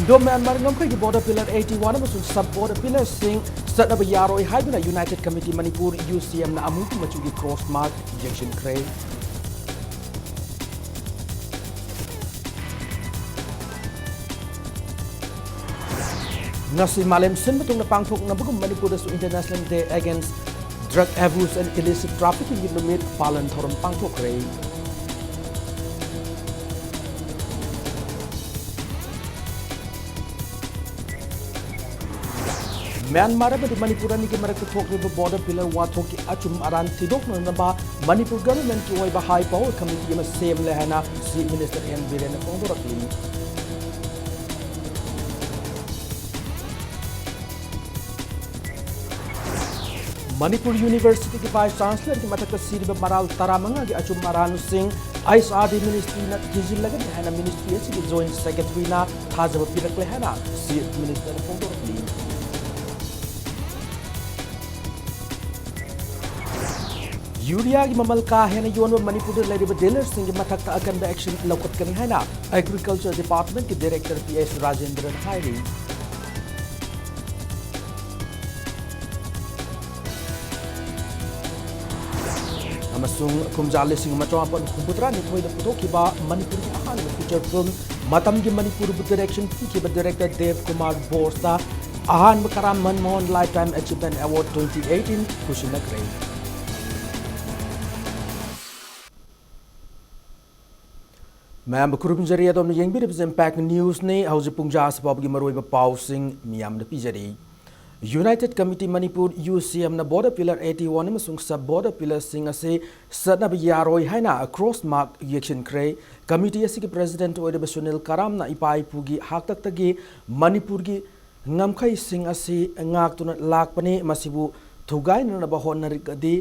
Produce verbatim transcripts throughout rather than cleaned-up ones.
ꯗꯣ ꯃ꯭ꯌꯥꯟꯃꯥꯔ ꯉꯝꯈꯩꯒꯤ border pillar eighty one ꯑꯃꯁꯨꯡ sub border pillarꯁꯤꯡ ꯆꯠꯅꯕ ꯌꯥꯔꯣꯏ ꯍꯥꯏꯗꯨꯅ United Committee Manipur, UCM, ꯅ ꯑꯃꯨꯕ ꯃꯆꯨꯒꯤ cross mark ꯌꯦꯡꯁꯤꯟꯈ꯭ꯔꯦ꯫ ꯉꯁꯤ ꯃꯥꯂꯦꯝ ꯁꯤꯟꯕ ꯊꯨꯡꯅ ꯄꯥꯡꯊꯣꯛꯅꯕꯒꯨꯝ ꯃꯅꯤꯄꯨꯔꯗꯁꯨ International Day Against Drug Abuse and Illicit Traffickingꯒꯤ ꯅꯨꯃꯤꯠ ꯄꯥꯂꯟ ꯊꯧꯔꯝ ꯄꯥꯡꯊꯣꯛꯈ꯭ꯔꯦ꯫ ꯃ꯭ꯌꯥꯟꯃꯥꯔ ꯑꯃꯗꯤ ꯃꯅꯤꯄꯨꯔ ꯑꯅꯤꯒꯤ ꯃꯔꯛꯇ ꯊꯣꯛꯂꯤꯕ border pillar ꯋꯥꯊꯣꯛꯀꯤ ꯑꯆꯨꯝ ꯑꯔꯥꯟ ꯊꯤꯗꯣꯛꯅꯅꯕ ꯃꯅꯤꯄꯨꯔ governmentꯀꯤ ꯑꯣꯏꯕ high power committee ꯑꯃ ꯁꯦꯝꯂꯦ ꯍꯥꯏꯅ Chief Minister N ꯕꯤꯔꯦꯟꯅ ꯐꯣꯡꯗꯣꯔꯛꯂꯤ꯫ ꯃꯅꯤꯄꯨꯔ Universityꯒꯤ Vice Chancellorꯒꯤ ꯃꯊꯛꯇ ꯁꯤꯔꯤꯕ ꯃꯔꯥꯜ ꯇꯔꯥꯃꯉꯥꯒꯤ ꯑꯆꯨꯝ ꯑꯔꯥꯟꯁꯤꯡ HRD Ministryꯅ ꯊꯤꯖꯤꯜꯂꯒꯅꯤ ꯍꯥꯏꯅ ministry ꯑꯁꯤꯒꯤ Joint Secretaryꯅ ꯊꯥꯖꯕ ꯄꯤꯔꯛꯂꯦ ꯍꯥꯏꯅ Chief Ministerꯅ ꯐꯣꯡꯗꯣꯔꯛꯂꯤ꯫ ꯌꯨꯔꯤꯌꯥꯒꯤ ꯃꯃꯜ ꯀꯥ ꯍꯦꯟꯅ ꯌꯣꯟꯕ ꯃꯅꯤꯄꯨꯔꯗ ꯂꯩꯔꯤꯕ dealerꯁꯤꯡꯒꯤ ꯃꯊꯛꯇ ꯑꯀꯟꯕ action ꯂꯧꯈꯠꯀꯅꯤ ꯍꯥꯏꯅ Agriculture Departmentꯀꯤ Director P S ꯔꯥꯖꯦꯟꯗ꯭ꯔꯅ ꯍꯥꯏꯔꯤ꯫ ꯑꯃꯁꯨꯡ ꯀꯨꯝꯖꯥ ꯂꯤꯁꯤꯡ ꯑꯃ ꯆꯃꯥꯄꯟ ꯍꯨꯝꯐꯨꯇꯔꯥ ꯅꯤꯊꯣꯏꯗ ꯄꯨꯊꯣꯛꯈꯤꯕ ꯃꯅꯤꯄꯨꯔꯒꯤ ꯑꯍꯥꯟꯕ feature film ꯃꯇꯝꯒꯤ ꯃꯅꯤꯄꯨꯔꯕꯨ direction ꯄꯤꯈꯤꯕ director ꯗꯦꯕ ꯀꯨꯃꯥꯔ ꯕꯣꯁꯇ ꯑꯍꯥꯟꯕ Karam Manmohan Lifetime Achievement Award twenty eighteen ꯈꯨꯁꯤꯟꯅꯈ꯭ꯔꯦ꯫ ꯃꯌꯥꯝꯕꯨ ꯈꯨꯔꯨꯝꯖꯔꯤ, ꯑꯗꯣꯝꯅ ꯌꯦꯡꯕꯤꯔꯤꯕꯁꯤ Impact Newsꯅꯤ꯫ ꯍꯧꯖꯤꯛ ꯄꯨꯡ ꯖꯥ ꯑꯁꯤ ꯐꯥꯎꯕꯒꯤ ꯃꯔꯨꯑꯣꯏꯕ ꯄꯥꯎꯁꯤꯡ ꯃꯤꯌꯥꯝꯗ ꯄꯤꯖꯔꯤ꯫ United Committee Manipur, UCMꯅ border pillar eighty one ꯑꯃꯁꯨꯡ sub border pillarꯁꯤꯡ ꯑꯁꯤ ꯆꯠꯅꯕ ꯌꯥꯔꯣꯏ ꯍꯥꯏꯅ cross mark ꯌꯦꯛꯁꯤꯟꯈ꯭ꯔꯦ꯫ Committee ꯑꯁꯤꯒꯤ President ꯑꯣꯏꯔꯤꯕ ꯁꯨꯅꯤꯜ ꯀꯔꯥꯝꯅ ꯏꯄꯥ ꯏꯄꯨꯒꯤ ꯍꯥꯛꯇꯛꯇꯒꯤ ꯃꯅꯤꯄꯨꯔꯒꯤ ꯉꯝꯈꯩꯁꯤꯡ ꯑꯁꯤ ꯉꯥꯛꯇꯨꯅ ꯂꯥꯛꯄꯅꯤ, ꯃꯁꯤꯕꯨ ꯊꯨꯒꯥꯏꯅꯅꯕ ꯍꯣꯠꯅꯔꯒꯗꯤ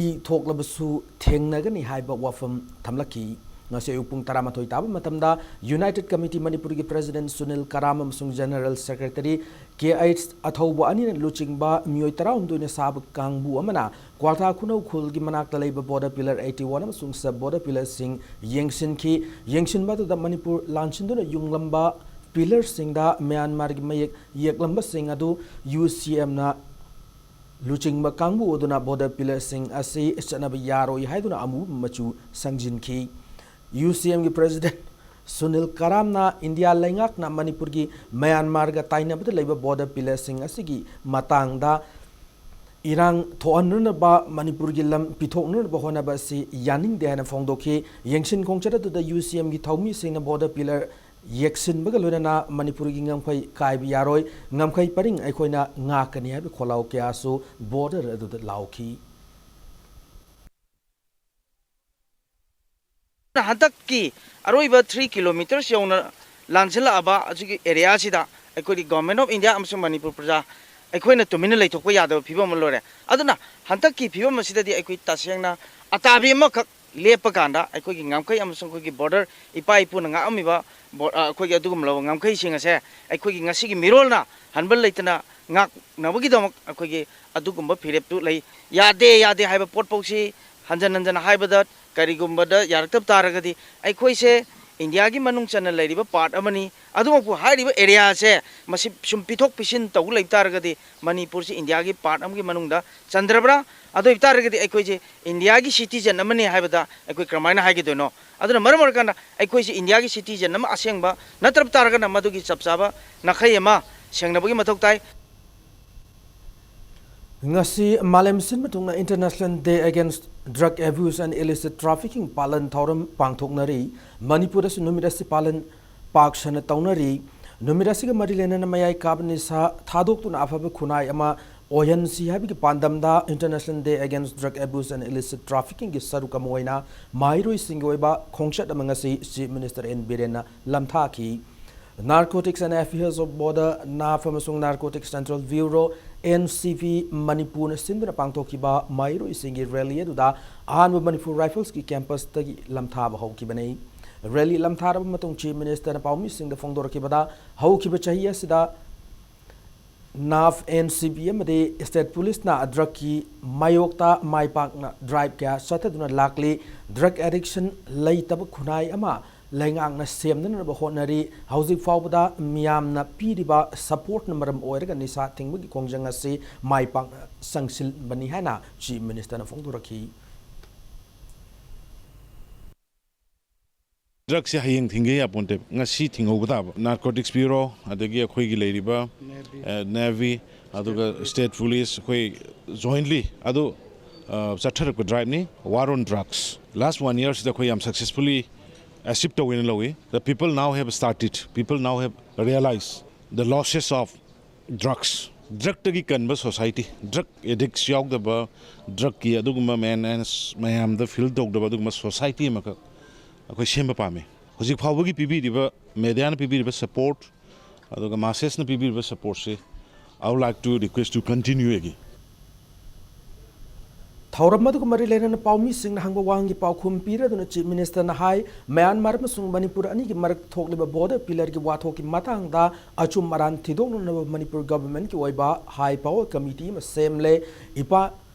ꯏ ꯊꯣꯛꯂꯕꯁꯨ ꯊꯦꯡꯅꯒꯅꯤ ꯍꯥꯏꯕ ꯋꯥꯐꯝ ꯊꯝꯂꯛꯈꯤ꯫ ꯉꯁꯤ ꯑꯌꯨꯛ ꯄꯨꯡ ꯇꯔꯥꯃꯥꯊꯣꯏ ꯇꯥꯕ ꯃꯇꯝꯗ United Committee ꯃꯅꯤꯄꯨꯔꯒꯤ President ꯁꯨꯅꯤꯜ ꯀꯔꯥꯝ ꯑꯃꯁꯨꯡ General Secretary ꯀꯦ ꯑꯩꯆ ꯑꯊꯧꯕ ꯑꯅꯤꯅ ꯂꯨꯆꯤꯡꯕ ꯃꯤꯑꯣꯏ ꯇꯔꯥꯍꯨꯝꯗꯣꯏꯅ ꯁꯥꯕ ꯀꯥꯡꯕꯨ ꯑꯃꯅ ꯀ꯭ꯋꯥꯊꯥ ꯈꯨꯅꯧ ꯈꯨꯜꯒꯤ ꯃꯅꯥꯛꯇ ꯂꯩꯕ border pillar eighty one ꯑꯃꯁꯨꯡ sub border pillarꯁꯤꯡ ꯌꯦꯡꯁꯤꯟꯈꯤ꯫ ꯌꯦꯡꯁꯤꯟꯕ ꯑꯗꯨꯗ ꯃꯅꯤꯄꯨꯔ ꯂꯥꯟꯁꯤꯟꯗꯨꯅ ꯌꯨꯡꯂꯝꯕ ꯄꯤꯂꯔꯁꯤꯡꯗ ꯃ꯭ꯌꯥꯟꯃꯥꯔꯒꯤ ꯃꯌꯦꯛ ꯌꯦꯛꯂꯝꯕꯁꯤꯡ ꯑꯗꯨ ꯌꯨ ꯁꯤ ꯑꯦꯝꯅ ꯂꯨꯆꯤꯡꯕ ꯀꯥꯡꯕꯨ ꯑꯗꯨꯅ ꯕꯣꯔꯗꯔ ꯄꯤꯂꯔꯁꯤꯡ ꯑꯁꯤ ꯆꯠꯅꯕ ꯌꯥꯔꯣꯏ ꯍꯥꯏꯗꯨꯅ ꯑꯃꯨꯕ ꯃꯆꯨ ꯁꯪꯖꯤꯟꯈꯤ꯫ ꯌꯨ ꯁꯤ ꯑꯦꯝꯒꯤ ꯄ꯭ꯔꯦꯁꯤꯗꯦꯟꯠ ꯁꯨꯅꯤꯜ ꯀꯔꯥꯝꯅ ꯏꯟꯗꯤꯌꯥ ꯂꯩꯉꯥꯛꯅ ꯃꯅꯤꯄꯨꯔꯒꯤ ꯃ꯭ꯌꯥꯟꯃꯥꯔꯒ ꯇꯥꯏꯅꯕꯗ ꯂꯩꯕ ꯕꯣꯔꯗꯔ ꯄꯤꯂꯔꯁꯤꯡ ꯑꯁꯤꯒꯤ ꯃꯇꯥꯡꯗ ꯏꯔꯥꯡ ꯊꯣꯛꯍꯟꯅꯅꯕ ꯃꯅꯤꯄꯨꯔꯒꯤ ꯂꯝ ꯄꯤꯊꯣꯛꯅꯅꯕ ꯍꯣꯠꯅꯕ ꯑꯁꯤ ꯌꯥꯅꯤꯡꯗꯦ ꯍꯥꯏꯅ ꯐꯣꯡꯗꯣꯛꯈꯤ꯫ ꯌꯦꯡꯁꯤꯟ ꯈꯣꯡꯆꯠ ꯑꯗꯨꯗ ꯌꯨ ꯁꯤ ꯑꯦꯝꯒꯤ ꯊꯧꯃꯤꯁꯤꯡꯅ ꯕꯣꯔꯗꯔ ꯄꯤꯂꯔ ꯌꯦꯛꯁꯤꯟꯕꯒ ꯂꯣꯏꯅꯅ ꯃꯅꯤꯄꯨꯔꯒꯤ ꯉꯝꯈꯩ ꯀꯥꯏꯕ ꯌꯥꯔꯣꯏ, ꯉꯝꯈꯩ ꯄꯔꯤꯡ ꯑꯩꯈꯣꯏꯅ ꯉꯥꯛꯀꯅꯤ ꯍꯥꯏꯕ ꯈꯣꯜꯂꯥꯎ ꯀꯌꯥꯁꯨ ꯕꯣꯔꯗꯔ ꯑꯗꯨꯗ ꯂꯥꯎꯈꯤ꯫ ꯍꯟꯗꯛꯀꯤ ꯑꯔꯣꯏꯕ three kilometres ꯌꯧꯅ ꯂꯥꯟꯁꯤꯜꯂꯛꯑꯕ ꯑꯁꯤꯒꯤ ꯑꯦꯔꯤꯌꯥꯁꯤꯗ ꯑꯩꯈꯣꯏꯒꯤ Government of India ꯑꯃꯁꯨꯡ ꯃꯅꯤꯄꯨꯔ ꯄ꯭ꯔꯖꯥ ꯑꯩꯈꯣꯏꯅ ꯇꯨꯃꯤꯟꯅ ꯂꯩꯊꯣꯛꯄ ꯌꯥꯗꯕ ꯐꯤꯕꯝ ꯑꯃ ꯂꯣꯏꯔꯦ꯫ ꯑꯗꯨꯅ ꯍꯟꯗꯛꯀꯤ ꯐꯤꯕꯝ ꯑꯁꯤꯗꯗꯤ ꯑꯩꯈꯣꯏ ꯇꯁꯦꯡꯅ ꯑꯇꯥꯕꯤ ꯑꯃꯈꯛ ꯂꯦꯞꯄ ꯀꯥꯟꯗ ꯑꯩꯈꯣꯏꯒꯤ ꯉꯝꯈꯩ ꯑꯃꯁꯨꯡ ꯑꯩꯈꯣꯏꯒꯤ ꯕꯣꯔꯗꯔ, ꯏꯄꯥ ꯏꯄꯨꯅ ꯉꯥꯛꯑꯝꯃꯤꯕ ꯕꯣ-, ꯑ, ꯑꯩꯈꯣꯏꯒꯤ ꯑꯗꯨꯒꯨꯝꯂꯕ ꯉꯝꯈꯩꯁꯤꯡ ꯑꯁꯦ ꯑꯩꯈꯣꯏꯒꯤ ꯉꯁꯤꯒꯤ ꯃꯤꯔꯣꯜꯅ ꯍꯟꯕ ꯂꯩꯇꯅ ꯉꯥꯛꯅꯕꯒꯤꯗꯃꯛ ꯑꯩꯈꯣꯏꯒꯤ ꯑꯗꯨꯒꯨꯝꯕ ꯐꯤꯔꯦꯞꯇꯨ ꯂꯩ꯫ ꯌꯥꯗꯦ, ꯌꯥꯗꯦ ꯍꯥꯏꯕ ꯄꯣꯠꯐꯥꯎꯁꯤ ꯍꯟꯖꯟ ꯍꯟꯖꯟ ꯍꯥꯏꯕꯗ ꯀꯔꯤꯒꯨꯝꯕꯗ ꯌꯥꯔꯛꯇꯕ ꯇꯥꯔꯒꯗꯤ ꯑꯩꯈꯣꯏꯁꯦ ꯏꯟꯗꯤꯌꯥꯒꯤ ꯃꯅꯨꯡ ꯆꯟꯅ ꯂꯩꯔꯤꯕ part ꯑꯃꯅꯤ꯫ ꯑꯗꯨꯃꯛꯄꯨ ꯍꯥꯏꯔꯤꯕ areaꯁꯦ ꯃꯁꯤ ꯁꯨꯝ ꯄꯤꯊꯣꯛ ꯄꯤꯁꯤꯟ ꯇꯧ ꯂꯩꯕ ꯇꯥꯔꯒꯗꯤ ꯃꯅꯤꯄꯨꯔꯁꯤ ꯏꯟꯗꯤꯌꯥꯒꯤ part ꯑꯃꯒꯤ ꯃꯅꯨꯡꯗ ꯆꯟꯗ꯭ꯔꯕ꯭ꯔꯥ? ꯑꯗꯨ ꯑꯣꯏꯕ ꯇꯥꯔꯒꯗꯤ ꯑꯩꯈꯣꯏꯁꯦ ꯏꯟꯗꯤꯌꯥꯒꯤ citizen ꯑꯃꯅꯤ ꯍꯥꯏꯕꯗ ꯑꯩꯈꯣꯏ ꯀꯔꯝꯍꯥꯏꯅ ꯍꯥꯏꯒꯗꯣꯏꯅꯣ? ꯑꯗꯨꯅ ꯃꯔꯝ ꯑꯣꯏꯔꯀꯥꯟꯗ ꯑꯩꯈꯣꯏꯁꯦ ꯏꯟꯗꯤꯌꯥꯒꯤ citizen ꯑꯃ ꯑꯁꯦꯡꯕ ꯅꯠꯇ꯭ꯔꯕ ꯇꯥꯔꯒꯅ ꯃꯗꯨꯒꯤ ꯆꯞ ꯆꯥꯕ ꯅꯥꯈꯩ ꯑꯃ ꯁꯦꯡꯅꯕꯒꯤ ꯃꯊꯧ ꯇꯥꯏ꯫ ꯉꯁꯤ ꯃꯥꯂꯦꯝ ꯁꯤꯟꯕ ꯊꯨꯡꯅ International Day Against Drug Abuse and Illicit Trafficking ꯄꯥꯂꯟ ꯊꯧꯔꯝ ꯄꯥꯡꯊꯣꯛꯅꯔꯤ꯫ ꯃꯅꯤꯄꯨꯔꯗꯁꯨ ꯅꯨꯃꯤꯠ ꯑꯁꯤ ꯄꯥꯂꯟ ꯄꯥꯛ ꯁꯟꯅ ꯇꯧꯅꯔꯤ꯫ ꯅꯨꯃꯤꯠ ꯑꯁꯤꯒ ꯃꯔꯤ ꯂꯩꯅꯅ ꯃꯌꯥꯏ ꯀꯥꯕ ꯅꯤꯁꯥ ꯊꯥꯗꯣꯛꯇꯨꯅ ꯑꯐꯕ ꯈꯨꯟꯅꯥꯏ ꯑꯃ ꯑꯣꯏꯍꯟꯁꯤ ꯍꯥꯏꯕꯒꯤ ꯄꯥꯟꯗꯝꯗ International Day Against Drug Abuse and Illicit Traffickingꯒꯤ ꯁꯔꯨꯛ ꯑꯃ ꯑꯣꯏꯅ ꯃꯍꯩꯔꯣꯏꯁꯤꯡꯒꯤ ꯑꯣꯏꯕ ꯈꯣꯡꯆꯠ ꯑꯃ ꯉꯁꯤ Chief Minister ꯑꯦꯟ ꯕꯤꯔꯦꯟꯅ ꯂꯝꯊꯥꯈꯤ꯫ Narcotics and Affairs of Border, NAF, ꯑꯃꯁꯨꯡ Narcotics Central Bureau, NCB, ꯃꯅꯤꯄꯨꯔꯅ ꯁꯤꯟꯗꯨꯅ ꯄꯥꯡꯊꯣꯛꯈꯤꯕ ꯃꯍꯩꯔꯣꯏꯁꯤꯡꯒꯤ rally ꯑꯗꯨꯗ ꯑꯍꯥꯟꯕ ꯃꯅꯤꯄꯨꯔ Riflesꯀꯤ campusꯇꯒꯤ ꯂꯝꯊꯥꯕ ꯍꯧꯈꯤꯕꯅꯤ꯫ Rally ꯂꯝꯊꯥꯔꯕ ꯃꯇꯨꯡ Chief Ministerꯅ ꯄꯥꯎꯃꯤꯁꯤꯡꯗ ꯐꯣꯡꯗꯣꯔꯛꯈꯤꯕꯗ, ꯍꯧꯈꯤꯕ ꯆꯍꯤ ꯑꯁꯤꯗ NAF, NCB ꯑꯃꯗꯤ State Policeꯅ drugꯀꯤ ꯃꯥꯌꯣꯛꯇ ꯃꯥꯏ ꯄꯥꯛꯅ drive ꯀꯌꯥ ꯆꯠꯊꯗꯨꯅ ꯂꯥꯛꯂꯤ꯫ Drug addiction ꯂꯩꯇꯕ ꯈꯨꯟꯅꯥꯏ ꯑꯃ ꯂꯩꯉꯥꯛꯅ ꯁꯦꯝꯅꯅꯕ ꯍꯣꯠꯅꯔꯤ꯫ ꯍꯧꯖꯤꯛ ꯐꯥꯎꯕꯗ ꯃꯤꯌꯥꯝꯅ ꯄꯤꯔꯤꯕ supportꯅ ꯃꯔꯝ ꯑꯣꯏꯔꯒ ꯅꯤꯁꯥ ꯊꯤꯡꯕꯒꯤ ꯈꯣꯡꯖꯪ ꯑꯁꯤ ꯃꯥꯏ ꯄꯥꯛꯅ ꯆꯪꯁꯤꯟꯕꯅꯤ ꯍꯥꯏꯅ Chief Ministerꯅ ꯐꯣꯡꯗꯣꯔꯛꯈꯤ꯫ Drugꯁꯦ ꯍꯌꯦꯡ ꯊꯤꯡꯒꯦ ꯌꯥꯄꯣꯟꯇꯦ, ꯉꯁꯤ ꯊꯤꯡꯍꯧꯕ ꯇꯥꯕ꯫ Narcotics Bureau, ꯑꯗꯒꯤ ꯑꯩꯈꯣꯏꯒꯤ ꯂꯩꯔꯤꯕ, Navy꯫ ꯑ, Navy, ꯑꯗꯨꯒ State Police, ꯑꯩꯈꯣꯏ jointly ꯑꯗꯨ, ꯑ, ꯆꯠꯊꯔꯛꯄ driveꯅꯤ, War on Drugs꯫ Last one yearꯁꯤꯗ ꯑꯩꯈꯣꯏ ꯌꯥꯝ successfully achieve ꯇꯧꯋꯦꯅ ꯂꯧꯏ꯫ The people now have started, people now have realized the losses of drugs꯫ Drugꯇꯒꯤ ꯀꯟꯕ society, drug addicts ꯌꯥꯎꯗꯕ, drugꯀꯤ ꯑꯗꯨꯒꯨꯝꯕ menace ꯃꯌꯥꯝꯗ feel ꯇꯧꯗꯕ ꯑꯗꯨꯒꯨꯝꯕ society ꯑꯃꯈꯛ ꯑꯩꯈꯣꯏ ꯁꯦꯝꯕ ꯄꯥꯝꯃꯤ꯫ ꯍꯧꯖꯤꯛ ꯐꯥꯎꯕꯒꯤ ꯄꯤꯕꯤꯔꯤꯕ, mediaꯅ ꯄꯤꯕꯤꯔꯤꯕ support, ꯑꯗꯨꯒ massesꯅ ꯄꯤꯕꯤꯔꯤꯕ supportꯁꯦ, I would like to request to continue again꯫ ꯊꯧꯔꯝ ꯑꯗꯨꯒ ꯃꯔꯤ ꯂꯩꯅꯅ ꯄꯥꯎꯃꯤꯁꯤꯡꯅ ꯍꯪꯕ ꯋꯥꯍꯪꯒꯤ ꯄꯥꯎꯈꯨꯝ ꯄꯤꯔꯗꯨꯅ Chief Ministerꯅ ꯍꯥꯏ, ꯃ꯭ꯌꯥꯟꯃꯥꯔ ꯑꯃꯁꯨꯡ ꯃꯅꯤꯄꯨꯔ ꯑꯅꯤꯒꯤ ꯃꯔꯛ ꯊꯣꯛꯂꯤꯕ border pillarꯒꯤ ꯋꯥꯊꯣꯛꯀꯤ ꯃꯇꯥꯡꯗ ꯑꯆꯨꯝ ꯑꯔꯥꯟ ꯊꯤꯗꯣꯛꯅꯅꯕ ꯃꯅꯤꯄꯨꯔ governmentꯀꯤ ꯑꯣꯏꯕ high power committee ꯑꯃ ꯁꯦꯝꯂꯦ꯫ ꯏꯄꯥ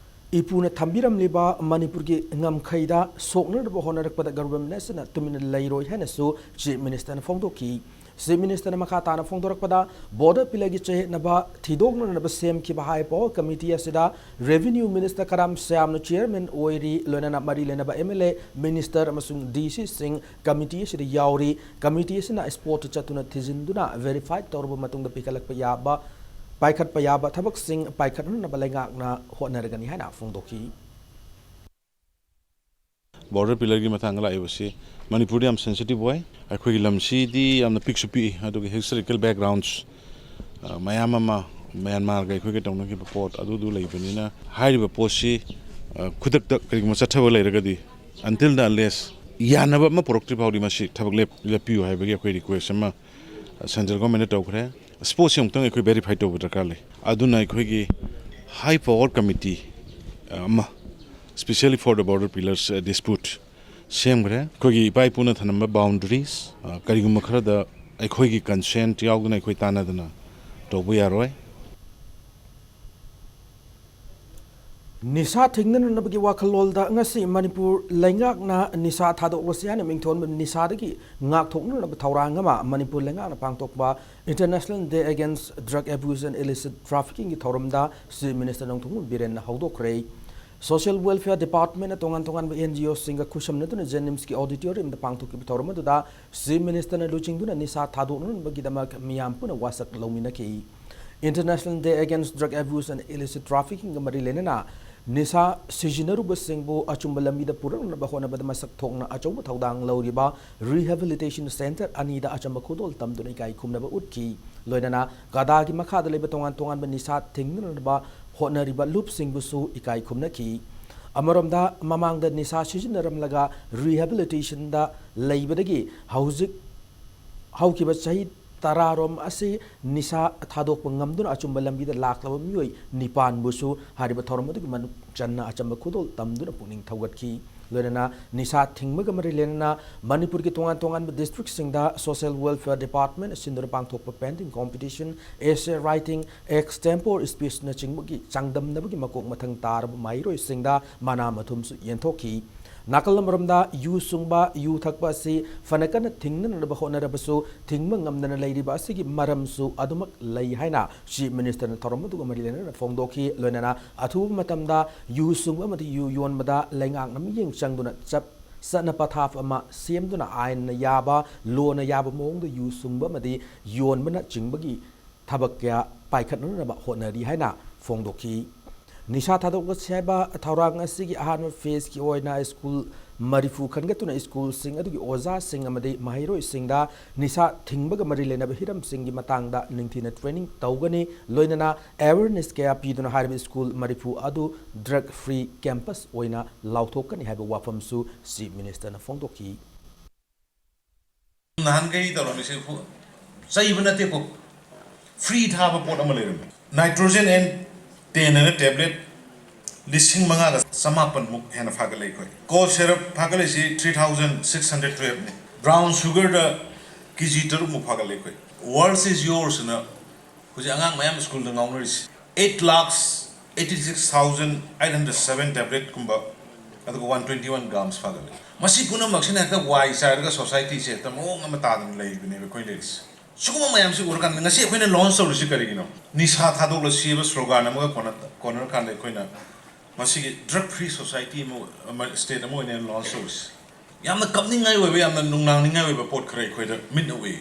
ꯏꯄꯨꯅ ꯊꯝꯕꯤꯔꯝꯂꯤꯕ ꯃꯅꯤꯄꯨꯔꯒꯤ ꯉꯝꯈꯩꯗ ꯁꯣꯛꯅꯅꯕ ꯍꯣꯠꯅꯔꯛꯄꯗ government ꯑꯁꯤꯅ ꯇꯨꯃꯤꯟꯅ ꯂꯩꯔꯣꯏ ꯍꯥꯏꯅꯁꯨ Chief Ministerꯅ ꯐꯣꯡꯗꯣꯛꯈꯤ꯫ Chief Ministerꯅ ꯃꯈꯥ ꯇꯥꯅ ꯐꯣꯡꯗꯣꯔꯛꯄꯗ, border pillarꯒꯤ ꯆꯌꯦꯠꯅꯕ ꯊꯤꯗꯣꯛꯅꯅꯕ ꯁꯦꯝꯈꯤꯕ high power committee ꯑꯁꯤꯗ Revenue Minister ꯀꯔꯥꯝ ꯁ꯭ꯌꯥꯝꯅ chairman ꯑꯣꯏꯔꯤ, ꯂꯣꯏꯅꯅ ꯃꯔꯤ ꯂꯩꯅꯕ MLA, minister ꯑꯃꯁꯨꯡ DCꯁꯤꯡ committee ꯑꯁꯤꯗ ꯌꯥꯎꯔꯤ꯫ Committee ꯑꯁꯤꯅ spotꯇ ꯆꯠꯇꯨꯅ ꯊꯤꯖꯤꯟꯗꯨꯅ verify ꯇꯧꯔꯕ ꯃꯇꯨꯡꯗ ꯄꯤꯈꯠꯂꯛꯄ ꯌꯥꯕ, ꯄꯥꯏꯈꯠꯄ ꯌꯥꯕ ꯊꯕꯛꯁꯤꯡ ꯄꯥꯏꯈꯠꯅꯅꯕ ꯂꯩꯉꯥꯛꯅ ꯍꯣꯠꯅꯔꯒꯅꯤ ꯍꯥꯏꯅ ꯐꯣꯡꯗꯣꯛꯈꯤ꯫ Border pillarꯒꯤ ꯃꯇꯥꯡꯗ ꯂꯥꯛꯏꯕꯁꯤ ꯃꯅꯤꯄꯨꯔꯗ ꯌꯥꯝ sensitive ꯑꯣꯏ꯫ ꯑꯩꯈꯣꯏꯒꯤ ꯂꯝꯁꯤꯗꯤ ꯌꯥꯝꯅ ꯄꯤꯛꯁꯨ ꯄꯤꯛꯏ, ꯑꯗꯨꯒ historical backgrounds, ꯑ, ꯃꯌꯥꯝ ꯑꯃ ꯃ꯭ꯌꯥꯟꯃꯥꯔꯒ ꯑꯩꯈꯣꯏꯒ ꯇꯧꯅꯈꯤꯕ ꯄꯣꯠ ꯑꯗꯨꯗꯨ ꯂꯩꯕꯅꯤꯅ, ꯍꯥꯏꯔꯤꯕ ꯄꯣꯠꯁꯤ, ꯑ, ꯈꯨꯗꯛꯇ ꯀꯔꯤꯒꯨꯝꯕ ꯆꯠꯊꯕ ꯂꯩꯔꯒꯗꯤ, until the unless ꯌꯥꯅꯕ ꯑꯃ ꯄꯨꯔꯛꯇ꯭ꯔꯤ ꯐꯥꯎꯗꯤ ꯃꯁꯤ ꯊꯕꯛ ꯂꯦꯞ-, ꯂꯦꯞꯄꯤꯌꯨ ꯍꯥꯏꯕꯒꯤ ꯑꯩꯈꯣꯏ request ꯑꯃ, ꯑ, central governmentꯇ ꯇꯧꯈ꯭ꯔꯦ꯫ Spotꯁꯤ ꯑꯃꯨꯛꯇꯪ ꯑꯩꯈꯣꯏ verify ꯇꯧꯕ ꯗꯔꯀꯥꯔ ꯂꯩ꯫ ꯑꯗꯨꯅ ꯑꯩꯈꯣꯏꯒꯤ high power committee, ꯑ, ꯑꯃ, specially for the border pillars, ꯑ, dispute ꯁꯦꯝꯈ꯭ꯔꯦ꯫ ꯑꯩꯈꯣꯏꯒꯤ ꯏꯄꯥ ꯏꯄꯨꯅ ꯊꯝꯂꯝꯕ boundaries, ꯑ, ꯀꯔꯤꯒꯨꯝꯕ ꯈꯔꯗ ꯑꯩꯈꯣꯏꯒꯤ consent ꯌꯥꯎꯗꯅ ꯑꯩꯈꯣꯏ ꯇꯥꯟꯅꯗꯅ ꯇꯧꯕ ꯌꯥꯔꯣꯏ꯫ ꯅꯤꯁꯥ ꯊꯤꯡꯅꯅꯕꯒꯤ ꯋꯥꯈꯜꯂꯣꯟꯗ ꯉꯁꯤ ꯃꯅꯤꯄꯨꯔ ꯂꯩꯉꯥꯛꯅ ꯅꯤꯁꯥ ꯊꯥꯗꯣꯛꯂꯁꯤ ꯍꯥꯏꯅ ꯃꯤꯡꯊꯣꯟꯕ ꯅꯤꯁꯥꯗꯒꯤ ꯉꯥꯛꯊꯣꯛꯅꯅꯕ ꯊꯧꯔꯥꯡ ꯑꯃ ꯃꯅꯤꯄꯨꯔ ꯂꯩꯉꯥꯛꯅ ꯄꯥꯡꯊꯣꯛꯄ International Day Against Drug Abuse and Illicit Traffickingꯒꯤ ꯊꯧꯔꯝꯗ Chief Minister Nongthombam ꯕꯤꯔꯦꯟꯅ ꯍꯧꯗꯣꯛꯈ꯭ꯔꯦ꯫ Social Welfare Departmentꯅ ꯇꯣꯉꯥꯟ ꯇꯣꯉꯥꯟꯕ NGOꯁꯤꯡꯒ ꯈꯨꯠꯁꯝꯅꯗꯨꯅ JNIMSꯀꯤ auditoriumꯗ ꯄꯥꯡꯊꯣꯛꯈꯤꯕ ꯊꯧꯔꯝ ꯑꯗꯨꯗ Chief Ministerꯅ ꯂꯨꯆꯤꯡꯗꯨꯅ ꯅꯤꯁꯥ ꯊꯥꯗꯣꯛꯅꯅꯕꯒꯤꯗꯃꯛ ꯃꯤꯌꯥꯝ ꯄꯨꯟꯅ ꯋꯥꯁꯛ ꯂꯧꯃꯤꯟꯅꯈꯤ꯫ International Day Against Drug Abuse and Illicit Traffickingꯒ ꯃꯔꯤ ꯂꯩꯅꯅ ꯅꯤꯁꯥ ꯁꯤꯖꯤꯟꯅꯔꯨꯕꯁꯤꯡꯕꯨ ꯑꯆꯨꯝꯕ ꯂꯝꯕꯤꯗ ꯄꯨꯔꯛꯅꯕ ꯍꯣꯠꯅꯕꯗ ꯃꯁꯛ ꯊꯣꯛꯅ ꯑꯆꯧꯕ ꯊꯧꯗꯥꯡ ꯂꯧꯔꯤꯕ Rehabilitation Centre ꯑꯅꯤꯗ ꯑꯆꯝꯕ ꯈꯨꯗꯣꯜ ꯇꯝꯗꯨꯅ ꯏꯀꯥꯏ ꯈꯨꯝꯅꯕ ꯎꯠꯈꯤ꯫ ꯂꯣꯏꯅꯅ ꯀꯗꯥꯒꯤ ꯃꯈꯥꯗ ꯂꯩꯕ ꯇꯣꯉꯥꯟ ꯇꯣꯉꯥꯟꯕ ꯅꯤꯁꯥ ꯊꯤꯡꯅꯅꯕ ꯍꯣꯠꯅꯔꯤꯕ ꯂꯨꯞꯁꯤꯡꯕꯨꯁꯨ ꯏꯀꯥꯏ ꯈꯨꯝꯅꯈꯤ꯫ ꯑꯃꯔꯣꯝꯗ ꯃꯃꯥꯡꯗ ꯅꯤꯁꯥ ꯁꯤꯖꯤꯟꯅꯔꯝꯂꯒ Rehabilitationꯗ ꯂꯩꯕꯗꯒꯤ ꯍꯧꯖꯤꯛ ꯍꯧꯈꯤꯕ ꯆꯍꯤ ꯇꯔꯥꯔꯣꯝ ꯑꯁꯤ ꯅꯤꯁꯥ ꯊꯥꯗꯣꯛꯄ ꯉꯝꯗꯨꯅ ꯑꯆꯨꯝꯕ ꯂꯝꯕꯤꯗ ꯂꯥꯛꯂꯕ ꯃꯤꯑꯣꯏ ꯅꯤꯄꯥꯟꯕꯨꯁꯨ ꯍꯥꯏꯔꯤꯕ ꯊꯧꯔꯝ ꯑꯗꯨꯒꯤ ꯃꯅꯨꯡ ꯆꯟꯅ ꯑꯆꯝꯕ ꯈꯨꯗꯣꯜ ꯇꯝꯗꯨꯅ ꯄꯨꯛꯅꯤꯡ ꯊꯧꯒꯠꯈꯤ꯫ ꯂꯣꯏꯅꯅ ꯅꯤꯁꯥ ꯊꯤꯡꯕꯒ ꯃꯔꯤ ꯂꯩꯅꯅ ꯃꯅꯤꯄꯨꯔꯒꯤ ꯇꯣꯉꯥꯟ ꯇꯣꯉꯥꯟꯕ districtꯁꯤꯡꯗ Social Welfare Department ꯁꯤꯟꯗꯨꯅ ꯄꯥꯡꯊꯣꯛꯄ painting competition, essay writing, extempore speechꯅꯆꯤꯡꯕꯒꯤ ꯆꯥꯡꯗꯝꯅꯕꯒꯤ ꯃꯀꯣꯛ ꯃꯊꯪ ꯇꯥꯔꯕ ꯃꯍꯩꯔꯣꯏꯁꯤꯡꯗ ꯃꯅꯥ ꯃꯊꯨꯝꯁꯨ ꯌꯦꯟꯊꯣꯛꯈꯤ꯫ ꯅꯥꯀꯜ ꯑꯃꯔꯣꯝꯗ ꯌꯨ ꯁꯨꯡꯕ, ꯌꯨ ꯊꯛꯄ ꯑꯁꯤ ꯐꯅ ꯀꯟꯅ ꯊꯤꯡꯅꯅꯕ ꯍꯣꯠꯅꯔꯕꯁꯨ ꯊꯤꯡꯕ ꯉꯝꯗꯅ ꯂꯩꯔꯤꯕ ꯑꯁꯤꯒꯤ ꯃꯔꯝꯁꯨ ꯑꯗꯨꯃꯛ ꯂꯩ ꯍꯥꯏꯅ Chief Ministerꯅ ꯊꯧꯔꯝ ꯑꯗꯨꯒ ꯃꯔꯤ ꯂꯩꯅꯅ ꯐꯣꯡꯗꯣꯛꯈꯤ꯫ ꯂꯣꯏꯅꯅ ꯑꯊꯨꯕ ꯃꯇꯝꯗ ꯌꯨ ꯁꯨꯡꯕ ꯑꯃꯗꯤ ꯌꯨ ꯌꯣꯟꯕꯗ ꯂꯩꯉꯥꯛꯅ ꯃꯤꯠꯌꯦꯡ ꯆꯪꯗꯨꯅ ꯆꯞ ꯆꯠꯅ ꯄꯊꯥꯞ ꯑꯃ ꯁꯦꯝꯗꯨꯅ ꯑꯥꯏꯟꯅ ꯌꯥꯕ, ꯂꯣꯅ ꯌꯥꯕ ꯃꯑꯣꯡꯗ ꯌꯨ ꯁꯨꯡꯕ ꯑꯃꯗꯤ ꯌꯣꯟꯕꯅꯆꯤꯡꯕꯒꯤ ꯊꯕꯛ ꯀꯌꯥ ꯄꯥꯏꯈꯠꯅꯅꯕ ꯍꯣꯠꯅꯔꯤ ꯍꯥꯏꯅ ꯐꯣꯡꯗꯣꯛꯈꯤ꯫ ꯅꯤꯁꯥ ꯊꯥꯗꯣꯛꯂꯁꯤ ꯍꯥꯏꯕ ꯊꯧꯔꯥꯡ ꯑꯁꯤꯒꯤ ꯑꯍꯥꯟꯕ phaseꯀꯤ ꯑꯣꯏꯅ ꯁ꯭ꯀꯨꯜ ꯃꯔꯤꯐꯨ ꯈꯟꯒꯠꯇꯨꯅ ꯁ꯭ꯀꯨꯜꯁꯤꯡ ꯑꯗꯨꯒꯤ ꯑꯣꯖꯥꯁꯤꯡ ꯑꯃꯗꯤ ꯃꯍꯩꯔꯣꯏꯁꯤꯡꯗ ꯅꯤꯁꯥ ꯊꯤꯡꯕꯒ ꯃꯔꯤ ꯂꯩꯅꯕ ꯍꯤꯔꯝꯁꯤꯡꯒꯤ ꯃꯇꯥꯡꯗ ꯅꯤꯡꯊꯤꯅ training ꯇꯧꯒꯅꯤ꯫ ꯂꯣꯏꯅꯅ awareness ꯀꯌꯥ ꯄꯤꯗꯨꯅ ꯍꯥꯏꯔꯤꯕ ꯁ꯭ꯀꯨꯜ ꯃꯔꯤꯐꯨ ꯑꯗꯨ drug free campus ꯑꯣꯏꯅ ꯂꯥꯎꯊꯣꯛꯀꯅꯤ ꯍꯥꯏꯕ ꯋꯥꯐꯝꯁꯨ Chief Ministerꯅ ꯐꯣꯡꯗꯣꯛꯈꯤ꯫ ꯅꯍꯥꯟꯈꯩ ꯇꯧꯔꯝꯃꯤꯁꯦ ꯍꯨ-, ꯆꯩꯕ ꯅꯠꯇꯦꯀꯣ, free ꯊꯥꯕ ꯄꯣꯠ ꯑꯃ ꯂꯩꯔꯝꯃꯤ꯫ Nitrogen N ten ꯍꯥꯏꯅ tablet ꯂꯤꯁꯤꯡ ꯃꯉꯥꯒ ꯆꯃꯥꯄꯟꯃꯨꯛ ꯍꯦꯟꯅ ꯐꯥꯒꯠꯂꯦ ꯑꯩꯈꯣꯏ꯫ Cough syrup ꯐꯥꯒꯠꯂꯤꯁꯤ three thousand six hundred twelve ꯅꯤ꯫ Brown sugarꯗ K G ꯇꯔꯨꯛꯃꯨꯛ ꯐꯥꯒꯠꯂꯦ ꯑꯩꯈꯣꯏ꯫ World is yours ꯅ ꯍꯧꯖꯤꯛ ꯑꯉꯥꯡ ꯃꯌꯥꯝ ꯁ꯭ꯀꯨꯜꯗ ꯉꯥꯎꯅꯔꯤꯁꯤ꯫ Eight lakhs Eighty six thousand eight hundred seven tablet ꯀꯨꯝꯕ, ꯑꯗꯨꯒ one twenty one grams ꯐꯥꯒꯠꯂꯦ꯫ ꯃꯁꯤ ꯄꯨꯝꯅꯃꯛꯁꯤꯅ ꯍꯦꯛꯇ ꯋꯥꯏ ꯆꯥꯏꯔꯒ ꯁꯣꯁꯥꯏꯇꯤꯁꯦ ꯍꯦꯛꯇ ꯃꯑꯣꯡ ꯑꯃ ꯇꯥꯗꯅ ꯂꯩꯕꯅꯦꯕ ꯑꯩꯈꯣꯏ ꯂꯩꯔꯤꯁꯦ꯫ ꯁꯤꯒꯨꯝꯕ ꯃꯌꯥꯝꯁꯤ ꯎꯔꯀꯥꯟꯗ ꯉꯁꯤ ꯑꯩꯈꯣꯏꯅ ꯂꯣꯟꯆ ꯇꯧꯔꯤꯁꯤ ꯀꯔꯤꯒꯤꯅꯣ? ꯅꯤꯁꯥ ꯊꯥꯗꯣꯛꯂꯁꯤ ꯍꯥꯏꯕ ꯁ꯭ꯂꯣꯒꯥꯟ ꯑꯃꯒ ꯀꯣꯟꯅ-, ꯀꯣꯟꯅꯔꯀꯥꯟꯗ ꯑꯩꯈꯣꯏꯅ ꯃꯁꯤꯒꯤ ꯗ꯭ꯔꯒ ꯐ꯭ꯔꯤ ꯁꯣꯁꯥꯏꯇꯤ ꯑꯃ, ꯑꯃ, ꯁ꯭ꯇꯦꯠ ꯑꯃ ꯑꯣꯏꯅ ꯂꯣꯟꯆ ꯇꯧꯔꯤꯁꯤ꯫ ꯌꯥꯝꯅ ꯀꯞꯅꯤꯡꯉꯥꯏ ꯑꯣꯏꯕ, ꯌꯥꯝꯅ ꯅꯨꯡꯅꯥꯡꯅꯤꯡꯉꯥꯏ ꯑꯣꯏꯕ ꯄꯣꯠ ꯈꯔ ꯑꯩꯈꯣꯏꯗ ꯃꯤꯠꯅ ꯎꯏ꯫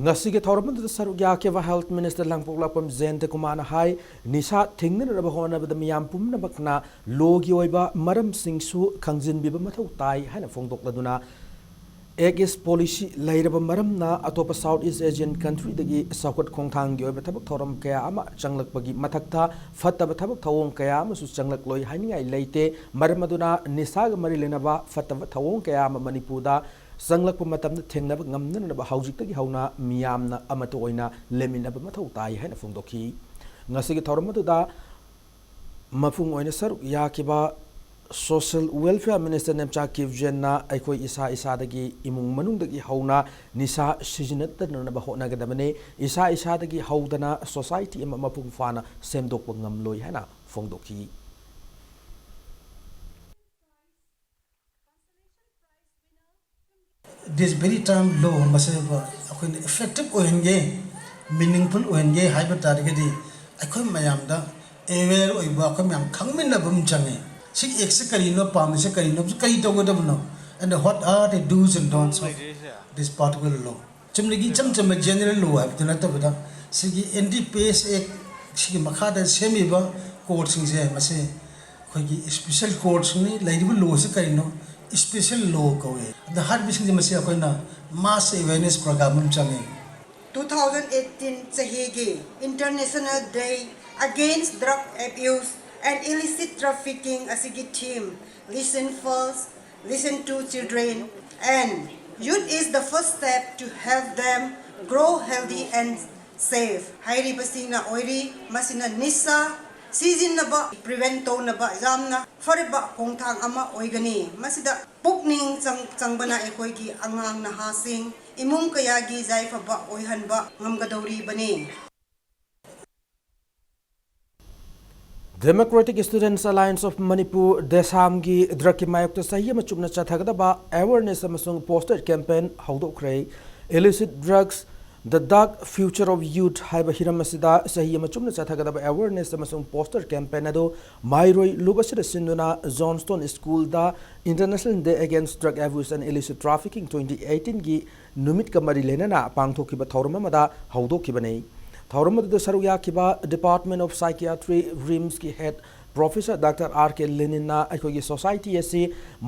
ꯉꯁꯤꯒꯤ ꯊꯧꯔꯝ ꯑꯗꯨꯗ ꯁꯔꯨꯛ ꯌꯥꯈꯤꯕ ꯍꯦꯜꯊ ꯃꯤꯅꯤꯁꯇꯔ ꯂꯥꯡꯄꯣꯛꯂꯥꯛꯄꯝ ꯖꯌꯟꯇ ꯀꯨꯃꯥꯔꯅ ꯍꯥꯏ, ꯅꯤꯁꯥ ꯊꯤꯡꯅꯅꯕ ꯍꯣꯠꯅꯕꯗ ꯃꯤꯌꯥꯝ ꯄꯨꯝꯅꯃꯛꯅ ꯂꯣꯒꯤ ꯑꯣꯏꯕ ꯃꯔꯝꯁꯤꯡꯁꯨ ꯈꯪꯖꯤꯟꯕꯤꯕ ꯃꯊꯧ ꯇꯥꯏ ꯍꯥꯏꯅ ꯐꯣꯡꯗꯣꯛꯂꯗꯨꯅ, ꯑꯦꯛ ꯏꯁ ꯄꯣꯂꯤꯁꯤ ꯂꯩꯔꯕ ꯃꯔꯝꯅ ꯑꯇꯣꯞꯄ ꯁꯥꯎꯠ ꯏꯁ ꯑꯦꯁꯤꯌꯥꯟ ꯀꯟꯇ꯭ꯔꯤꯗꯒꯤ ꯆꯥꯎꯈꯠ ꯈꯣꯡꯊꯥꯡꯒꯤ ꯑꯣꯏꯕ ꯊꯕꯛ ꯊꯧꯔꯝ ꯀꯌꯥ ꯑꯃ ꯆꯪꯂꯛꯄꯒꯤ ꯃꯊꯛꯇ ꯐꯠꯇꯕ ꯊꯕꯛ ꯊꯧꯑꯣꯡ ꯀꯌꯥ ꯑꯃꯁꯨ ꯆꯪꯂꯛꯂꯣꯏ ꯍꯥꯏꯅꯤꯡꯉꯥꯏ ꯂꯩꯇꯦ꯫ ꯃꯔꯝ ꯑꯗꯨꯅ ꯅꯤꯁꯥꯒ ꯃꯔꯤ ꯂꯩꯅꯕ ꯐꯠꯇꯕ ꯊꯧꯑꯣꯡ ꯀꯌꯥ ꯑꯃ ꯃꯅꯤꯄꯨꯔꯗ ꯆꯪꯂꯛꯄ ꯃꯇꯝꯗ ꯊꯦꯡꯅꯕ ꯉꯝꯅꯅꯕ ꯍꯧꯖꯤꯛꯇꯒꯤ ꯍꯧꯅ ꯃꯤꯌꯥꯝꯅ ꯑꯃꯠꯇ ꯑꯣꯏꯅ ꯂꯦꯞꯃꯤꯟꯅꯕ ꯃꯊꯧ ꯇꯥꯏ ꯍꯥꯏꯅ ꯐꯣꯡꯗꯣꯛꯈꯤ꯫ ꯉꯁꯤꯒꯤ ꯊꯧꯔꯝ ꯑꯗꯨꯗ ꯃꯄꯨꯡ ꯑꯣꯏꯅ ꯁꯔꯨꯛ ꯌꯥꯈꯤꯕ ꯁꯣꯁꯤꯌꯦꯜ ꯋꯦꯜꯐꯤꯌꯔ ꯃꯤꯅꯤꯁꯇꯔ ꯅꯦꯝꯆꯥ ꯀꯤꯞꯖꯦꯟꯅ ꯑꯩꯈꯣꯏ ꯏꯁꯥ ꯏꯁꯥꯗꯒꯤ, ꯏꯃꯨꯡ ꯃꯅꯨꯡꯗꯒꯤ ꯍꯧꯅ ꯅꯤꯁꯥ ꯁꯤꯖꯤꯟꯅꯗꯅꯕ ꯍꯣꯠꯅꯒꯗꯕꯅꯤ, ꯏꯁꯥ ꯏꯁꯥꯗꯒꯤ ꯍꯧꯗꯅ ꯁꯣꯁꯥꯏꯇꯤ ꯑꯃ ꯃꯄꯨꯡ ꯐꯥꯅ ꯁꯦꯝꯗꯣꯛꯄ ꯉꯝꯂꯣꯏ ꯍꯥꯏꯅ ꯐꯣꯡꯗꯣꯛꯈꯤ꯫ This very time law ꯃꯁꯤꯕꯨ ꯑꯩꯈꯣꯏꯅ effective ꯑꯣꯏꯍꯟꯒꯦ, meaningful ꯑꯣꯏꯍꯟꯒꯦ ꯍꯥꯏꯕ ꯇꯥꯔꯒꯗꯤ ꯑꯩꯈꯣꯏ ꯃꯌꯥꯝꯗ aware ꯑꯣꯏꯕ, ꯑꯩꯈꯣꯏ ꯃꯌꯥꯝ ꯈꯪꯃꯤꯟꯅꯕ ꯑꯃ ꯆꯪꯉꯤ꯫ ꯁꯤꯒꯤ ꯑꯦꯛꯁꯦ ꯀꯔꯤꯅꯣ, ꯄꯥꯝꯃꯤꯁꯦ ꯀꯔꯤꯅꯣ, ꯀꯔꯤ ꯇꯧꯒꯗꯕꯅꯣ, and what are the do's and don'ts of this particular law? ꯆꯨꯝꯅꯒꯤ ꯏꯆꯝ ꯆꯝꯕ general law ꯍꯥꯏꯕꯗꯨ ꯅꯠꯇꯕꯗ, ꯁꯤꯒꯤ N D P S Act ꯁꯤꯒꯤ ꯃꯈꯥꯗ ꯁꯦꯝꯃꯤꯕ ꯀꯣꯗꯁꯤꯡꯁꯦ, ꯃꯁꯤ ꯑꯩꯈꯣꯏꯒꯤ special ꯀꯣꯗꯁꯤꯡꯅꯤ꯫ ꯂꯩꯔꯤꯕ ꯂꯣꯁꯤ ꯀꯔꯤꯅꯣ? Special law ꯀꯧꯏ꯫ ꯑꯗ ꯍꯥꯏꯔꯤꯕꯁꯤꯡꯁꯦ, ꯃꯁꯤ ꯑꯩꯈꯣꯏꯅ mass awareness program ꯑꯃ ꯆꯪꯉꯤ꯫ Two thousand eighteen ꯆꯍꯤꯒꯤ International Day Against Drug Abuse and Illicit Trafficking ꯑꯁꯤꯒꯤ theme, Listen First, Listen to Children, and Youth is the First Step to Help Them Grow Healthy and Safe ꯍꯥꯏꯔꯤꯕꯁꯤꯅ ꯑꯣꯏꯔꯤ꯫ ꯃꯁꯤꯅ ꯅꯤꯁꯥ ꯁꯤꯖꯤꯟꯅꯕ prevent ꯇꯧꯅꯕ ꯌꯥꯝꯅ ꯐꯔꯕ ꯈꯣꯡꯊꯥꯡ ꯑꯃ ꯑꯣꯏꯒꯅꯤ꯫ ꯃꯁꯤꯗ ꯄꯨꯛꯅꯤꯡ ꯆꯪ-, ꯆꯪꯕꯅ ꯑꯩꯈꯣꯏꯒꯤ ꯑꯉꯥꯡ ꯅꯍꯥꯁꯤꯡ, ꯏꯃꯨꯡ ꯀꯌꯥꯒꯤ ꯌꯥꯏꯐꯕ ꯑꯣꯏꯍꯟꯕ ꯉꯝꯒꯗꯧꯔꯤꯕꯅꯤ꯫ Democratic Students Alliance of Manipur, DESAMꯒꯤ drugꯀꯤ ꯃꯥꯌꯣꯛꯇ ꯆꯍꯤ ꯑꯃ ꯆꯨꯞꯅ ꯆꯠꯊꯒꯗꯕ awareness ꯑꯃꯁꯨꯡ poster campaign ꯍꯧꯗꯣꯛꯈ꯭ꯔꯦ꯫ Illicit drugs, the dark future of youth ꯍꯥꯏꯕ ꯍꯤꯔꯝ ꯑꯁꯤꯗ ꯆꯍꯤ ꯑꯃ ꯆꯨꯞꯅ ꯆꯠꯊꯒꯗꯕ awareness ꯑꯃꯁꯨꯡ poster campaign ꯑꯗꯨ ꯃꯍꯩꯔꯣꯏ ꯂꯨꯞ ꯑꯁꯤꯗ ꯁꯤꯟꯗꯨꯅ Johnstone Schoolꯗ International Day Against Drug Abuse and Illicit Trafficking twenty eighteenꯒꯤ ꯅꯨꯃꯤꯠꯀ ꯃꯔꯤ ꯂꯩꯅꯅ ꯄꯥꯡꯊꯣꯛꯈꯤꯕ ꯊꯧꯔꯝ ꯑꯃꯗ ꯍꯧꯗꯣꯛꯈꯤꯕꯅꯤ꯫ ꯊꯧꯔꯝ ꯑꯗꯨꯗ ꯁꯔꯨꯛ ꯌꯥꯈꯤꯕ Department of Psychiatry, RIMSꯀꯤ head Professor Doctor R K Leninꯅ ꯑꯩꯈꯣꯏꯒꯤ society ꯑꯁꯤ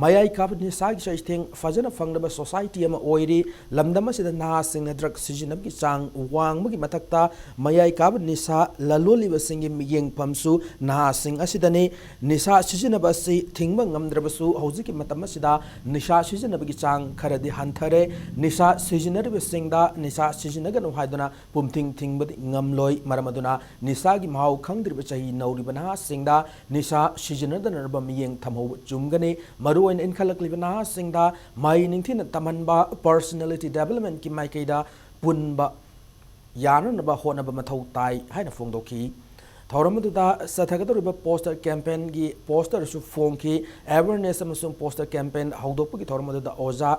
ꯃꯌꯥꯏ ꯀꯥꯕ ꯅꯤꯁꯥꯒꯤ ꯆꯩꯊꯦꯡ ꯐꯖꯅ ꯐꯪꯂꯕ society ꯑꯃ ꯑꯣꯏꯔꯤ꯫ ꯂꯝꯗꯝ ꯑꯁꯤꯗ ꯅꯍꯥꯁꯤꯡꯅ drug ꯁꯤꯖꯤꯟꯅꯕꯒꯤ ꯆꯥꯡ ꯋꯥꯡꯕꯒꯤ ꯃꯊꯛꯇ ꯃꯌꯥꯏ ꯀꯥꯕ ꯅꯤꯁꯥ ꯂꯂꯣꯜꯂꯤꯕꯁꯤꯡꯒꯤ ꯃꯤꯠꯌꯦꯡꯐꯝꯁꯨ ꯅꯍꯥꯁꯤꯡ ꯑꯁꯤꯗꯅꯤ꯫ ꯅꯤꯁꯥ ꯁꯤꯖꯤꯟꯅꯕ ꯑꯁꯤ ꯊꯤꯡꯕ ꯉꯝꯗ꯭ꯔꯕꯁꯨ ꯍꯧꯖꯤꯛꯀꯤ ꯃꯇꯝ ꯑꯁꯤꯗ ꯅꯤꯁꯥ ꯁꯤꯖꯤꯟꯅꯕꯒꯤ ꯆꯥꯡ ꯈꯔꯗꯤ ꯍꯟꯊꯔꯦ꯫ ꯅꯤꯁꯥ ꯁꯤꯖꯤꯟꯅꯔꯤꯕꯁꯤꯡꯗ ꯅꯤꯁꯥ ꯁꯤꯖꯤꯟꯅꯒꯅꯨ ꯍꯥꯏꯗꯨꯅ ꯄꯨꯝꯊꯤꯡ ꯊꯤꯡꯕꯗꯤ ꯉꯝꯂꯣꯏ꯫ ꯃꯔꯝ ꯑꯗꯨꯅ ꯅꯤꯁꯥꯒꯤ ꯃꯍꯥꯎ ꯈꯪꯗ꯭ꯔꯤꯕ ꯆꯍꯤ ꯅꯧꯔꯤꯕ ꯅꯍꯥꯁꯤꯡꯗ ꯅꯤꯁꯥ ꯁꯤꯖꯤꯟꯅꯗꯅꯕ ꯃꯤꯠꯌꯦꯡ ꯊꯝꯍꯧꯕ ꯆꯨꯝꯒꯅꯤ꯫ ꯃꯔꯨꯑꯣꯏꯅ ꯏꯟꯈꯠꯂꯛꯂꯤꯕ ꯅꯍꯥꯁꯤꯡꯗ ꯃꯍꯩ ꯅꯤꯡꯊꯤꯅ ꯇꯝꯍꯟꯕ, personality developmentꯀꯤ ꯃꯥꯏꯀꯩꯗ ꯄꯨꯟꯕ ꯌꯥꯅꯅꯕ ꯍꯣꯠꯅꯕ ꯃꯊꯧ ꯇꯥꯏ ꯍꯥꯏꯅ ꯐꯣꯡꯗꯣꯛꯈꯤ꯫ ꯊꯧꯔꯝ ꯑꯗꯨꯗ ꯆꯠꯊꯒꯗꯧꯔꯤꯕ poster campaignꯒꯤ posterꯁꯨ ꯐꯣꯡꯈꯤ꯫ Awareness ꯑꯃꯁꯨꯡ poster campaign ꯍꯧꯗꯣꯛꯄꯒꯤ ꯊꯧꯔꯝ ꯑꯗꯨꯗ ꯑꯣꯖꯥ,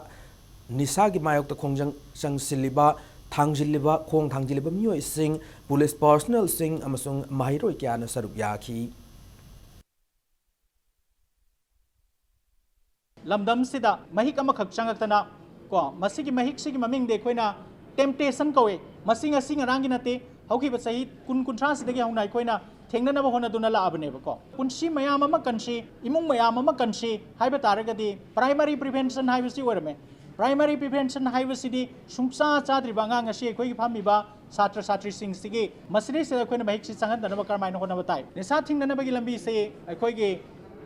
ꯅꯤꯁꯥꯒꯤ ꯃꯥꯌꯣꯛꯇ ꯈꯣꯡꯖꯪ ꯆꯪꯁꯤꯜꯂꯤꯕ, ꯊꯥꯡꯖꯤꯜꯂꯤꯕ, ꯈꯣꯡ ꯊꯥꯡꯖꯤꯜꯂꯤꯕ ꯃꯤꯑꯣꯏꯁꯤꯡ, police personnelꯁꯤꯡ ꯑꯃꯁꯨꯡ ꯃꯍꯩꯔꯣꯏ ꯀꯌꯥꯅ ꯁꯔꯨꯛ ꯌꯥꯈꯤ꯫ ꯂꯝꯗꯝꯁꯤꯗ ꯃꯍꯤꯛ ꯑꯃꯈꯛ ꯆꯪꯉꯛꯇꯅ ꯀꯣ, ꯃꯁꯤꯒꯤ ꯃꯍꯤꯛꯁꯤꯒꯤ ꯃꯃꯤꯡꯗꯤ ꯑꯩꯈꯣꯏꯅ temptation ꯀꯧꯏ꯫ ꯃꯁꯤ ꯉꯁꯤ ꯉꯔꯥꯡꯒꯤ ꯅꯠꯇꯦ, ꯍꯧꯈꯤꯕ ꯆꯍꯤ ꯀꯨꯟ ꯀꯨꯟꯊ꯭ꯔꯥꯁꯤꯗꯒꯤ ꯍꯧꯅ ꯑꯩꯈꯣꯏꯅ ꯊꯦꯡꯅꯅꯕ ꯍꯣꯠꯅꯗꯨꯅ ꯂꯥꯛꯑꯕꯅꯦꯕꯀꯣ꯫ ꯄꯨꯟꯁꯤ ꯃꯌꯥꯝ ꯑꯃ ꯀꯟꯁꯤ, ꯏꯃꯨꯡ ꯃꯌꯥꯝ ꯑꯃ ꯀꯟꯁꯤ ꯍꯥꯏꯕ ꯇꯥꯔꯒꯗꯤ primary prevention ꯍꯥꯏꯕꯁꯤ ꯑꯣꯏꯔꯝꯃꯦ꯫ Primary prevention ꯍꯥꯏꯕꯁꯤꯗꯤ ꯁꯨꯡꯆꯥ ꯆꯥꯗ꯭ꯔꯤꯕ ꯑꯉꯥꯡ ꯉꯁꯤ ꯑꯩꯈꯣꯏꯒꯤ ꯐꯝꯃꯤꯕ ꯁꯥꯇ꯭ꯔ ꯁꯥꯇ꯭ꯔꯤꯁꯤꯡꯁꯤꯒꯤ ꯃꯁꯤꯗꯩꯁꯤꯗ ꯑꯩꯈꯣꯏꯅ ꯃꯍꯤꯛꯁꯤ ꯆꯪꯍꯟꯗꯅꯕ ꯀꯔꯝꯍꯥꯏꯅ ꯍꯣꯠꯅꯕ ꯇꯥꯏ? ꯅꯤꯁꯥ ꯊꯤꯡꯅꯅꯕꯒꯤ ꯂꯝꯕꯤꯁꯤ ꯑꯩꯈꯣꯏꯒꯤ,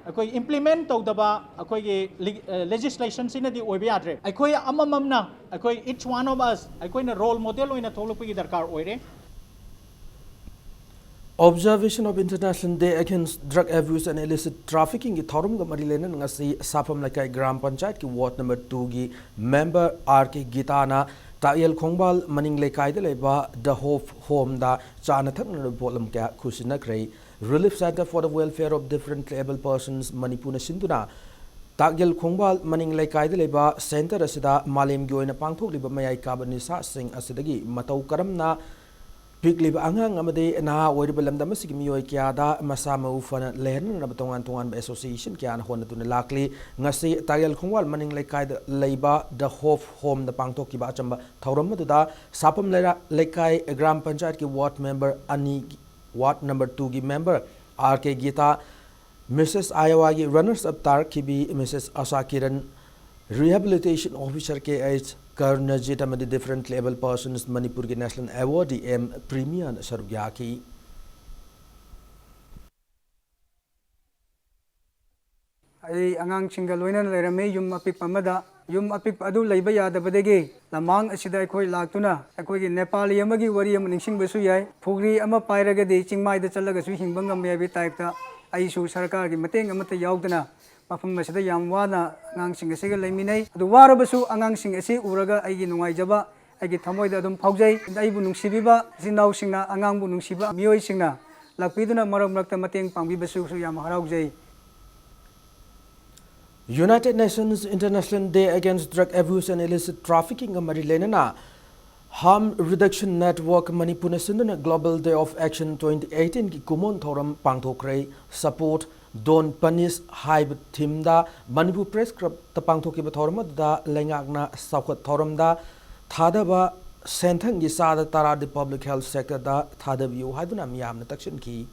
ꯑꯩꯈꯣꯏ implement ꯇꯧꯗꯕ ꯑꯩꯈꯣꯏꯒꯤ ꯂꯤ-, ꯑ, legislationꯁꯤꯅꯗꯤ ꯑꯣꯏꯕ ꯌꯥꯗ꯭ꯔꯦ꯫ ꯑꯩꯈꯣꯏ ꯑꯃꯃꯝꯅ, ꯑꯩꯈꯣꯏ each one of us, ꯑꯩꯈꯣꯏꯅ role model ꯑꯣꯏꯅ ꯊꯣꯛꯂꯛꯄꯒꯤ ꯗꯔꯀꯥꯔ ꯑꯣꯏꯔꯦ꯫ Observation of International Day Against Drug Abuse and Illicit Traffickingꯒꯤ ꯊꯧꯔꯝꯒ ꯃꯔꯤ ꯂꯩꯅꯅ ꯉꯁꯤ ꯁꯥꯐꯝ ꯂꯩꯀꯥꯏ ꯒ꯭ꯔꯥꯝ ꯄꯟꯆꯥꯌꯠꯀꯤ ward number twoꯒꯤ member R K ꯒꯤꯇꯥꯅ ꯇꯥꯛꯌꯦꯜ ꯈꯣꯡꯕꯥꯜ ꯃꯅꯤꯡ ꯂꯩꯀꯥꯏꯗ ꯂꯩꯕ The Hope Homeꯗ ꯆꯥꯅ ꯊꯛꯅꯅꯕ ꯄꯣꯠꯂꯝ ꯀꯌꯥ ꯈꯨꯠꯁꯤꯟꯅꯈ꯭ꯔꯦ꯫ Relief Centre for the Welfare of Differently Abled Persons ꯃꯅꯤꯄꯨꯔꯅ ꯁꯤꯟꯗꯨꯅ ꯇꯥꯛꯌꯦꯜ ꯈꯣꯡꯕꯥꯜ ꯃꯅꯤꯡ ꯂꯩꯀꯥꯏꯗ ꯂꯩꯕ centre ꯑꯁꯤꯗ ꯃꯥꯂꯦꯝꯒꯤ ꯑꯣꯏꯅ ꯄꯥꯡꯊꯣꯛꯂꯤꯕ ꯃꯌꯥꯏ ꯀꯥꯕ ꯅꯤꯁꯥꯁꯤꯡ ꯑꯁꯤꯗꯒꯤ ꯃꯇꯧ ꯀꯔꯝꯅ ꯄꯤꯛꯂꯤꯕ ꯑꯉꯥꯡ ꯑꯃꯗꯤ ꯅꯍꯥ ꯑꯣꯏꯔꯤꯕ ꯂꯝꯗꯝ ꯑꯁꯤꯒꯤ ꯃꯤꯑꯣꯏ ꯀꯌꯥꯗ ꯃꯁꯥ ꯃꯎ ꯐꯅ ꯂꯩꯍꯟꯅꯅꯕ ꯇꯣꯉꯥꯟ ꯇꯣꯉꯥꯟꯕ association ꯀꯌꯥꯅ ꯍꯣꯠꯅꯗꯨꯅ ꯂꯥꯛꯂꯤ꯫ ꯉꯁꯤ ꯇꯥꯛꯌꯦꯜ ꯈꯣꯡꯕꯥꯜ ꯃꯅꯤꯡ ꯂꯩꯀꯥꯏꯗ ꯂꯩꯕ The Hope Homeꯗ ꯄꯥꯡꯊꯣꯛꯈꯤꯕ ꯑꯆꯝꯕ ꯊꯧꯔꯝ ꯑꯗꯨꯗ ꯁꯥꯐꯝ ꯂꯩꯔꯥ-, ꯂꯩꯀꯥꯏ ꯒ꯭ꯔꯥꯝ ꯄꯟꯆꯥꯌꯠꯀꯤ ward member ꯑꯅꯤ, ward number twoꯒꯤ member R K guitar, Missus Iowaꯒꯤ runners up ꯇꯥꯔꯛꯈꯤꯕꯤ Missus ꯑꯁꯥ Kiran, Rehabilitation Officer K H ꯀꯔꯅꯖꯤꯠ ꯑꯃꯗꯤ Differently Abled Persons ꯃꯅꯤꯄꯨꯔꯒꯤ National Awardee M ꯄ꯭ꯔꯤꯃꯤꯌꯥꯅ ꯁꯔꯨꯛ ꯌꯥꯈꯤ꯫ ꯑꯩ ꯑꯉꯥꯡꯁꯤꯡꯒ ꯂꯣꯏꯅꯅ ꯂꯩꯔꯝꯃꯤ ꯌꯨꯝ ꯑꯄꯤꯛꯄ ꯑꯃꯗ꯫ ꯌꯨꯝ ꯑꯄꯤꯛꯄ ꯑꯗꯨ ꯂꯩꯕ ꯌꯥꯗꯕꯗꯒꯤ ꯂꯝꯃꯥꯡ ꯑꯁꯤꯗ ꯑꯩꯈꯣꯏ ꯂꯥꯛꯇꯨꯅ ꯑꯩꯈꯣꯏꯒꯤ ꯅꯦꯄꯥꯂꯤ ꯑꯃꯒꯤ ꯋꯥꯔꯤ ꯑꯃ ꯅꯤꯡꯁꯤꯡꯕꯁꯨ ꯌꯥꯏ꯫ ꯐꯨꯒ꯭ꯔꯤ ꯑꯃ ꯄꯥꯏꯔꯒꯗꯤ ꯆꯤꯡꯃꯥꯏꯗ ꯆꯠꯂꯒꯁꯨ ꯍꯤꯡꯕ ꯉꯝꯃꯤ ꯍꯥꯏꯕꯒꯤ typeꯇ ꯑꯩꯁꯨ ꯁꯔꯀꯥꯔꯒꯤ ꯃꯇꯦꯡ ꯑꯃꯠꯇ ꯌꯥꯎꯗꯅ ꯃꯐꯝ ꯑꯁꯤꯗ ꯌꯥꯝ ꯋꯥꯅ ꯑꯉꯥꯡꯁꯤꯡ ꯑꯁꯤꯒ ꯂꯩꯃꯤꯟꯅꯩ꯫ ꯑꯗꯨ ꯋꯥꯔꯕꯁꯨ ꯑꯉꯥꯡꯁꯤꯡ ꯑꯁꯤ ꯎꯔꯒ ꯑꯩꯒꯤ ꯅꯨꯡꯉꯥꯏꯖꯕ ꯑꯩꯒꯤ ꯊꯃꯣꯏꯗ ꯑꯗꯨꯝ ꯐꯥꯎꯖꯩ꯫ ꯑꯩꯕꯨ ꯅꯨꯡꯁꯤꯕꯤꯕ ꯏꯆꯤꯟ ꯏꯅꯥꯎꯁꯤꯡꯅ, ꯑꯉꯥꯡꯕꯨ ꯅꯨꯡꯁꯤꯕ ꯃꯤꯑꯣꯏꯁꯤꯡꯅ ꯂꯥꯛꯄꯤꯗꯨꯅ ꯃꯔꯛ ꯃꯔꯛꯇ ꯃꯇꯦꯡ ꯄꯥꯡꯕꯤꯕꯁꯤꯁꯨ ꯌꯥꯝ ꯍꯔꯥꯎꯖꯩ꯫ United Nations International Day Against Drug Abuse and Illicit Traffickingꯒ ꯃꯔꯤ ꯂꯩꯅꯅ Harm Reduction Network ꯃꯅꯤꯄꯨꯔꯅ ꯁꯤꯟꯗꯨꯅ Global Day of Action twenty eighteenꯒꯤ ꯀꯨꯝꯑꯣꯟ ꯊꯧꯔꯝ ꯄꯥꯡꯊꯣꯛꯈ꯭ꯔꯦ꯫ Support, Don't Punish ꯍꯥꯏꯕ themeꯗ ꯃꯅꯤꯄꯨꯔ Press Clubꯇ ꯄꯥꯡꯊꯣꯛꯈꯤꯕ ꯊꯧꯔꯝ ꯑꯗꯨꯗ ꯂꯩꯉꯥꯛꯅ ꯆꯥꯎꯈꯠ ꯊꯧꯔꯝꯗ ꯊꯥꯗꯕ ꯁꯦꯟꯊꯪꯒꯤ ꯆꯥꯗ ꯇꯔꯥꯗꯤ public health sectorꯗ ꯊꯥꯗꯕꯤꯌꯨ ꯍꯥꯏꯗꯨꯅ ꯃꯤꯌꯥꯝꯅ ꯇꯛꯁꯤꯟꯈꯤ꯫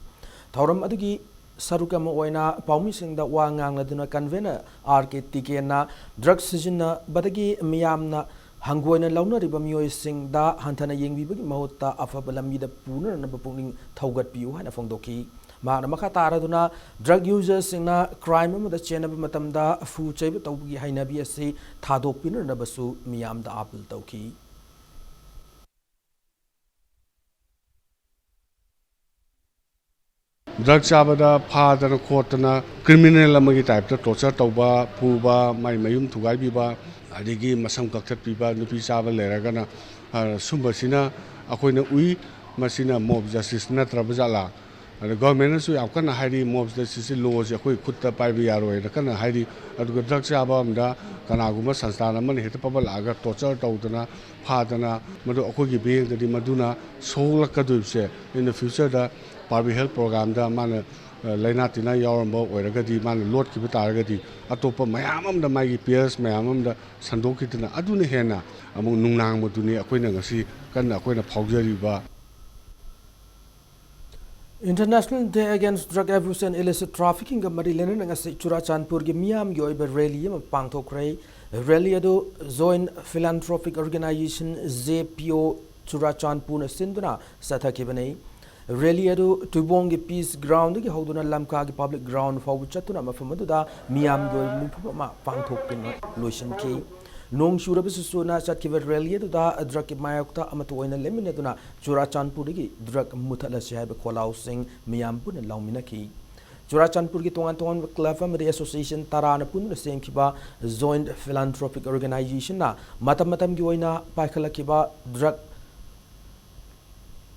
ꯊꯧꯔꯝ ꯑꯗꯨꯒꯤ ꯁꯔꯨꯛ ꯑꯃ ꯑꯣꯏꯅ ꯄꯥꯎꯃꯤꯁꯤꯡꯗ ꯋꯥ ꯉꯥꯡꯂꯗꯨꯅ convener R K ꯇꯤꯀꯦꯟꯅ drug ꯁꯤꯖꯤꯟꯅꯕꯗꯒꯤ ꯃꯤꯌꯥꯝꯅ ꯍꯪꯒꯣꯏꯅ ꯂꯧꯅꯔꯤꯕ ꯃꯤꯑꯣꯏꯁꯤꯡꯗ ꯍꯟꯊꯅ ꯌꯦꯡꯕꯤꯕꯒꯤ ꯃꯍꯨꯠꯇ ꯑꯐꯕ ꯂꯝꯕꯤꯗ ꯄꯨꯅꯅꯕ ꯄꯨꯛꯅꯤꯡ ꯊꯧꯒꯠꯄꯤꯌꯨ ꯍꯥꯏꯅ ꯐꯣꯡꯗꯣꯛꯈꯤ꯫ ꯃꯍꯥꯛꯅ ꯃꯈꯥ ꯇꯥꯔꯗꯨꯅ drug userꯁꯤꯡꯅ crime ꯑꯃꯗ ꯆꯦꯟꯅꯕ ꯃꯇꯝꯗ ꯐꯨ ꯆꯩꯕ ꯇꯧꯕꯒꯤ ꯍꯩꯅꯕꯤ ꯑꯁꯤ ꯊꯥꯗꯣꯛꯄꯤꯅꯅꯕꯁꯨ ꯃꯤꯌꯥꯝꯗ appeal ꯇꯧꯈꯤ꯫ ꯗ꯭ꯔꯒ ꯆꯥꯕꯗ ꯐꯥꯗꯅ ꯈꯣꯠꯇꯅ ꯀ꯭ꯔꯤꯃꯤꯅꯦꯜ ꯑꯃꯒꯤ ꯇꯥꯏꯞꯇ ꯇꯣꯔꯆꯔ ꯇꯧꯕ, ꯐꯨꯕ, ꯃꯥꯏ ꯃꯌꯨꯝ ꯊꯨꯒꯥꯏꯕꯤꯕ, ꯑꯗꯒꯤ ꯃꯁꯝ ꯀꯛꯊꯠꯄꯤꯕ, ꯅꯨꯄꯤ ꯆꯥꯕ ꯂꯩꯔꯒꯅ, ꯑ, ꯁꯨꯝꯕꯁꯤꯅ ꯑꯩꯈꯣꯏꯅ ꯎꯏ꯫ ꯃꯁꯤꯅ ꯃꯣꯕ ꯖꯁꯇꯤꯁ ꯅꯠꯇ꯭ꯔꯕ ꯖꯥꯠꯂꯥ? ꯑꯗ ꯒꯣꯔꯃꯦꯟꯅꯁꯨ ꯌꯥꯝ ꯀꯟꯅ ꯍꯥꯏꯔꯤ, ꯃꯣꯕ ꯖꯁꯇꯤꯁꯁꯤ ꯂꯣꯁꯤ ꯑꯩꯈꯣꯏ ꯈꯨꯠꯇ ꯄꯥꯏꯕ ꯌꯥꯔꯣꯏꯅ ꯀꯟꯅ ꯍꯥꯏꯔꯤ꯫ ꯑꯗꯨꯒ ꯗ꯭ꯔꯒ ꯆꯥꯕ ꯑꯃꯗ ꯀꯅꯥꯒꯨꯝꯕ ꯁꯪꯁꯊꯥꯟ ꯑꯃꯅ ꯍꯦꯛꯇ ꯄꯕꯠꯂꯛꯑꯒ ꯇꯣꯔꯆꯔ ꯇꯧꯗꯅ, ꯐꯥꯗꯅ, ꯃꯗꯨ ꯑꯩꯈꯣꯏꯒꯤ ꯃꯤꯠꯌꯦꯡꯗꯗꯤ ꯃꯗꯨꯅ ꯁꯣꯛꯂꯛꯀꯗꯣꯏꯕꯁꯦ, in the future ꯗ ꯄꯥꯔꯕꯤ ꯍꯦꯜꯊ ꯄ꯭ꯔꯣꯒ꯭ꯔꯥꯝꯗ ꯃꯥꯅ, ꯑ, ꯂꯥꯏꯅꯥ ꯇꯤꯟꯅꯥ ꯌꯥꯎꯔꯝꯕ ꯑꯣꯏꯔꯒꯗꯤ, ꯃꯥꯅ ꯂꯣꯠꯈꯤꯕ ꯇꯥꯔꯒꯗꯤ, ꯑꯇꯣꯞꯄ ꯃꯌꯥꯝ ꯑꯃꯗ, ꯃꯥꯒꯤ ꯄꯤꯌꯔꯁ ꯃꯌꯥꯝ ꯑꯃꯗ ꯁꯟꯗꯣꯛꯈꯤꯗꯅ, ꯑꯗꯨꯅ ꯍꯦꯟꯅ ꯑꯃꯨꯛ ꯅꯨꯡꯅꯥꯡꯕꯗꯨꯅꯤ ꯑꯩꯈꯣꯏꯅ ꯉꯁꯤ ꯀꯟꯅ ꯑꯩꯈꯣꯏꯅ ꯐꯥꯎꯖꯔꯤꯕ꯫ International Day Against Drug Abuse and Illicit Trafficking ꯒ ꯃꯔꯤ ꯂꯩꯅꯅ ꯉꯁꯤ ꯆꯨꯔꯥꯆꯥꯟꯄꯨꯔꯒꯤ ꯃꯤꯌꯥꯝꯒꯤ ꯑꯣꯏꯕ ꯔꯦꯂꯤ ꯑꯃ ꯄꯥꯡꯊꯣꯛꯈ꯭ꯔꯦ꯫ ꯔꯦꯂꯤ ꯑꯗꯨ Joint Philanthropic Organization, J P O, ꯆꯨꯔꯥꯆꯥꯟꯄꯨꯔꯅ ꯁꯤꯟꯗꯨꯅ ꯆꯠꯊꯈꯤꯕꯅꯤ꯫ ꯔꯦꯂꯤ ꯑꯗꯨ ꯇꯨꯏꯕꯣꯡꯒꯤ ꯄꯤꯁ ꯒ꯭ꯔꯥꯎꯟꯗꯒꯤ ꯍꯧꯗꯨꯅ ꯂꯝꯀꯥꯒꯤ ꯄꯕ꯭ꯂꯤꯛ ꯒ꯭ꯔꯥꯎꯟ ꯐꯥꯎꯕ ꯆꯠꯇꯨꯅ ꯃꯐꯝ ꯑꯗꯨꯗ ꯃꯤꯌꯥꯝꯒꯤ ꯑꯣꯏꯕ ꯃꯤꯐꯝ ꯑꯃ ꯄꯥꯡꯊꯣꯛꯇꯨꯅ ꯂꯣꯏꯁꯤꯟꯈꯤ꯫ ꯅꯣꯡ ꯆꯨꯔꯕꯁꯨ ꯆꯨꯅ ꯆꯠꯈꯤꯕ ꯔꯦꯂꯤ ꯑꯗꯨꯗ ꯗ꯭ꯔꯒꯀꯤ ꯃꯥꯌꯣꯛꯇ ꯑꯃꯠꯇ ꯑꯣꯏꯅ ꯂꯦꯞꯃꯤꯟꯅꯗꯨꯅ ꯆꯨꯔꯥꯆꯥꯟꯄꯨꯔꯗꯒꯤ ꯗ꯭ꯔꯒ ꯃꯨꯊꯠꯂꯁꯤ ꯍꯥꯏꯕ ꯈꯣꯜꯂꯥꯎꯁꯤꯡ ꯃꯤꯌꯥꯝ ꯄꯨꯟꯅ ꯂꯥꯎꯃꯤꯟꯅꯈꯤ꯫ ꯆꯨꯔꯥꯆꯥꯟꯄꯨꯔꯒꯤ ꯇꯣꯉꯥꯟ ꯇꯣꯉꯥꯟꯕ ꯀ꯭ꯂꯕ ꯑꯃꯗꯤ ꯑꯦꯁꯣꯁꯤꯌꯦꯁꯟ ꯇꯔꯥꯅ ꯄꯨꯟꯗꯨꯅ ꯁꯦꯝꯈꯤꯕ Joint Philanthropic Organization ꯅ ꯃꯇꯝ ꯃꯇꯝꯒꯤ ꯑꯣꯏꯅ ꯄꯥꯏꯈꯠꯂꯛꯈꯤꯕ ꯗ꯭ꯔꯒ,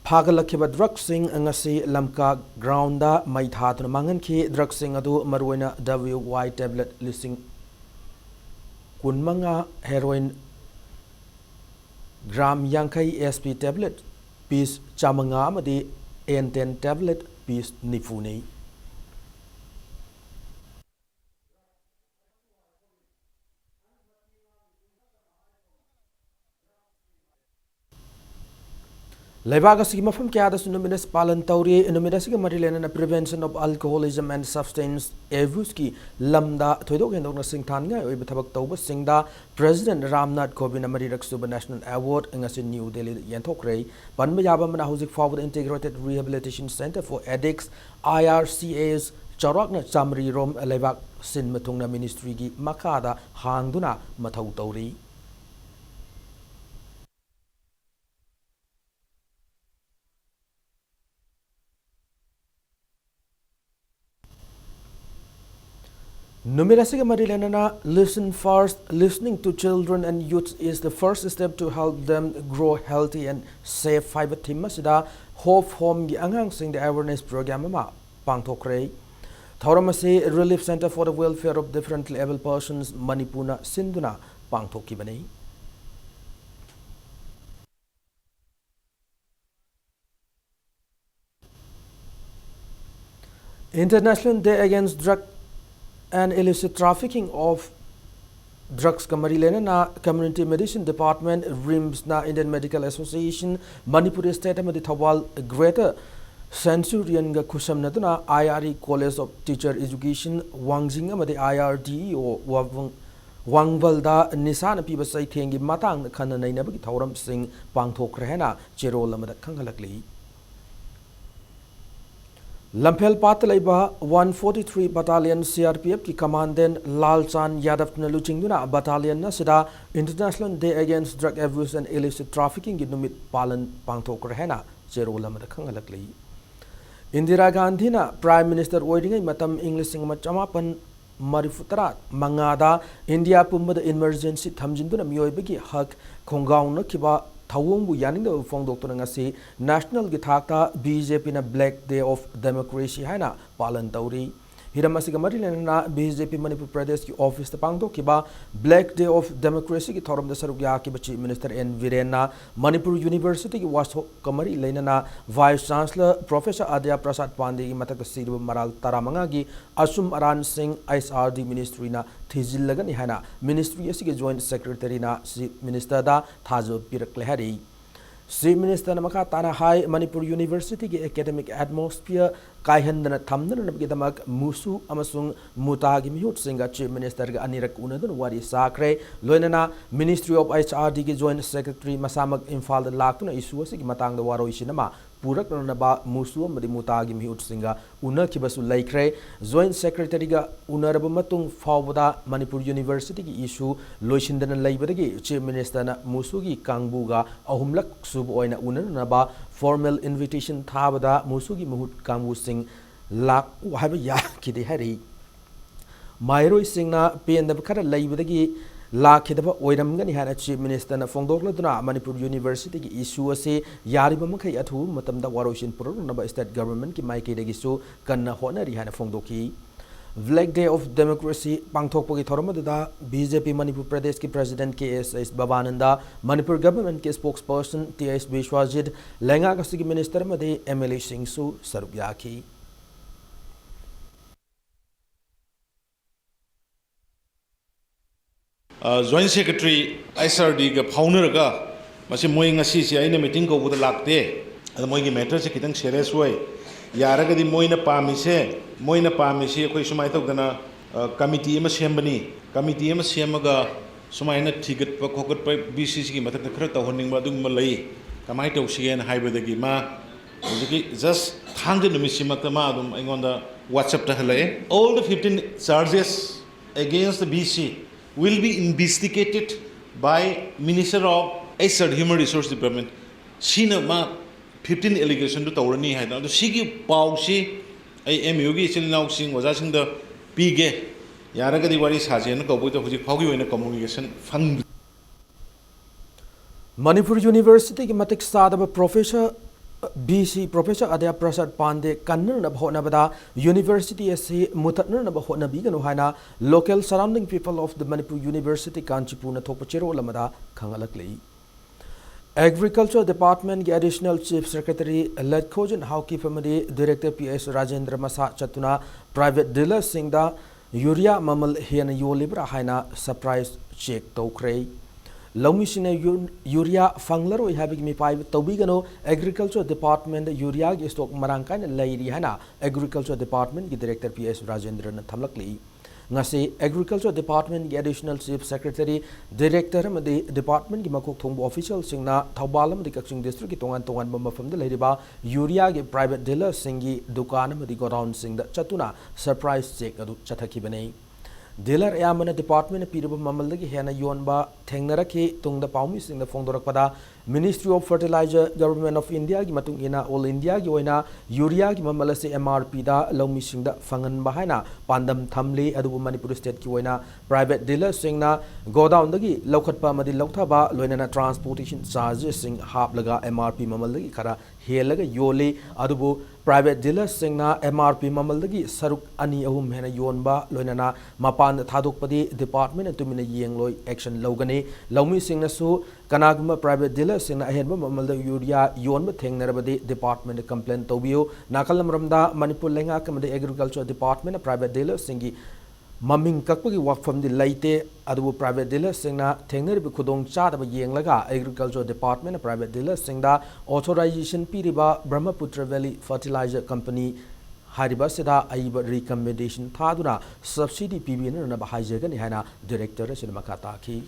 ꯐꯥꯒꯠꯂꯛꯈꯤꯕ ꯗ꯭ꯔꯒꯁꯤꯡ ꯉꯁꯤ ꯂꯝꯀꯥ ꯒ꯭ꯔꯥꯎꯟꯗ ꯃꯩ ꯊꯥꯗꯨꯅ ꯃꯥꯡꯍꯟꯈꯤ꯫ ꯗ꯭ꯔꯒꯁꯤꯡ ꯑꯗꯨ ꯃꯔꯨꯑꯣꯏꯅ W Y ꯇꯦꯕ꯭ꯂꯦꯠ ꯂꯤꯁꯤꯡ ꯀꯨꯟꯃꯉꯥ, ꯍꯦꯔꯣꯏꯟ ꯒ꯭ꯔꯥꯝ ꯌꯥꯡꯈꯩ, S P ꯇꯦꯕ꯭ꯂꯦꯠ ꯄꯤꯁ ꯆꯥꯃꯉꯥ ꯑꯃꯗꯤ N ten ꯇꯦꯕ꯭ꯂꯦꯠ ꯄꯤꯁ ꯅꯤꯐꯨꯅꯤ꯫ ꯂꯩꯕꯥꯛ ꯑꯁꯤꯒꯤ ꯃꯐꯝ ꯀꯌꯥꯗꯁꯨ ꯅꯨꯃꯤꯠ ꯑꯁꯤ ꯄꯥꯂꯟ ꯇꯧꯔꯤ꯫ ꯅꯨꯃꯤꯠ ꯑꯁꯤꯒ ꯃꯔꯤ ꯂꯩꯅꯅ Prevention of Alcoholism and Substance Abuse ꯀꯤ ꯂꯝꯗ ꯊꯣꯏꯗꯣꯛ ꯍꯦꯟꯗꯣꯛꯅ ꯁꯤꯡꯊꯥꯅꯤꯡꯉꯥꯏ ꯑꯣꯏꯕ ꯊꯕꯛ ꯇꯧꯕꯁꯤꯡꯗ President ꯔꯥꯝꯅꯥꯊ ꯀꯣꯕꯤꯟꯗ ꯃꯔꯤꯔꯛ ꯁꯨꯕ National Award ꯉꯁꯤ ꯅ꯭ꯌꯨ ꯗꯦꯜꯂꯤꯗ ꯌꯦꯟꯊꯣꯛꯈ꯭ꯔꯦ꯫ ꯄꯟꯕ ꯌꯥꯕ ꯑꯃꯅ, ꯍꯧꯖꯤꯛ ꯐꯥꯎꯕꯗ Integrated Rehabilitation Centre for Addicts, I R C As, ꯆꯥꯎꯔꯥꯛꯅ ꯆꯥꯃꯔꯤ ꯔꯣꯝ ꯂꯩꯕꯥꯛ ꯁꯤꯟꯕ ꯊꯨꯡꯅ ꯃꯤꯅꯤꯁꯇ꯭ꯔꯤꯒꯤ ꯃꯈꯥꯗ ꯍꯥꯡꯗꯨꯅ ꯃꯊꯧ ꯇꯧꯔꯤ꯫ ꯅꯨꯃꯤꯠ ꯑꯁꯤꯒ ꯃꯔꯤ ꯂꯩꯅꯅ Listen First, Listening to Children and Youth is the first step to help them grow healthy and safe ꯍꯥꯏꯕ theme ꯑꯁꯤꯗ Hope Homeꯒꯤ ꯑꯉꯥꯡꯁꯤꯡꯗ awareness program ꯑꯃ ꯄꯥꯡꯊꯣꯛꯈ꯭ꯔꯦ꯫ ꯊꯧꯔꯝ ꯑꯁꯤ Relief Centre for the Welfare of Differently Abled Persons ꯃꯅꯤꯄꯨꯔꯅ ꯁꯤꯟꯗꯨꯅ ꯄꯥꯡꯊꯣꯛꯈꯤꯕꯅꯤ꯫ International Day Against Drug and Illicit Trafficking of Drugsꯀ ꯃꯔꯤ ꯂꯩꯅꯅ Community Medicine Department, RIMSꯅ Indian Medical Association, Manipur State ꯑꯃꯗꯤ ꯊꯧꯕꯥꯜ Greater Centurion ꯒ ꯈꯨꯠꯁꯝꯅꯗꯨꯅ I R E College of Teacher Education, ꯋꯥꯡꯖꯤꯡ ꯑꯃꯗꯤ I R D E O ꯋꯥꯡ-, ꯋꯥꯡꯕꯜꯗ ꯅꯤꯁꯥꯅ ꯄꯤꯕ ꯆꯩꯊꯦꯡꯒꯤ ꯃꯇꯥꯡꯗ ꯈꯟꯅ ꯅꯩꯅꯕꯒꯤ ꯊꯧꯔꯝꯁꯤꯡ ꯄꯥꯡꯊꯣꯛꯈ꯭ꯔꯦ ꯍꯥꯏꯅ ꯆꯦꯔꯣꯜ ꯑꯃꯗ ꯈꯪꯍꯜꯂꯛꯂꯤ꯫ ꯂꯝꯐꯦꯜ ꯄꯥꯠꯇ ꯂꯩꯕ one forty three Battalion C R P F ꯀꯤ Commandant ꯂꯥꯜꯆꯥꯟ ꯌꯥꯗꯕꯅ ꯂꯨꯆꯤꯡꯗꯨꯅ battalion ꯑꯁꯤꯗ International Day Against Drug Abuse and Illicit Traffickingꯒꯤ ꯅꯨꯃꯤꯠ ꯄꯥꯂꯟ ꯄꯥꯡꯊꯣꯛꯈ꯭ꯔꯦ ꯍꯥꯏꯅ ꯆꯦꯔꯣꯜ ꯑꯃꯗ ꯈꯪꯍꯜꯂꯛꯂꯤ꯫ ꯏꯟꯗꯤꯔꯥ ꯒꯥꯟꯙꯤꯅ Prime Minister ꯑꯣꯏꯔꯤꯉꯩ ꯃꯇꯝ ꯏꯪ ꯂꯤꯁꯤꯡ ꯑꯃ ꯆꯃꯥꯄꯟ ꯃꯔꯤꯐꯨ ꯇꯔꯥ ꯃꯉꯥꯗ ꯏꯟꯗꯤꯌꯥ ꯄꯨꯝꯕꯗ emergency ꯊꯝꯖꯤꯟꯗꯨꯅ ꯃꯤꯑꯣꯏꯕꯒꯤ ꯍꯛ ꯈꯣꯡꯒꯥꯎꯅꯈꯤꯕ ꯊꯧꯑꯣꯡꯕꯨ ꯌꯥꯅꯤꯡꯗꯕ ꯐꯣꯡꯗꯣꯛꯇꯨꯅ ꯉꯁꯤ nationalꯒꯤ ꯊꯥꯛꯇ B J Pꯅ Black Day of Democracy ꯍꯥꯏꯅ ꯄꯥꯂꯟ ꯇꯧꯔꯤ꯫ ꯍꯤꯔꯝ ꯑꯁꯤꯒ ꯃꯔꯤ ꯂꯩꯅꯅ B J P ꯃꯅꯤꯄꯨꯔ ꯄ꯭ꯔꯗꯦꯁꯀꯤ officeꯇ ꯄꯥꯡꯊꯣꯛꯈꯤꯕ Black Day of Democracyꯒꯤ ꯊꯧꯔꯝꯗ ꯁꯔꯨꯛ ꯌꯥꯈꯤꯕ Chief Minister N ꯕꯤꯔꯦꯟꯅ ꯃꯅꯤꯄꯨꯔ Universityꯒꯤ ꯋꯥꯊꯣꯛꯀ ꯃꯔꯤ ꯂꯩꯅꯅ Vice Chancellor Professor ꯑꯗ꯭ꯌ ꯄ꯭ꯔꯁꯥꯗ ꯄꯥꯟꯗꯦꯒꯤ ꯃꯊꯛꯇ ꯁꯤꯔꯤꯕ ꯃꯔꯥꯜ ꯇꯔꯥꯃꯉꯥꯒꯤ ꯑꯆꯨꯝ ꯑꯔꯥꯟꯁꯤꯡ H R D ministryꯅ ꯊꯤꯖꯤꯜꯂꯒꯅꯤ ꯍꯥꯏꯅ ministry ꯑꯁꯤꯒꯤ Joint Secretaryꯅ Chief Ministerꯗ ꯊꯥꯖꯕ ꯄꯤꯔꯛꯂꯦ ꯍꯥꯏꯔꯤ꯫ Chief Ministerꯅ ꯃꯈꯥ ꯇꯥꯅ ꯍꯥꯏ, ꯃꯅꯤꯄꯨꯔ Universityꯒꯤ academic atmosphere ꯀꯥꯏꯍꯟꯗꯅ ꯊꯝꯅꯅꯕꯒꯤꯗꯃꯛ MUSU ꯑꯃꯁꯨꯡ MUTAꯒꯤ ꯃꯤꯍꯨꯠꯁꯤꯡꯒ Chief Ministerꯒ ꯑꯅꯤꯔꯛ ꯎꯅꯗꯨꯅ ꯋꯥꯔꯤ ꯁꯥꯈ꯭ꯔꯦ꯫ ꯂꯣꯏꯅꯅ Ministry of H R Dꯒꯤ Joint Secretary ꯃꯁꯥꯃꯛ ꯏꯝꯐꯥꯜꯗ ꯂꯥꯛꯇꯨꯅ issue ꯑꯁꯤꯒꯤ ꯃꯇꯥꯡꯗ ꯋꯥꯔꯣꯏꯁꯤꯟ ꯑꯃ ꯄꯨꯔꯛꯅꯅꯕ MUSU ꯑꯃꯗꯤ MUTAꯒꯤ ꯃꯤꯍꯨꯠꯁꯤꯡꯒ ꯎꯅꯈꯤꯕꯁꯨ ꯂꯩꯈ꯭ꯔꯦ꯫ Joint Secretaryꯒ ꯎꯅꯔꯕ ꯃꯇꯨꯡ ꯐꯥꯎꯕꯗ ꯃꯅꯤꯄꯨꯔ Universityꯒꯤ issue ꯂꯣꯏꯁꯤꯟꯗꯅ ꯂꯩꯕꯗꯒꯤ Chief Ministerꯅ MUSUꯒꯤ ꯀꯥꯡꯕꯨꯒ ꯑꯍꯨꯝꯂꯛ ꯁꯨꯕ ꯑꯣꯏꯅ ꯎꯅꯅꯅꯕ formal invitation ꯊꯥꯕꯗ MUSUꯒꯤ ꯃꯤꯍꯨꯠ ꯀꯥꯡꯕꯨꯁꯤꯡ ꯂꯥꯛꯎ ꯍꯥꯏꯕ ꯌꯥꯈꯤꯗꯦ ꯍꯥꯏꯔꯤ꯫ ꯃꯍꯩꯔꯣꯏꯁꯤꯡꯅ ꯄꯦꯟꯗꯕ ꯈꯔ ꯂꯩꯕꯗꯒꯤ ꯂꯥꯛꯈꯤꯗꯕ ꯑꯣꯏꯔꯝꯒꯅꯤ ꯍꯥꯏꯅ Chief Minister ꯅ ꯐꯣꯡꯗꯣꯛꯂꯗꯨꯅ, ꯃꯅꯤꯄꯨꯔ University ꯒꯤ issue ꯑꯁꯤ ꯌꯥꯔꯤꯕ ꯃꯈꯩ ꯑꯊꯨꯕ ꯃꯇꯝꯗ ꯋꯥꯔꯣꯏꯁꯤꯟ ꯄꯨꯔꯛꯅꯕ state government ꯀꯤ ꯃꯥꯏꯀꯩꯗꯒꯤꯁꯨ ꯀꯟꯅ ꯍꯣꯠꯅꯔꯤ ꯍꯥꯏꯅ ꯐꯣꯡꯗꯣꯛꯈꯤ꯫ Black Day of Democracy ꯄꯥꯡꯊꯣꯛꯄꯒꯤ ꯊꯧꯔꯝ ꯑꯗꯨꯗ B J P ꯃꯅꯤꯄꯨꯔ ꯄ꯭ꯔꯗꯦꯁꯀꯤ President K S ꯕꯕꯥꯅꯟꯗ, Manipur government ꯀꯤ spokesperson T S ꯕꯤꯁ꯭ꯋꯥꯖꯤꯠ, ꯂꯩꯉꯥꯛ ꯑꯁꯤꯒꯤ minister ꯑꯃꯗꯤ M L A ꯁꯤꯡꯁꯨ ꯁꯔꯨꯛ ꯌꯥꯈꯤ꯫ ꯑ, Joint Secretary H R D ꯒ ꯐꯥꯎꯅꯔꯒ, ꯃꯁꯤ ꯃꯣꯏ ꯉꯁꯤꯁꯦ ꯑꯩꯅ meeting ꯀꯧꯕꯗ ꯂꯥꯛꯇꯦ, ꯑꯗ ꯃꯣꯏꯒꯤ matter ꯁꯦ ꯈꯤꯇꯪ serious ꯑꯣꯏ, ꯌꯥꯔꯒꯗꯤ ꯃꯣꯏꯅ ꯄꯥꯝꯃꯤꯁꯦ, ꯃꯣꯏꯅ ꯄꯥꯝꯃꯤꯁꯤ ꯑꯩꯈꯣꯏ ꯁꯨꯃꯥꯏꯅ ꯇꯧꯗꯅ, ꯑ, committee ꯑꯃ ꯁꯦꯝꯕꯅꯤ, committee ꯑꯃ ꯁꯦꯝꯃꯒ ꯁꯨꯃꯥꯏꯅ ꯊꯤꯒꯠꯄ ꯈꯣꯀꯠꯄ B C C ꯒꯤ ꯃꯊꯛꯇ ꯈꯔ ꯇꯧꯍꯟꯅꯤꯡꯕ ꯑꯗꯨꯒꯨꯝꯕ ꯂꯩ, ꯀꯃꯥꯏꯅ ꯇꯧꯁꯤꯒꯦꯅ ꯍꯥꯏꯕꯗꯒꯤ ꯃꯥ ꯍꯧꯖꯤꯛꯀꯤ just ꯊꯥꯡꯖ ꯅꯨꯃꯤꯠꯁꯤꯃꯛꯇ ꯃꯥ ꯑꯗꯨꯝ ꯑꯩꯉꯣꯟꯗ WhatsApp ꯇ ꯍꯜꯂꯛꯑꯦ꯫ All the fifteen charges against the B C will be investigated by Minister of H R, Human Resource Department. ꯁꯤꯅ ꯃꯥ fifteen allegation ꯗꯨ ꯇꯧꯔꯅꯤ ꯍꯥꯏꯗꯅ꯫ ꯑꯗꯣ ꯁꯤꯒꯤ ꯄꯥꯎꯁꯤ ꯑꯩ M U ꯒꯤ ꯏꯆꯤꯜ ꯏꯅꯥꯎꯁꯤꯡ, ꯑꯣꯖꯥꯁꯤꯡꯗ ꯄꯤꯒꯦ꯫ ꯌꯥꯔꯒꯗꯤ ꯋꯥꯔꯤ ꯁꯥꯁꯦꯅ ꯀꯧꯕꯗ ꯍꯧꯖꯤꯛ ꯐꯥꯎꯒꯤ ꯑꯣꯏꯅ communication ꯐꯪꯗ꯭ꯔꯤ꯫ ꯃꯅꯤꯄꯨꯔ University ꯒꯤ ꯃꯇꯤꯛ ꯆꯥꯗꯕ professor, B C Professor ꯑꯗ꯭ꯌ ꯄ꯭ꯔꯁꯥꯗ ꯄꯥꯟꯗꯦ ꯀꯟꯅꯅꯕ ꯍꯣꯠꯅꯕꯗ university ꯑꯁꯤ ꯃꯨꯊꯠꯅꯅꯕ ꯍꯣꯠꯅꯕꯤꯒꯅꯨ ꯍꯥꯏꯅ local surrounding people of the Manipur University Kanchipur ꯅ ꯊꯣꯛꯄ ꯆꯦꯔꯣꯜ ꯑꯃꯗ ꯈꯪꯍꯜꯂꯛꯂꯤ꯫ Agriculture Department ꯀꯤ Additional Chief Secretary ꯂꯠꯈꯣꯖꯤꯟ ꯍꯥꯎꯀꯤꯞ ꯑꯃꯗꯤ Director P S ꯔꯥꯖꯦꯟꯗ꯭ꯔ ꯃꯁꯥ ꯆꯠꯇꯨꯅ private dealer ꯁꯤꯡꯗ urea ꯃꯃꯜ ꯍꯦꯟꯅ ꯌꯣꯜꯂꯤꯕ꯭ꯔꯥ ꯍꯥꯏꯅ surprise check ꯇꯧꯈ꯭ꯔꯦ꯫ ꯂꯧꯃꯤꯁꯤꯡꯅ ꯌꯨ-, urea ꯐꯪꯂꯔꯣꯏ ꯍꯥꯏꯕꯒꯤ ꯃꯤꯄꯥꯏꯕ ꯇꯧꯕꯤꯒꯅꯨ, Agriculture Department ꯗ urea ꯒꯤ stock ꯃꯔꯥꯡ ꯀꯥꯏꯅ ꯂꯩꯔꯤ ꯍꯥꯏꯅ Agriculture Department ꯀꯤ Director P S ꯔꯥꯖꯦꯟꯗ꯭ꯔꯅ ꯊꯝꯂꯛꯂꯤ꯫ ꯉꯁꯤ Agriculture Department ꯀꯤ Additional Chief Secretary, Director ꯑꯃꯗꯤ department ꯀꯤ ꯃꯀꯣꯛ ꯊꯣꯡꯕ official ꯁꯤꯡꯅ ꯊꯧꯕꯥꯜ ꯑꯃꯗꯤ ꯀꯛꯆꯤꯡ district ꯀꯤ ꯇꯣꯉꯥꯟ ꯇꯣꯉꯥꯟꯕ ꯃꯐꯝꯗ ꯂꯩꯔꯤꯕ urea ꯒꯤ private dealer ꯁꯤꯡꯒꯤ ꯗꯨꯀꯥꯟ ꯑꯃꯗꯤ godown ꯁꯤꯡꯗ ꯆꯠꯇꯨꯅ surprise check ꯑꯗꯨ ꯆꯠꯊꯈꯤꯕꯅꯤ꯫ Dealer ꯑꯌꯥꯝꯕꯅ departmentꯅ ꯄꯤꯔꯤꯕ ꯃꯃꯜꯗꯒꯤ ꯍꯦꯟꯅ ꯌꯣꯟꯕ ꯊꯦꯡꯅꯔꯛꯈꯤ꯫ ꯇꯨꯡꯗ ꯄꯥꯎꯃꯤꯁꯤꯡꯗ ꯐꯣꯡꯗꯣꯔꯛꯄꯗ, Ministry of Fertilizer, Government of Indiaꯒꯤ ꯃꯇꯨꯡ ꯏꯟꯅ, all Indiaꯒꯤ ꯑꯣꯏꯅ ureaꯒꯤ ꯃꯃꯜ ꯑꯁꯤ M R Pꯗ ꯂꯧꯃꯤꯁꯤꯡꯗ ꯐꯪꯍꯟꯕ ꯍꯥꯏꯅ ꯄꯥꯟꯗꯝ ꯊꯝꯂꯤ꯫ ꯑꯗꯨꯕꯨ ꯃꯅꯤꯄꯨꯔ stateꯀꯤ ꯑꯣꯏꯅ private dealerꯁꯤꯡꯅ godownꯗꯒꯤ ꯂꯧꯈꯠꯄ ꯑꯃꯗꯤ ꯂꯧꯊꯕ, ꯂꯣꯏꯅꯅ transportation chargesꯁꯤꯡ ꯍꯥꯞꯂꯒ M R P ꯃꯃꯜꯗꯒꯤ ꯈꯔ ꯍꯦꯜꯂꯒ ꯌꯣꯜꯂꯤ꯫ ꯑꯗꯨꯕꯨ private dealerꯁꯤꯡꯅ M R P ꯃꯃꯜꯗꯒꯤ ꯁꯔꯨꯛ ꯑꯅꯤ ꯑꯍꯨꯝ ꯍꯦꯟꯅ ꯌꯣꯟꯕ, ꯂꯣꯏꯅꯅ ꯃꯄꯥꯟꯗ ꯊꯥꯗꯣꯛꯄꯗꯤ departmentꯅ ꯇꯨꯃꯤꯟꯅ ꯌꯦꯡꯂꯣꯏ, action ꯂꯧꯒꯅꯤ꯫ ꯂꯧꯃꯤꯁꯤꯡꯅꯁꯨ ꯀꯅꯥꯒꯨꯝꯕ private dealerꯁꯤꯡꯅ ꯑꯍꯦꯟꯕ ꯃꯃꯜꯗ urea ꯌꯣꯟꯕ ꯊꯦꯡꯅꯔꯕꯗꯤ departmentꯗ complain ꯇꯧꯕꯤꯌꯨ꯫ ꯅꯥꯀꯜ ꯑꯃꯔꯣꯝꯗ, ꯃꯅꯤꯄꯨꯔ ꯂꯩꯉꯥꯛ ꯑꯃꯗꯤ Agriculture Departmentꯅ private dealerꯁꯤꯡꯒꯤ ꯃꯃꯤꯡ ꯀꯛꯄꯒꯤ ꯋꯥꯐꯝꯗꯤ ꯂꯩꯇꯦ꯫ ꯑꯗꯨꯕꯨ private dealerꯁꯤꯡꯅ ꯊꯦꯡꯅꯔꯤꯕ ꯈꯨꯗꯣꯡꯆꯥꯗꯕ ꯌꯦꯡꯂꯒ Agriculture Departmentꯅ private dealerꯁꯤꯡꯗ authorization ꯄꯤꯔꯤꯕ Brahmaputra Valley Fertilizer Company ꯍꯥꯏꯔꯤꯕ ꯑꯁꯤꯗ ꯑꯏꯕ recommendation ꯊꯥꯗꯨꯅ subsidy ꯄꯤꯕꯤꯅꯅꯕ ꯍꯥꯏꯖꯒꯅꯤ ꯍꯥꯏꯅ director ꯑꯁꯤꯅ ꯃꯈꯥ ꯇꯥꯈꯤ꯫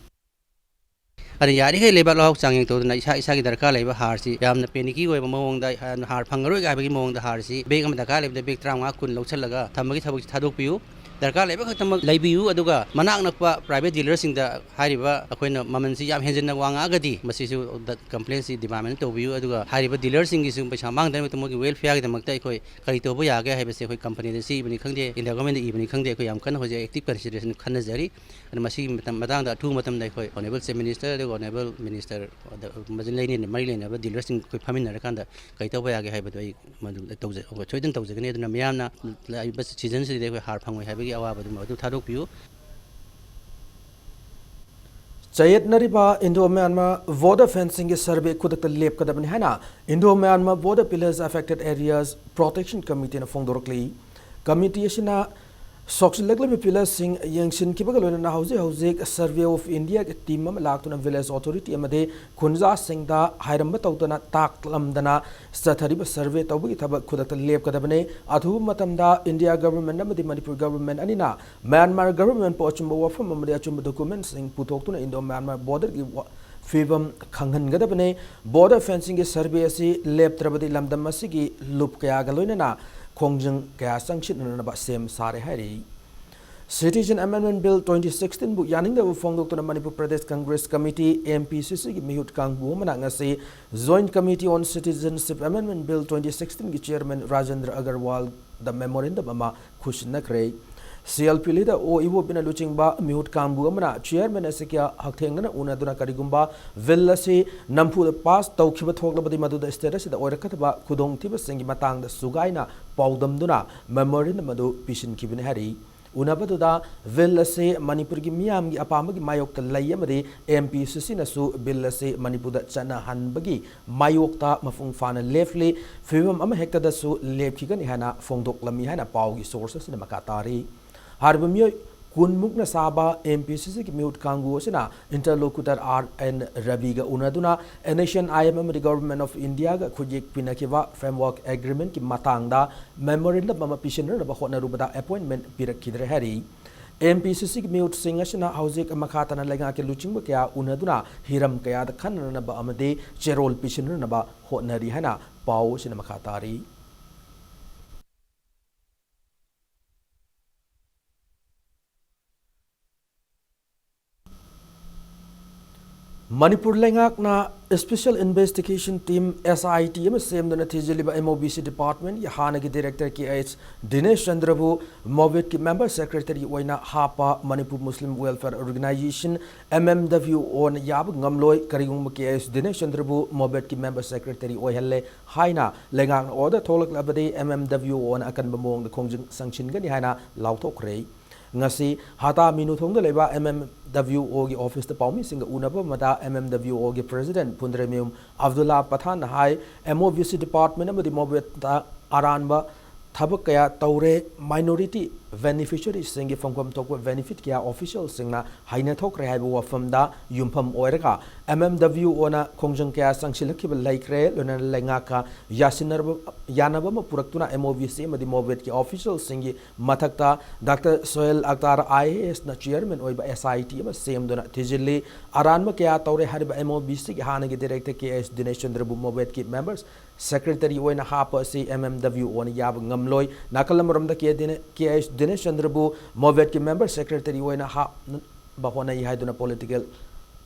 ꯑꯗ ꯌꯥꯔꯤꯈꯩ ꯂꯩꯕꯥꯛ ꯂꯩꯍꯥꯎ ꯆꯥꯡꯌꯦꯡ ꯇꯧꯗꯨꯅ ꯏꯁꯥ ꯏꯁꯥꯒꯤ ꯗꯔꯀꯥꯔ ꯂꯩꯕ ꯍꯥꯔꯁꯤ ꯌꯥꯝꯅ panicky ꯑꯣꯏꯕ ꯃꯑꯣꯡꯗ, ꯍꯥꯔ ꯐꯪꯉꯔꯣꯏꯒ ꯍꯥꯏꯕꯒꯤ ꯃꯑꯣꯡꯗ ꯍꯥꯔꯁꯤ bag ꯑꯃ ꯗꯔꯀꯥꯔ ꯂꯩꯕꯗ bag ꯇꯔꯥꯃꯉꯥ ꯀꯨꯟ ꯂꯧꯁꯤꯜꯂꯒ ꯊꯝꯕꯒꯤ ꯊꯕꯛꯁꯤ ꯊꯥꯗꯣꯛꯄꯤꯌꯨ꯫ ꯗꯔꯀꯥꯔ ꯂꯩꯕ ꯈꯛꯇꯃꯛ ꯂꯩꯕꯤꯌꯨ, ꯑꯗꯨꯒ ꯃꯅꯥꯛ ꯅꯛꯄ private dealerꯁꯤꯡꯗ ꯍꯥꯏꯔꯤꯕ ꯑꯩꯈꯣꯏꯅ ꯃꯃꯜꯁꯤ ꯌꯥꯝ ꯍꯦꯟꯖꯤꯟꯅ ꯋꯥꯡꯉꯛꯑꯒꯗꯤ ꯃꯁꯤꯁꯨ ꯗ-, complainꯁꯤ departmentꯅ ꯇꯧꯕꯤꯌꯨ꯫ ꯑꯗꯨꯒ ꯍꯥꯏꯔꯤꯕ dealerꯁꯤꯡꯒꯤꯁꯨ ꯄꯩꯁꯥ ꯃꯥꯡꯗꯅꯕ ꯃꯣꯏꯒꯤ welfareꯒꯤꯗꯃꯛꯇ ꯑꯩꯈꯣꯏ ꯀꯔꯤ ꯇꯧꯕ ꯌꯥꯒꯦ ꯍꯥꯏꯕꯁꯦ ꯑꯩꯈꯣꯏ companyꯗ ꯁꯤ ꯏꯕꯅꯤ ꯈꯪꯗꯦ, India governmentꯗ ꯏꯕꯅꯤ ꯈꯪꯗꯦ, ꯑꯩꯈꯣꯏ ꯌꯥꯝ ꯀꯟꯅ ꯍꯧꯖꯤꯛ active consideration ꯈꯟꯅꯖꯔꯤ꯫ ꯑꯗꯨꯅ ꯃꯁꯤꯒꯤ ꯃꯇꯝ, ꯃꯇꯥꯡꯗ ꯑꯊꯨꯕ ꯃꯇꯝꯗ ꯑꯩꯈꯣꯏ Honourable Chief Minister ꯑꯗꯨꯒ Honourable Minister, ꯑꯗ ꯃꯔꯤ ꯂꯩꯅ-, ꯃꯔꯤ ꯂꯩꯅꯕ dealersꯁꯤꯡ ꯑꯩꯈꯣꯏ ꯐꯝꯃꯤꯟꯅꯔꯀꯥꯟꯗ ꯀꯩ ꯇꯧꯕ ꯌꯥꯒꯦ ꯍꯥꯏꯕꯗꯣ ꯑꯩ ꯃꯗꯨ ꯇꯧꯖ-, ꯑꯩꯈꯣꯏ ꯁꯣꯏꯗꯅ ꯇꯧꯖꯒꯅꯤ꯫ ꯑꯗꯨꯅ ꯃꯤꯌꯥꯝꯅ ꯂꯥꯛꯏꯕ seasonꯁꯤꯗꯗꯤ ꯑꯩꯈꯣꯏ ꯍꯥꯔ ꯐꯪꯉꯣꯏ ꯍꯥꯏꯕꯒꯤ ꯑꯋꯥꯕꯗꯨ ꯃꯗꯨ ꯊꯥꯗꯣꯛꯄꯤꯌꯨ꯫ ꯆꯌꯦꯠꯅꯔꯤꯕ Indo Myanmar border fencingꯒꯤ survey ꯈꯨꯗꯛꯇ ꯂꯦꯞꯀꯗꯕꯅꯤ ꯍꯥꯏꯅ Indo Myanmar Border Pillars Affected Areas Protection Committeeꯅ ꯐꯣꯡꯗꯣꯔꯛꯂꯤ꯫ Committee ꯑꯁꯤꯅ ꯁꯣꯛꯆꯤꯜꯂꯛꯂꯤꯕ pillarꯁꯤꯡ ꯌꯦꯡꯁꯤꯟꯈꯤꯕꯒ ꯂꯣꯏꯅꯅ ꯍꯧꯖꯤꯛ ꯍꯧꯖꯤꯛ Survey of Indiaꯒꯤ team ꯑꯃ ꯂꯥꯛꯇꯨꯅ village authority ꯑꯃꯗꯤ ꯈꯨꯟꯖꯥꯁꯤꯡꯗ ꯍꯥꯏꯔꯝꯕ ꯇꯧꯗꯅ ꯇꯥꯛꯂꯝꯗꯅ ꯆꯠꯊꯔꯤꯕ survey ꯇꯧꯕꯒꯤ ꯊꯕꯛ ꯈꯨꯗꯛꯇ ꯂꯦꯞꯀꯗꯕꯅꯤ꯫ ꯑꯊꯨꯕ ꯃꯇꯝꯗ India government ꯑꯃꯗꯤ ꯃꯅꯤꯄꯨꯔ government ꯑꯅꯤꯅ Myanmar governmentꯄꯨ ꯑꯆꯨꯝꯕ ꯋꯥꯐꯝ ꯑꯃꯗꯤ ꯑꯆꯨꯝꯕ documentꯁꯤꯡ ꯄꯨꯊꯣꯛꯇꯨꯅ Indo Myanmar borderꯒꯤ ꯋꯥ-, ꯐꯤꯕꯝ ꯈꯪꯍꯟꯒꯗꯕꯅꯤ꯫ Border fencingꯒꯤ survey ꯑꯁꯤ ꯂꯦꯞꯇ꯭ꯔꯕꯗꯤ ꯂꯝꯗꯝ ꯑꯁꯤꯒꯤ ꯂꯨꯞ ꯀꯌꯥꯒ ꯂꯣꯏꯅꯅ ꯈꯣꯡꯖꯪ ꯀꯌꯥ ꯆꯪꯁꯤꯟꯅꯅꯕ ꯁꯦꯝ ꯁꯥꯔꯦ ꯍꯥꯏꯔꯤ꯫ Citizen Amendment Bill twenty sixteen ꯕꯨ ꯌꯥꯅꯤꯡꯗꯕ ꯐꯣꯡꯗꯣꯛꯇꯨꯅ Manipur Pradesh Congress committee, M P C C ꯒꯤ ꯃꯤꯍꯨꯠ ꯀꯥꯡꯕꯨ ꯑꯃꯅ ꯉꯁꯤ Joint Committee on Citizenship Amendment Bill twenty sixteen ꯒꯤ chairman ꯔꯥꯖꯦꯟꯗ꯭ꯔ ꯑꯒꯔꯋꯥꯜꯗ memorandum ꯑꯃ ꯈꯨꯠꯁꯤꯟꯅꯈ꯭ꯔꯦ꯫ C L P leader ꯑꯣ ꯏꯕꯣꯕꯤꯅ ꯂꯨꯆꯤꯡꯕ ꯃꯤꯍꯨꯠ ꯀꯥꯡꯕꯨ ꯑꯃꯅ chairman ꯑꯁꯤꯒ ꯍꯛꯊꯦꯡꯅꯅ ꯎꯅꯗꯨꯅ ꯀꯔꯤꯒꯨꯝꯕ bill ꯑꯁꯤ ꯅꯝꯐꯨꯗ pass ꯇꯧꯈꯤꯕ ꯊꯣꯛꯂꯕꯗꯤ ꯃꯗꯨꯗ state ꯑꯁꯤꯗ ꯑꯣꯏꯔꯛꯀꯗꯕ ꯈꯨꯗꯣꯡꯊꯤꯕꯁꯤꯡꯒꯤ ꯃꯇꯥꯡꯗ ꯁꯨꯒꯥꯏꯅ ꯄꯥꯎꯗꯝꯗꯨꯅ memorandum ꯑꯗꯨ ꯄꯤꯁꯤꯟꯈꯤꯕꯅꯤ ꯍꯥꯏꯔꯤ꯫ ꯎꯅꯕꯗꯨꯗ bill ꯑꯁꯤ ꯃꯅꯤꯄꯨꯔꯒꯤ ꯃꯤꯌꯥꯝꯒꯤ ꯑꯄꯥꯝꯕꯒꯤ ꯃꯥꯌꯣꯛꯇ ꯂꯩ ꯑꯃꯗꯤ M P C C ꯅꯁꯨ bill ꯑꯁꯤ ꯃꯅꯤꯄꯨꯔꯗ ꯆꯠꯅꯍꯟꯕꯒꯤ ꯃꯥꯌꯣꯛꯇ ꯃꯄꯨꯡ ꯐꯥꯅ ꯂꯦꯞꯂꯤ, ꯐꯤꯕꯝ ꯑꯃ ꯍꯦꯛꯇꯗꯁꯨ ꯂꯦꯞꯈꯤꯒꯅꯤ ꯍꯥꯏꯅ ꯐꯣꯡꯗꯣꯛꯂꯝꯃꯤ ꯍꯥꯏꯅ ꯄꯥꯎꯒꯤ source ꯑꯁꯤꯅ ꯃꯈꯥ ꯇꯥꯔꯤ꯫ ꯍꯥꯏꯔꯤꯕ ꯃꯤꯑꯣꯏ ꯀꯨꯟꯃꯨꯛꯅ ꯁꯥꯕ M P C C ꯒꯤ ꯃꯤꯍꯨꯠ ꯀꯥꯡꯕꯨ ꯑꯁꯤꯅ interlocutor R N ꯔꯕꯤꯒ ꯎꯅꯗꯨꯅ N S C N I M ꯑꯃꯗꯤ Government of India ꯒ ꯈꯨꯠꯌꯦꯛ ꯄꯤꯅꯈꯤꯕ Framework Agreement ꯀꯤ ꯃꯇꯥꯡꯗ memorandum ꯑꯃ ꯄꯤꯁꯤꯟꯅꯅꯕ ꯍꯣꯠꯅꯔꯨꯕꯗ appointment ꯄꯤꯔꯛꯈꯤꯗ꯭ꯔꯦ ꯍꯥꯏꯔꯤ꯫ M P C C ꯒꯤ ꯃꯤꯍꯨꯠꯁꯤꯡ ꯑꯁꯤꯅ ꯍꯧꯖꯤꯛ ꯃꯈꯥ ꯇꯥꯅ ꯂꯩꯉꯥꯛꯀꯤ ꯂꯨꯆꯤꯡꯕ ꯀꯌꯥ ꯎꯅꯗꯨꯅ ꯍꯤꯔꯝ ꯀꯌꯥꯗ ꯈꯟꯅꯅꯕ ꯑꯃꯗꯤ ꯆꯦꯔꯣꯜ ꯄꯤꯁꯤꯟꯅꯅꯕ ꯍꯣꯠꯅꯔꯤ ꯍꯥꯏꯅ ꯄꯥꯎ ꯑꯁꯤꯅ ꯃꯈꯥ ꯇꯥꯔꯤ꯫ ꯃꯅꯤꯄꯨꯔ ꯂꯩꯉꯥꯛꯅ Special Investigation Team, S I T, ꯑꯃ ꯁꯦꯝꯗꯨꯅ ꯊꯤꯖꯤꯜꯂꯤꯕ M O B C department ꯀꯤ ꯍꯥꯟꯅꯒꯤ director K H ꯗꯤꯅꯦꯁ ꯆꯟꯗ꯭ꯔꯕꯨ MOVET ꯀꯤ member secretary ꯑꯣꯏꯅ ꯍꯥꯞꯄ Manipur Muslim Welfare Organization, M M W O ꯅ ꯌꯥꯕ ꯉꯝꯂꯣꯏ꯫ ꯀꯔꯤꯒꯨꯝꯕ K H ꯗꯤꯅꯦꯁ ꯆꯟꯗ꯭ꯔꯕꯨ MOVET ꯀꯤ member secretary ꯑꯣꯏꯍꯜꯂꯦ ꯍꯥꯏꯅ ꯂꯩꯉꯥꯛꯅ order ꯊꯣꯛꯂꯛꯂꯕꯗꯤ M M W O ꯅ ꯑꯀꯟꯕ ꯃꯑꯣꯡꯗ ꯈꯣꯡꯖꯪ ꯆꯪꯁꯤꯟꯒꯅꯤ ꯍꯥꯏꯅ ꯂꯥꯎꯊꯣꯛꯈ꯭ꯔꯦ꯫ ꯉꯁꯤ ꯍꯇꯥ ꯃꯤꯅꯨꯊꯣꯡꯗ ꯂꯩꯕ M M W O ꯒꯤ office ꯇ ꯄꯥꯎꯃꯤꯁꯤꯡꯒ ꯎꯅꯕ ꯑꯃꯗ M M W O ꯒꯤ president ꯐꯨꯟꯗ꯭ꯔꯩꯃꯌꯨꯝ ꯑꯕꯗꯨꯜꯂꯥ ꯄꯊꯥꯟꯅ ꯍꯥꯏ, M O B C department ꯑꯃꯗꯤ MOVET ꯇ ꯑꯔꯥꯟꯕ ꯊꯕꯛ ꯀꯌꯥ ꯇꯧꯔꯦ, minority beneficiary ꯁꯤꯡꯒꯤ ꯐꯪꯐꯝ ꯊꯣꯛꯄ benefit ꯀꯌꯥ official ꯁꯤꯡꯅ ꯍꯥꯏꯅ ꯊꯣꯛꯈ꯭ꯔꯦ ꯍꯥꯏꯕ ꯋꯥꯐꯝꯗ ꯌꯨꯝꯐꯝ ꯑꯣꯏꯔꯒ M M W O ꯅ ꯈꯣꯡꯖꯪ ꯀꯌꯥ ꯆꯪꯁꯤꯜꯂꯛꯈꯤꯕ ꯂꯩꯈ꯭ꯔꯦ, ꯂꯣꯏꯅꯅ ꯂꯩꯉꯥꯛꯀ ꯌꯥꯁꯤꯟꯅꯔꯕ, ꯌꯥꯅꯕ ꯑꯃ ꯄꯨꯔꯛꯇꯨꯅ M O B C ꯑꯃꯗꯤ MOVET ꯀꯤ official ꯁꯤꯡꯒꯤ ꯃꯊꯛꯇ Doctor Sohail ꯑꯛꯇꯥꯔ I A S ꯅ chairman ꯑꯣꯏꯕ S I T ꯑꯃ ꯁꯦꯝꯗꯨꯅ ꯊꯤꯖꯤꯜꯂꯤ꯫ ꯑꯔꯥꯟꯕ ꯀꯌꯥ ꯇꯧꯔꯦ ꯍꯥꯏꯔꯤꯕ M O B C ꯒꯤ ꯍꯥꯟꯅꯒꯤ director K H ꯗꯤꯅꯦꯁ ꯆꯟꯗ꯭ꯔꯕꯨ MOVET ꯀꯤ members secretary ꯑꯣꯏꯅ ꯍꯥꯞꯄ ꯑꯁꯤ M M W O ꯅ ꯌꯥꯕ ꯉꯝꯂꯣꯏ꯫ ꯅꯥꯀꯜ ꯑꯃꯔꯣꯝꯗ K ꯗꯤꯅꯦ-, K H ꯗꯤꯅꯦꯁ ꯆꯟꯗ꯭ꯔꯕꯨ ꯃꯣꯕꯦꯠꯀꯤ member secretary ꯑꯣꯏꯅ ꯍꯥꯞꯅꯕ ꯍꯣꯠꯅꯩ ꯍꯥꯏꯗꯨꯅ political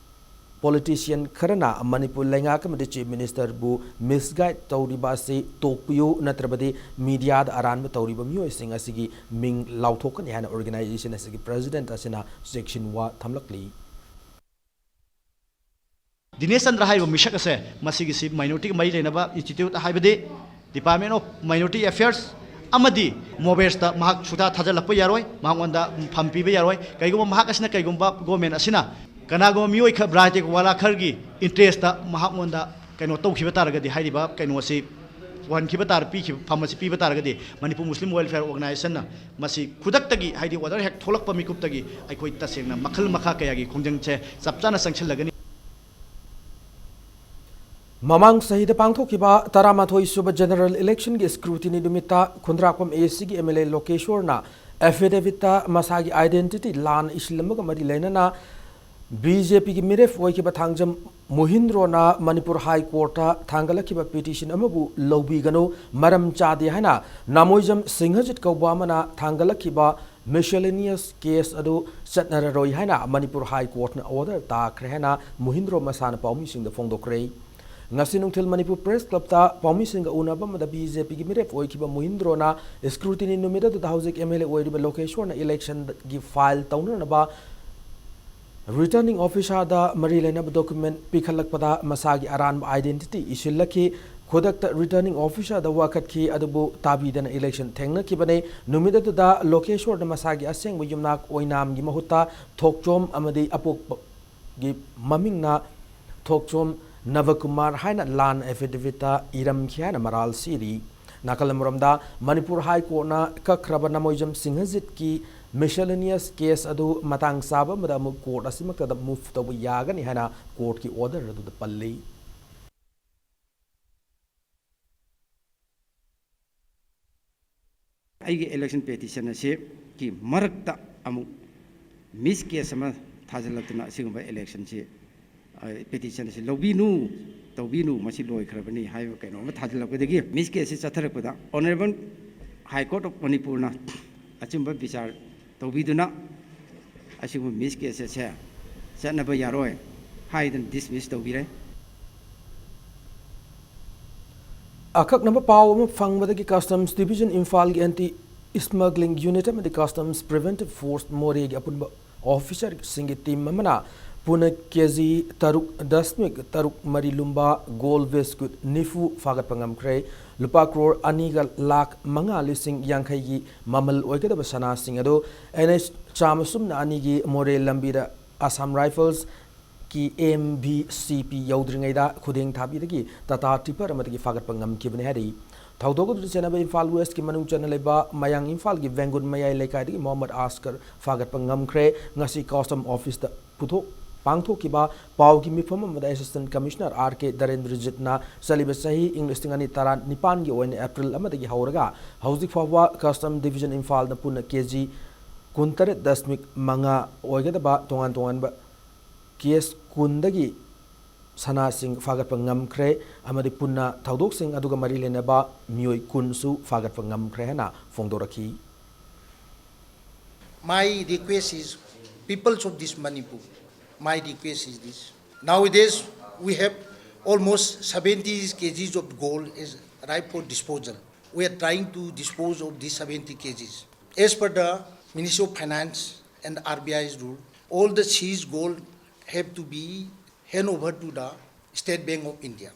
politician ꯈꯔꯅ ꯃꯅꯤꯄꯨꯔ ꯂꯩꯉꯥꯛ ꯑꯃꯗꯤ Chief Ministerꯕꯨ misguide ꯇꯧꯔꯤꯕ ꯑꯁꯤ ꯇꯣꯛꯄꯤꯌꯨ, ꯅꯠꯇ꯭ꯔꯕꯗꯤ mediaꯗ ꯑꯔꯥꯟꯕ ꯇꯧꯔꯤꯕ ꯃꯤꯑꯣꯏꯁꯤꯡ ꯑꯁꯤꯒꯤ ꯃꯤꯡ ꯂꯥꯎꯊꯣꯛꯀꯅꯤ ꯍꯥꯏꯅ organization ꯑꯁꯤꯒꯤ president ꯑꯁꯤꯅ ꯆꯦꯛꯁꯤꯟ ꯋꯥ ꯊꯝꯂꯛꯂꯤ꯫ ꯗꯤꯅꯦꯁ ꯆꯟꯗ꯭ꯔ ꯍꯥꯏꯔꯤꯕ ꯃꯤꯁꯛ ꯑꯁꯦ ꯃꯁꯤꯒꯤꯁꯤ minorityꯒ ꯃꯔꯤ ꯂꯩꯅꯕ institute ꯍꯥꯏꯕꯗꯤ Department of Minority Affairs ꯑꯃꯗꯤ ꯃꯣꯕꯦꯠꯁꯇ ꯃꯍꯥꯛ ꯁꯨꯛꯊꯥ ꯊꯥꯖꯤꯜꯂꯛꯄ ꯌꯥꯔꯣꯏ, ꯃꯉꯣꯟꯗ ꯐꯝ ꯄꯤꯕ ꯌꯥꯔꯣꯏ꯫ ꯀꯔꯤꯒꯨꯝꯕ ꯃꯍꯥꯛ ꯑꯁꯤꯅ, ꯀꯔꯤꯒꯨꯝꯕ government ꯑꯁꯤꯅ ꯀꯅꯥꯒꯨꯝꯕ ꯃꯤꯑꯣꯏ ꯈꯔ, ꯕ꯭ꯔꯥꯏꯇꯦꯛ ꯋꯥꯂꯥ ꯈꯔꯒꯤ interestꯇ ꯃꯍꯥꯛꯉꯣꯟꯗ ꯀꯩꯅꯣ ꯇꯧꯈꯤꯕ ꯇꯥꯔꯒꯗꯤ, ꯍꯥꯏꯔꯤꯕ ꯀꯩꯅꯣꯁꯤ ꯋꯥꯍꯟꯈꯤꯕ ꯇꯥꯔ-, ꯄꯤꯈꯤꯕ, ꯐꯝ ꯑꯁꯤ ꯄꯤꯕ ꯇꯥꯔꯒꯗꯤ, ꯃꯅꯤꯄꯨꯔ ꯃꯨꯁꯂꯤꯝ welfare organizationꯅ ꯃꯁꯤ ꯈꯨꯗꯛꯇꯒꯤ, ꯍꯥꯏꯗꯤ order ꯍꯦꯛ ꯊꯣꯛꯂꯛꯄ ꯃꯤꯀꯨꯞꯇꯒꯤ ꯑꯩꯈꯣꯏ ꯇꯁꯦꯡꯅ ꯃꯈꯜ ꯃꯈꯥ ꯀꯌꯥꯒꯤ ꯈꯣꯡꯖꯪꯁꯦ ꯆꯞ ꯆꯥꯅ ꯆꯪꯁꯤꯜꯂꯒꯅꯤ꯫ ꯃꯃꯥꯡ ꯆꯍꯤꯗ ꯄꯥꯡꯊꯣꯛꯈꯤꯕ ꯇꯔꯥꯃꯥꯊꯣꯏ ꯁꯨꯕ general electionꯒꯤ scrutiny ꯅꯨꯃꯤꯠꯇ ꯈꯨꯟꯗ꯭ꯔꯥꯛꯄꯝ ACꯒꯤ MLA ꯂꯣꯀꯦꯁꯣꯔꯅ affidavitꯇ ꯃꯁꯥꯒꯤ identity ꯂꯥꯟꯅ ꯏꯁꯤꯜꯂꯝꯕꯒ ꯃꯔꯤ ꯂꯩꯅꯅ BJPꯒꯤ ꯃꯤꯔꯦꯞ ꯑꯣꯏꯈꯤꯕ ꯊꯥꯡꯖꯝ ꯃꯣꯍꯤꯟꯗ꯭ꯔꯣꯅ ꯃꯅꯤꯄꯨꯔ High Courtꯇ ꯊꯥꯡꯒꯠꯂꯛꯈꯤꯕ petition ꯑꯃꯕꯨ ꯂꯧꯕꯤꯒꯅꯨ, ꯃꯔꯝ ꯆꯥꯗꯦ ꯍꯥꯏꯅ ꯅꯥꯃꯣꯏꯖꯝ ꯁꯤꯡꯍꯖꯤꯠ ꯀꯧꯕ ꯑꯃꯅ ꯊꯥꯡꯒꯠꯂꯛꯈꯤꯕ miscellaneous case ꯑꯗꯨ ꯆꯠꯅꯔꯔꯣꯏ ꯍꯥꯏꯅ ꯃꯅꯤꯄꯨꯔ High Courtꯅ order ꯇꯥꯈ꯭ꯔꯦ ꯍꯥꯏꯅ ꯃꯣꯍꯤꯟꯗ꯭ꯔꯣ ꯃꯁꯥꯅ ꯄꯥꯎꯃꯤꯁꯤꯡꯗ ꯐꯣꯡꯗꯣꯛꯈ꯭ꯔꯦ꯫ ꯉꯁꯤ ꯅꯨꯡꯊꯤꯜ ꯃꯅꯤꯄꯨꯔ Press Clubꯇ ꯄꯥꯎꯃꯤꯁꯤꯡꯒ ꯎꯅꯕ ꯑꯃꯗ BJPꯒꯤ ꯃꯤꯔꯦꯞ ꯑꯣꯏꯈꯤꯕ ꯃꯣꯍꯤꯟꯗ꯭ꯔꯣꯅ scrutiny ꯅꯨꯃꯤꯠ ꯑꯗꯨꯗ ꯍꯧꯖꯤꯛ MLA ꯑꯣꯏꯔꯤꯕ ꯂꯣꯀꯦꯁꯣꯔꯅ electionꯒꯤ file ꯇꯧꯅꯅꯕ returning officerꯗ ꯃꯔꯤ ꯂꯩꯅꯕ document ꯄꯤꯈꯠꯂꯛꯄꯗ ꯃꯁꯥꯒꯤ ꯑꯔꯥꯟꯕ identity ꯏꯁꯤꯜꯂꯛꯈꯤ꯫ ꯈꯨꯗꯛꯇ returning officerꯗ ꯋꯥꯀꯠꯈꯤ, ꯑꯗꯨꯕꯨ ꯇꯥꯕꯤꯗꯅ election ꯊꯦꯡꯅꯈꯤꯕꯅꯤ꯫ ꯅꯨꯃꯤꯠ ꯑꯗꯨꯗ ꯂꯣꯀꯦꯁꯣꯔꯅ ꯃꯁꯥꯒꯤ ꯑꯁꯦꯡꯕ ꯌꯨꯝꯅꯥꯛ ꯑꯣꯏꯅꯥꯝꯒꯤ ꯃꯍꯨꯠꯇ ꯊꯣꯛꯆꯣꯝ ꯑꯃꯗꯤ ꯑꯄꯣꯛꯄꯒꯤ ꯃꯃꯤꯡꯅ ꯊꯣꯛꯆꯣꯝ ꯅꯕꯀꯨꯃꯥꯔ ꯍꯥꯏꯅ ꯂꯥꯟ affidavitꯇ ꯏꯔꯝꯈꯤ ꯍꯥꯏꯅ ꯃꯔꯥꯜ ꯁꯤꯔꯤ꯫ ꯅꯥꯀꯜ ꯑꯃꯔꯣꯝꯗ, ꯃꯅꯤꯄꯨꯔ High Courtꯅ ꯀꯛꯈ꯭ꯔꯕ ꯅꯃꯣꯏꯖꯝ ꯁꯤꯡꯍꯖꯤꯠꯀꯤ miscellaneous case ꯑꯗꯨ ꯃꯇꯥꯡ ꯆꯥꯕ ꯑꯃꯗ ꯑꯃꯨꯛ court ꯑꯁꯤꯃꯛꯇꯗ move ꯇꯧꯕ ꯌꯥꯒꯅꯤ ꯍꯥꯏꯅ courtꯀꯤ order ꯑꯗꯨꯗ ꯄꯜꯂꯤ꯫ ꯑꯩꯒꯤ election petition ꯑꯁꯤꯒꯤ ꯃꯔꯛꯇ ꯑꯃꯨꯛ miss case ꯑꯃ ꯊꯥꯖꯤꯜꯂꯛꯇꯨꯅ ꯑꯁꯤꯒꯨꯝꯕ electionꯁꯤ, ꯑ, petition ꯑꯁꯤ ꯂꯧꯕꯤꯅꯨ, ꯇꯧꯕꯤꯅꯨ, ꯃꯁꯤ ꯂꯣꯏꯈ꯭ꯔꯕꯅꯤ ꯍꯥꯏꯕ ꯀꯩꯅꯣ ꯑꯃ ꯊꯥꯖꯤꯜꯂꯛꯄꯗꯒꯤ miss case ꯑꯁꯤ ꯆꯠꯊꯔꯛꯄꯗ Honourable High Court of ꯃꯅꯤꯄꯨꯔꯅ ꯑꯆꯨꯝꯕ ꯕꯤꯆꯥꯔ ꯇꯧꯕꯤꯗꯨꯅ ꯑꯁꯤꯒꯨꯝꯕ ꯃꯤꯁ ꯀꯦꯁ ꯑꯁꯦ ꯆꯠꯅꯕ ꯌꯥꯔꯣꯏ ꯍꯥꯏꯗꯨꯅ ꯗꯤꯁꯃꯤꯁ ꯇꯧꯕꯤꯔꯦ꯫ ꯑꯀꯛꯅꯕ ꯄꯥꯎ ꯑꯃ ꯐꯪꯕꯗꯒꯤ Customs Division ꯏꯝꯐꯥꯜꯒꯤ Anti Smuggling Unit ꯑꯃꯗꯤ Customs Preventive Force ꯃꯣꯔꯦꯒꯤ ꯑꯄꯨꯟꯕ ꯑꯣꯐꯤꯁꯔꯁꯤꯡꯒꯤ ꯇꯤꯝ ꯑꯃꯅ ꯄꯨꯟꯅ ꯀꯦ ꯖꯤ ꯇꯔꯨꯛ ꯗꯁꯃꯤꯛ ꯇꯔꯨꯛ ꯃꯔꯤ ꯂꯨꯝꯕ ꯒꯣꯜ ꯕꯤꯁꯀꯨꯠ ꯅꯤꯐꯨ ꯐꯥꯒꯠꯄ ꯉꯝꯈ꯭ꯔꯦ꯫ ꯂꯨꯄꯥ ꯀ꯭ꯔꯣꯔ ꯑꯅꯤꯒ ꯂꯥꯈ ꯃꯉꯥ ꯂꯤꯁꯤꯡ ꯌꯥꯡꯈꯩꯒꯤ ꯃꯃꯜ ꯑꯣꯏꯒꯗꯕ ꯁꯅꯥꯁꯤꯡ ꯑꯗꯨ ꯑꯦꯟ ꯑꯩꯆ ꯆꯥꯝꯃ ꯁꯨꯞꯅ ꯑꯅꯤꯒꯤ ꯃꯣꯔꯦ ꯂꯝꯕꯤꯗ ꯑꯁꯥꯝ ꯔꯥꯏꯐꯜꯁ ꯀꯤ ꯑꯦꯝ ꯚꯤ ꯁꯤ ꯄꯤ ꯌꯧꯗ꯭ꯔꯤꯉꯩꯗ ꯈꯨꯗꯦꯡ ꯊꯥꯕꯤꯗꯒꯤ ꯇꯥꯇꯥ ꯇꯤꯄꯔ ꯑꯃꯗꯒꯤ ꯐꯥꯒꯠꯄ ꯉꯝꯈꯤꯕꯅꯤ ꯍꯥꯏꯔꯤ꯫ ꯊꯧꯗꯣꯛ ꯑꯗꯨꯗ ꯆꯦꯟꯅꯕ ꯏꯝꯐꯥꯜ ꯋꯦꯁꯀꯤ ꯃꯅꯨꯡ ꯆꯟꯅ ꯂꯩꯕ ꯃꯌꯥꯡ ꯏꯝꯐꯥꯜꯒꯤ ꯚꯦꯡꯒꯨꯟ ꯃꯌꯥꯏ ꯂꯩꯀꯥꯏꯗꯒꯤ ꯃꯣꯍꯝꯃꯗ ꯑꯁꯀꯔ ꯐꯥꯒꯠꯄ ꯉꯝꯈ꯭ꯔꯦ꯫ ꯉꯁꯤ ꯀꯁꯇꯝ ꯑꯣꯐꯤꯁꯇ ꯄꯨꯊꯣꯛ-, ꯄꯥꯡꯊꯣꯛꯈꯤꯕ ꯄꯥꯎꯒꯤ ꯃꯤꯐꯝ ꯑꯃꯗ ꯑꯦꯁꯤꯁꯇꯦꯟ ꯀꯃꯤꯁꯅꯔ ꯑꯥꯔ ꯀꯦ ꯗꯔꯦꯟꯗ꯭ꯔꯖꯤꯠꯅ ꯆꯠꯂꯤꯕ ꯆꯍꯤ ꯏꯪ ꯂꯤꯁꯤꯡ ꯑꯅꯤ ꯇꯔꯥꯅꯤꯄꯥꯟꯒꯤ ꯑꯣꯏꯅ ꯑꯦꯄ꯭ꯔꯤꯜ ꯑꯃꯗꯒꯤ ꯍꯧꯔꯒ ꯍꯧꯖꯤꯛ ꯐꯥꯎꯕ ꯀꯁꯇꯝ ꯗꯤꯕꯤꯖꯟ ꯏꯝꯐꯥꯜꯅ ꯄꯨꯟꯅ ꯀꯦ ꯖꯤ ꯀꯨꯟꯇꯔꯦꯠ ꯗꯁꯃꯤꯛ ꯃꯉꯥ ꯑꯣꯏꯒꯗꯕ ꯇꯣꯉꯥꯟ ꯇꯣꯉꯥꯟꯕ ꯀꯦꯁ ꯀꯨꯟꯗꯒꯤ ꯁꯅꯥꯁꯤꯡ ꯐꯥꯒꯠꯄ ꯉꯝꯈ꯭ꯔꯦ ꯑꯃꯗꯤ ꯄꯨꯟꯅ ꯊꯧꯗꯣꯛꯁꯤꯡ ꯑꯗꯨꯒ ꯃꯔꯤ ꯂꯩꯅꯕ ꯃꯤꯑꯣꯏ ꯀꯨꯟꯁꯨ ꯐꯥꯒꯠꯄ ꯉꯝꯈ꯭ꯔꯦ ꯍꯥꯏꯅ ꯐꯣꯡꯗꯣꯔꯛꯈꯤ꯫ My request is, peoples of this Manipur, my request is this. Nowadays, we have almost seventy kgs of gold is ripe for disposal. We are trying to dispose of these seventy kgs. As per the Ministry of Finance and R B I's rule, all the seized gold have to be hand over to the State Bank of India.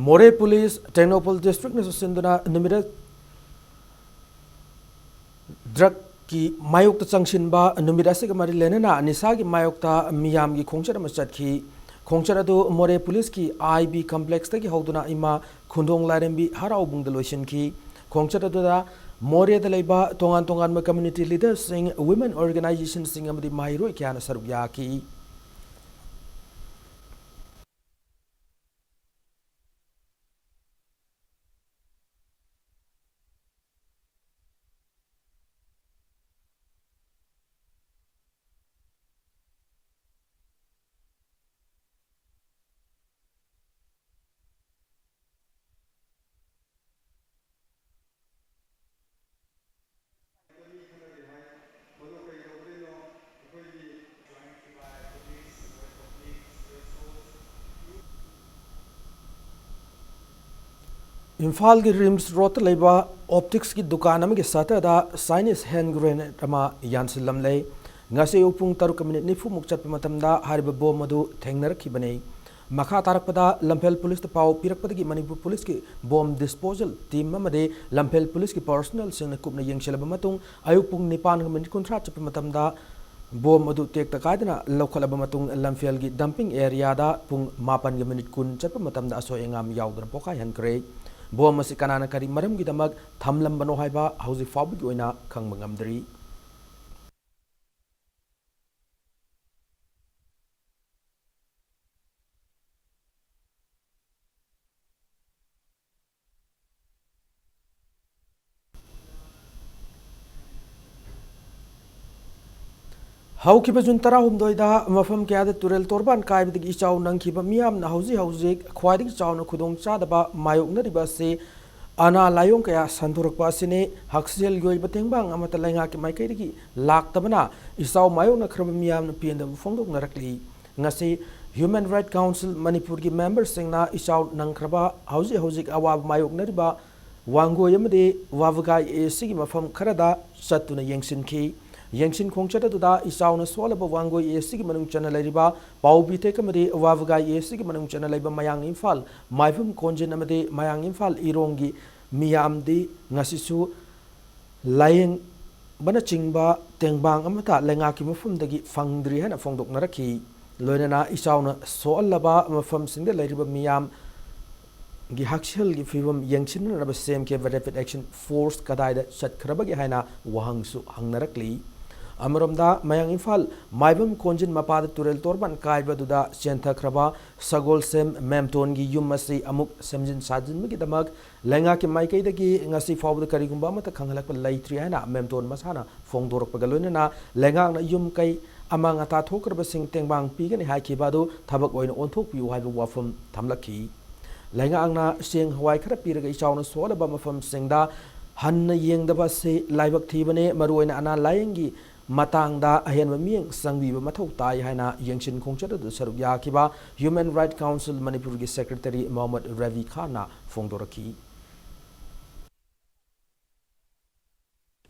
ꯃꯣꯔꯦ police Tengnoupal ꯗꯤꯁꯇ꯭ꯔꯤꯛꯅꯁꯨ ꯁꯤꯟꯗꯨꯅ ꯅꯨꯃꯤꯠ ꯗ꯭ꯔꯒꯀꯤ ꯃꯥꯌꯣꯛꯇ ꯆꯪꯁꯤꯟꯕ ꯅꯨꯃꯤꯠ ꯑꯁꯤꯒ ꯃꯔꯤ ꯂꯩꯅꯅ ꯅꯤꯁꯥꯒꯤ ꯃꯥꯌꯣꯛꯇ ꯃꯤꯌꯥꯝꯒꯤ ꯈꯣꯡꯆꯠ ꯑꯃ ꯆꯠꯈꯤ꯫ ꯈꯣꯡꯆꯠ ꯑꯗꯨ ꯃꯣꯔꯦ ꯄꯨꯂꯤꯁꯀꯤ ꯑꯥꯏ ꯕꯤ ꯀꯝꯄ꯭ꯂꯦꯛꯁꯇꯒꯤ ꯍꯧꯗꯨꯅ ꯏꯃꯥ ꯈꯨꯟꯗꯣꯡ ꯂꯥꯏꯔꯦꯝꯕꯤ ꯍꯔꯥꯎꯕꯨꯡꯗ ꯂꯣꯏꯁꯤꯟꯈꯤ꯫ ꯈꯣꯡꯆꯠ ꯑꯗꯨꯗ ꯃꯣꯔꯦꯗ ꯂꯩꯕ ꯇꯣꯉꯥꯟ ꯇꯣꯉꯥꯟꯕ ꯀꯝꯃ꯭ꯌꯨꯅꯤꯇꯤ ꯂꯤꯗꯔꯁꯤꯡ, ꯋꯤꯃꯦꯟ ꯑꯣꯔꯒꯅꯥꯏꯖꯦꯁꯟꯁꯤꯡ ꯑꯃꯗꯤ ꯃꯍꯩꯔꯣꯏ ꯀꯌꯥꯅ ꯁꯔꯨꯛ ꯌꯥꯈꯤ꯫ ꯏꯝꯐꯥꯜꯒꯤ ꯔꯤꯝꯁ ꯔꯣꯗꯇ ꯂꯩꯕ ꯑꯣꯞꯇꯤꯛꯁꯀꯤ ꯗꯨꯀꯥꯟ ꯑꯃꯒꯤ ꯁꯇꯔꯗ ꯆꯥꯏꯅꯤꯁ ꯍꯦꯟ ꯒ꯭ꯔꯦꯅꯦꯗ ꯑꯃ ꯌꯥꯟꯁꯤꯜꯂꯝꯂꯦ꯫ ꯉꯁꯤ ꯑꯌꯨꯛ ꯄꯨꯡ ꯇꯔꯨꯛꯀ ꯃꯤꯅꯤꯠ ꯅꯤꯐꯨꯃꯨꯛ ꯆꯠꯄ ꯃꯇꯝꯗ ꯍꯥꯏꯔꯤꯕ ꯕꯣꯝ ꯑꯗꯨ ꯊꯦꯡꯅꯔꯛꯈꯤꯕꯅꯤ꯫ ꯃꯈꯥ ꯇꯥꯔꯛꯄꯗ ꯂꯝꯐꯦꯜ ꯄꯨꯂꯤꯁꯇ ꯄꯥꯎ ꯄꯤꯔꯛꯄꯗꯒꯤ ꯃꯅꯤꯄꯨꯔ ꯄꯨꯂꯤꯁꯀꯤ ꯕꯣꯝ ꯗꯤꯁꯄꯣꯖꯦꯜ ꯇꯤꯝ ꯑꯃꯗꯤ ꯂꯝꯐꯦꯜ ꯄꯨꯂꯤꯁꯀꯤ ꯄꯔꯁꯣꯅꯦꯜꯁꯤꯡꯅ ꯀꯨꯞꯅ ꯌꯦꯡꯁꯤꯜꯂꯕ ꯃꯇꯨꯡ ꯑꯌꯨꯛ ꯄꯨꯡ ꯅꯤꯄꯥꯟꯒ ꯃꯤꯅꯤꯠ ꯀꯨꯟꯊ꯭ꯔꯥ ꯆꯠꯄ ꯃꯇꯝꯗ ꯕꯣꯝ ꯑꯗꯨ ꯇꯦꯛꯇ ꯀꯥꯏꯗꯅ ꯂꯧꯈꯠꯂꯕ ꯃꯇꯨꯡ ꯂꯝꯐꯦꯜꯒꯤ ꯗꯝꯄꯤꯡ ꯑꯦꯔꯤꯌꯥꯗ ꯄꯨꯡ ꯃꯥꯄꯟꯒ ꯃꯤꯅꯤꯠ ꯀꯨꯟ ꯆꯠꯄ ꯃꯇꯝꯗ ꯑꯁꯣꯏ ꯑꯉꯥꯝ ꯌꯥꯎꯗꯅ ꯄꯣꯈꯥꯏꯍꯟꯈ꯭ꯔꯦ꯫ ꯕꯣꯝ ꯑꯁꯤ ꯀꯅꯥꯅ ꯀꯔꯤ ꯃꯔꯝꯒꯤꯗꯃꯛ ꯊꯝꯂꯝꯕꯅꯣ ꯍꯥꯏꯕ ꯍꯧꯖꯤꯛ ꯐꯥꯎꯕꯒꯤ ꯑꯣꯏꯅ ꯈꯪꯕ ꯉꯝꯗ꯭ꯔꯤ꯫ ꯍꯧꯈꯤꯕ ꯖꯨꯟ ꯇꯔꯥꯍꯨꯝꯗꯣꯏꯗ ꯃꯐꯝ ꯀꯌꯥꯗ ꯇꯨꯔꯦꯜ ꯇꯣꯔꯕꯥꯟ ꯀꯥꯏꯕꯗꯒꯤ ꯏꯆꯥꯎ ꯅꯪꯈꯤꯕ ꯃꯤꯌꯥꯝꯅ ꯍꯧꯖꯤꯛ ꯍꯧꯖꯤꯛ ꯈ꯭ꯋꯥꯏꯗꯒꯤ ꯆꯥꯎꯅ ꯈꯨꯗꯣꯡꯆꯥꯗꯕ ꯃꯥꯌꯣꯛꯅꯔꯤꯕ ꯑꯁꯤ ꯑꯅꯥ ꯂꯥꯏꯌꯣꯡ ꯀꯌꯥ ꯁꯟꯗꯣꯔꯛꯄ ꯑꯁꯤꯅꯤ꯫ ꯍꯛꯁꯦꯜꯒꯤ ꯑꯣꯏꯕ ꯇꯦꯡꯕꯥꯡ ꯑꯃꯠꯇ ꯂꯩꯉꯥꯛꯀꯤ ꯃꯥꯏꯀꯩꯗꯒꯤ ꯂꯥꯛꯇꯕꯅ ꯏꯆꯥꯎ ꯃꯥꯌꯣꯛꯅꯈ꯭ꯔꯕ ꯃꯤꯌꯥꯝꯅ ꯄꯦꯟꯗꯕ ꯐꯣꯡꯗꯣꯛꯅꯔꯛꯂꯤ꯫ ꯉꯁꯤ ꯍ꯭ꯌꯨꯃꯦꯟ ꯔꯥꯏꯠ ꯀꯥꯎꯟꯁꯤꯜ ꯃꯅꯤꯄꯨꯔꯒꯤ ꯃꯦꯝꯕꯔꯁꯤꯡꯅ ꯏꯆꯥꯎ ꯅꯪꯈ꯭ꯔꯕ ꯍꯧꯖꯤꯛ ꯍꯧꯖꯤꯛ ꯑꯋꯥꯕ ꯃꯥꯌꯣꯛꯅꯔꯤꯕ ꯋꯥꯡꯒꯣꯏ ꯑꯃꯗꯤ ꯋꯥꯕꯒꯥꯏ ꯑꯦ ꯁꯤꯒꯤ ꯃꯐꯝ ꯈꯔꯗ ꯆꯠꯇꯨꯅ ꯌꯦꯡꯁꯤꯟꯈꯤ꯫ ꯌꯦꯡꯁꯤꯟ ꯈꯣꯡꯆꯠ ꯑꯗꯨꯗ ꯏꯆꯥꯎꯅ ꯁꯣꯛꯍꯜꯂꯕ ꯋꯥꯡꯒꯣꯏ ꯑꯦ ꯁꯤꯒꯤ ꯃꯅꯨꯡ ꯆꯟꯅ ꯂꯩꯔꯤꯕ ꯄꯥꯎꯕꯤ ꯇꯦꯛ ꯑꯃꯗꯤ ꯋꯥꯕꯒꯥꯏ ꯑꯦ ꯁꯤꯒꯤ ꯃꯅꯨꯡ ꯆꯟꯅ ꯂꯩꯕ ꯃꯌꯥꯡ ꯏꯝꯐꯥꯜ, ꯃꯥꯏꯕꯝ ꯀꯣꯟꯖꯤꯟ ꯑꯃꯗꯤ ꯃꯌꯥꯡ ꯏꯝꯐꯥꯜ ꯏꯔꯣꯡꯒꯤ ꯃꯤꯌꯥꯝꯗꯤ ꯉꯁꯤꯁꯨ ꯂꯥꯌꯦꯡꯕꯅꯆꯤꯡꯕ ꯇꯦꯡꯕꯥꯡ ꯑꯃꯠꯇ ꯂꯩꯉꯥꯛꯀꯤ ꯃꯐꯝꯗꯒꯤ ꯐꯪꯗ꯭ꯔꯤ ꯍꯥꯏꯅ ꯐꯣꯡꯗꯣꯛꯅꯔꯛꯈꯤ꯫ ꯂꯣꯏꯅꯅ ꯏꯆꯥꯎꯅ ꯁꯣꯛꯍꯜꯂꯕ ꯃꯐꯝꯁꯤꯡꯗ ꯂꯩꯔꯤꯕ ꯃꯤꯌꯥꯝꯒꯤ ꯍꯛꯁꯦꯜꯒꯤ ꯐꯤꯕꯝ ꯌꯦꯡꯁꯤꯟꯅꯅꯕ ꯁꯦꯝꯈꯤꯕ ꯔꯦꯄꯤꯗ ꯑꯦꯛꯁꯟ ꯐꯣꯔꯁ ꯀꯗꯥꯏꯗ ꯆꯠꯈ꯭ꯔꯕꯒꯦ ꯍꯥꯏꯅ ꯋꯥꯍꯪꯁꯨ ꯍꯪꯅꯔꯛꯂꯤ꯫ ꯑꯃꯔꯣꯝꯗ ꯃꯌꯥꯡ ꯏꯝꯐꯥꯜ ꯃꯥꯏꯕꯝ ꯀꯣꯟꯖꯤꯟ ꯃꯄꯥꯗ ꯇꯨꯔꯦꯜ ꯇꯣꯔꯕꯥꯟ ꯀꯥꯏꯕꯗꯨꯗ ꯆꯦꯟꯊꯈ꯭ꯔꯕ ꯁꯒꯣꯜꯁꯦꯝ ꯃꯦꯝꯇꯣꯟꯒꯤ ꯌꯨꯝ ꯑꯁꯤ ꯑꯃꯨꯛ ꯁꯦꯝꯖꯤꯟ ꯁꯥꯖꯤꯟꯕꯒꯤꯗꯃꯛ ꯂꯩꯉꯥꯛꯀꯤ ꯃꯥꯏꯀꯩꯗꯒꯤ ꯉꯁꯤ ꯐꯥꯎꯕꯗ ꯀꯔꯤꯒꯨꯝꯕ ꯑꯃꯠꯇ ꯈꯪꯍꯜꯂꯛꯄ ꯂꯩꯇ꯭ꯔꯤ ꯍꯥꯏꯅ ꯃꯦꯝꯇꯣꯟ ꯃꯁꯥꯅ ꯐꯣꯡꯗꯣꯔꯛꯄꯒ ꯂꯣꯏꯅꯅ ꯂꯩꯉꯥꯛꯅ ꯌꯨꯝ ꯀꯩ ꯑꯃꯥꯡ ꯑꯇꯥ ꯊꯣꯛꯈ꯭ꯔꯕꯁꯤꯡ ꯇꯦꯡꯕꯥꯡ ꯄꯤꯒꯅꯤ ꯍꯥꯏꯈꯤꯕ ꯑꯗꯨ ꯊꯕꯛ ꯑꯣꯏꯅ ꯑꯣꯟꯊꯣꯛꯄꯤꯌꯨ ꯍꯥꯏꯕ ꯋꯥꯐꯝ ꯊꯝꯂꯛꯈꯤ꯫ ꯂꯩꯉꯥꯛꯅ ꯆꯦꯡ ꯍꯋꯥꯏ ꯈꯔ ꯄꯤꯔꯒ ꯏꯆꯥꯎꯅ ꯁꯣꯛꯍꯜꯂꯕ ꯃꯐꯝꯁꯤꯡꯗ ꯍꯟꯅ ꯌꯦꯡꯗꯕ ꯑꯁꯤ ꯂꯥꯏꯕꯛ ꯊꯤꯕꯅꯤ꯫ ꯃꯔꯨꯑꯣꯏꯅ ꯑꯅꯥ ꯂꯥꯏꯌꯦꯡꯒꯤ ꯃꯇꯥꯡꯗ ꯑꯍꯦꯟꯕ ꯃꯤꯠꯌꯦꯡ ꯆꯪꯕꯤꯕ ꯃꯊꯧ ꯇꯥꯏ ꯍꯥꯏꯅ ꯌꯦꯡꯁꯤꯟ ꯈꯣꯡꯆꯠ ꯑꯗꯨꯗ ꯁꯔꯨꯛ ꯌꯥꯈꯤꯕ ꯍ꯭ꯌꯨꯃꯦꯟ ꯔꯥꯏꯠ ꯀꯥꯎꯟꯁꯤꯜ ꯃꯅꯤꯄꯨꯔꯒꯤ ꯁꯦꯀ꯭ꯔꯦꯇꯔꯤ ꯃꯣꯍꯝꯃꯗ ꯔꯕꯤ ꯈꯥꯟꯅ ꯐꯣꯡꯗꯣꯔꯛꯈꯤ꯫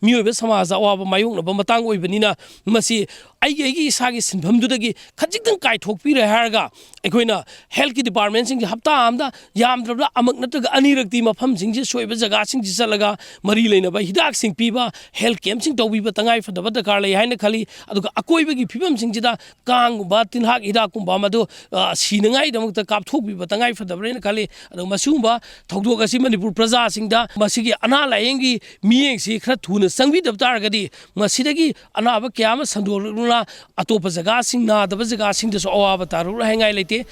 ꯃꯤꯑꯣꯏꯕ ꯁꯃꯥꯖꯗ ꯑꯋꯥꯕ ꯃꯥꯌꯣꯛꯅꯕ ꯃꯇꯥꯡ ꯑꯣꯏꯕꯅꯤꯅ, ꯃꯁꯤ ꯑꯩꯒꯤ, ꯑꯩꯒꯤ ꯏꯁꯥꯒꯤ ꯁꯤꯟꯐꯝꯗꯨꯗꯒꯤ ꯈꯖꯤꯛꯇꯪ ꯀꯥꯏꯊꯣꯛꯄꯤꯔꯦ ꯍꯥꯏꯔꯒ, ꯑꯩꯈꯣꯏꯅ health ꯀꯤ department ꯁꯤꯡꯁꯦ ꯍꯞꯇꯥ ꯑꯃꯗ ꯌꯥꯝꯗ꯭ꯔꯕꯗ ꯑꯃꯛ ꯅꯠꯇ꯭ꯔꯒ ꯑꯅꯤꯔꯛꯇꯤ ꯃꯐꯝꯁꯤꯡꯁꯤ, ꯁꯣꯏꯕ ꯖꯒꯥꯁꯤꯡꯁꯤ ꯆꯠꯂꯒ ꯃꯔꯤ ꯂꯩꯅꯕ ꯍꯤꯗꯥꯛꯁꯤꯡ ꯄꯤꯕ, health camp ꯁꯤꯡ ꯇꯧꯕꯤꯕ ꯇꯉꯥꯏ ꯐꯗꯕ ꯗꯔꯀꯥꯔ ꯂꯩ ꯍꯥꯏꯅ ꯈꯜꯂꯤ꯫ ꯑꯗꯨꯒ ꯑꯀꯣꯏꯕꯒꯤ ꯐꯤꯕꯝꯁꯤꯡꯁꯤꯗ ꯀꯥꯡꯒꯨꯝꯕ, ꯇꯤꯜꯍꯥꯠ ꯍꯤꯗꯥꯛꯀꯨꯝꯕ ꯑꯃꯗꯨ, ꯑ, ꯁꯤꯅꯉꯥꯏꯗꯃꯛꯇ ꯀꯥꯞꯊꯣꯛꯄꯤꯕ ꯇꯉꯥꯏ ꯐꯗꯕ꯭ꯔꯥ ꯍꯥꯏꯅ ꯈꯜꯂꯤ꯫ ꯑꯗꯨꯒ ꯃꯁꯤꯒꯨꯝꯕ ꯊꯧꯗꯣꯛ ꯑꯁꯤ ꯃꯅꯤꯄꯨꯔ ꯄ꯭ꯔꯖꯥꯁꯤꯡꯗ, ꯃꯁꯤꯒꯤ ꯑꯅꯥ ꯂꯥꯌꯦꯡꯒꯤ ꯃꯤꯠꯌꯦꯡꯁꯤ ꯈꯔ ꯊꯨꯅ ꯆꯪꯕꯤꯗꯕ ꯇꯥꯔꯒꯗꯤ, ꯃꯁꯤꯗꯒꯤ ꯑꯅꯥꯕ ꯀꯌꯥ ꯑꯃ ꯁꯟꯗꯣꯛꯂꯛꯂꯒ ꯑꯇꯣꯞꯄ ꯖꯒꯥꯁꯤꯡ, ꯅꯥꯗꯕ ꯖꯒꯥꯁꯤꯡꯗꯁꯨ ꯑꯋꯥꯕ ꯇꯥꯔꯛꯂꯣꯏ ꯍꯥꯏꯉꯥꯏ ꯂꯩꯇꯦ꯫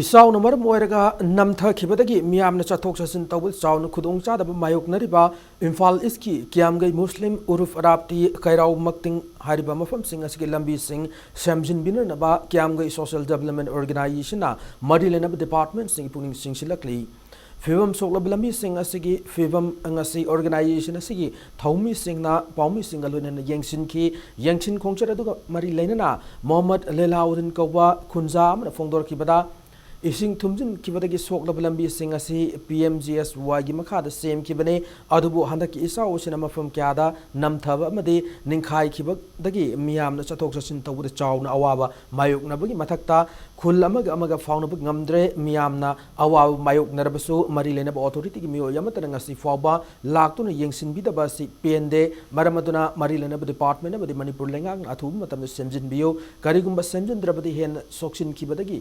ꯏꯆꯥꯎꯅ ꯃꯔꯝ ꯑꯣꯏꯔꯒ ꯅꯝꯊꯈꯤꯕꯗꯒꯤ ꯃꯤꯌꯥꯝꯅ ꯆꯠꯊꯣꯛ ꯆꯠꯁꯤꯟ ꯇꯧꯕꯗ ꯆꯥꯎꯅ ꯈꯨꯗꯣꯡꯆꯥꯗꯕ ꯃꯥꯌꯣꯛꯅꯔꯤꯕ ꯏꯝꯐꯥꯜ ꯏꯁꯀꯤ ꯀꯤꯌꯥꯝꯒꯩ ꯃꯨꯁꯂꯤꯝ ꯎꯔꯨꯐ ꯑꯔꯥꯞꯇꯤ ꯀꯩꯔꯥꯎ ꯃꯛꯇꯤꯡ ꯍꯥꯏꯔꯤꯕ ꯃꯐꯝꯁꯤꯡ ꯑꯁꯤꯒꯤ ꯂꯝꯕꯤꯁꯤꯡ ꯁꯦꯝꯖꯤꯟꯕꯤꯅꯅꯕ ꯀꯤꯌꯥꯝꯒꯩ social development organization ꯅ ꯃꯔꯤ ꯂꯩꯅꯕ department ꯁꯤꯡꯒꯤ ꯄꯨꯛꯅꯤꯡ ꯆꯤꯡꯁꯤꯜꯂꯛꯂꯤ꯫ ꯐꯤꯕꯝ ꯁꯣꯛꯂꯕ ꯂꯝꯕꯤꯁꯤꯡ ꯑꯁꯤꯒꯤ ꯐꯤꯕꯝ ꯉꯁꯤ organization ꯑꯁꯤꯒꯤ ꯊꯧꯃꯤꯁꯤꯡꯅ ꯄꯥꯎꯃꯤꯁꯤꯡꯒ ꯂꯣꯏꯅꯅ ꯌꯦꯡꯁꯤꯟꯈꯤ꯫ ꯌꯦꯡꯁꯤꯟ ꯈꯣꯡꯆꯠ ꯑꯗꯨꯒ ꯃꯔꯤ ꯂꯩꯅꯅ ꯃꯣꯍꯝꯃꯗ ꯂꯦꯂꯥꯎꯗꯤꯟ ꯀꯧꯕ ꯈꯨꯟꯖꯥ ꯑꯃꯅ ꯐꯣꯡꯗꯣꯔꯛꯈꯤꯕꯗ, ꯏꯁꯤꯡ ꯊꯨꯝꯖꯤꯟꯈꯤꯕꯗꯒꯤ ꯁꯣꯛꯂꯕ ꯂꯝꯕꯤꯁꯤꯡ ꯑꯁꯤ P M G S Y ꯒꯤ ꯃꯈꯥꯗ ꯁꯦꯝꯈꯤꯕꯅꯤ, ꯑꯗꯨꯕꯨ ꯍꯟꯗꯛꯀꯤ ꯏꯆꯥꯎ ꯑꯁꯤꯅ ꯃꯐꯝ ꯀꯌꯥꯗ ꯅꯝꯊꯕ ꯑꯃꯗꯤ ꯅꯤꯡꯈꯥꯏꯈꯤꯕꯗꯒꯤ ꯃꯤꯌꯥꯝꯅ ꯆꯠꯊꯣꯛ ꯆꯠꯁꯤꯟ ꯇꯧꯕꯗ ꯆꯥꯎꯅ ꯑꯋꯥꯕ ꯃꯥꯌꯣꯛꯅꯕꯒꯤ ꯃꯊꯛꯇ, ꯈꯨꯜ ꯑꯃꯒ ꯑꯃꯒ ꯐꯥꯎꯅꯕ ꯉꯝꯗ꯭ꯔꯦ꯫ ꯃꯤꯌꯥꯝꯅ ꯑꯋꯥꯕ ꯃꯥꯌꯣꯛꯅꯔꯕꯁꯨ, ꯃꯔꯤ ꯂꯩꯅꯕ authority ꯒꯤ ꯃꯤꯑꯣꯏ ꯑꯃꯠꯇꯅ ꯉꯁꯤ ꯐꯥꯎꯕ ꯂꯥꯛꯇꯨꯅ ꯌꯦꯡꯁꯤꯟꯕꯤꯗꯕ ꯑꯁꯤ ꯄꯦꯟꯗꯦ꯫ ꯃꯔꯝ ꯑꯗꯨꯅ ꯃꯔꯤ ꯂꯩꯅꯕ department ꯑꯃꯗꯤ ꯃꯅꯤꯄꯨꯔ ꯂꯩꯉꯥꯛꯅ ꯑꯊꯨꯕ ꯃꯇꯝꯗ ꯁꯦꯝꯖꯤꯟꯕꯤꯌꯨ꯫ ꯀꯔꯤꯒꯨꯝꯕ ꯁꯦꯝꯖꯤꯟꯗ꯭ꯔꯕꯗꯤ ꯍꯦꯟꯅ ꯁꯣꯛꯆꯤꯟꯈꯤꯕꯗꯒꯤ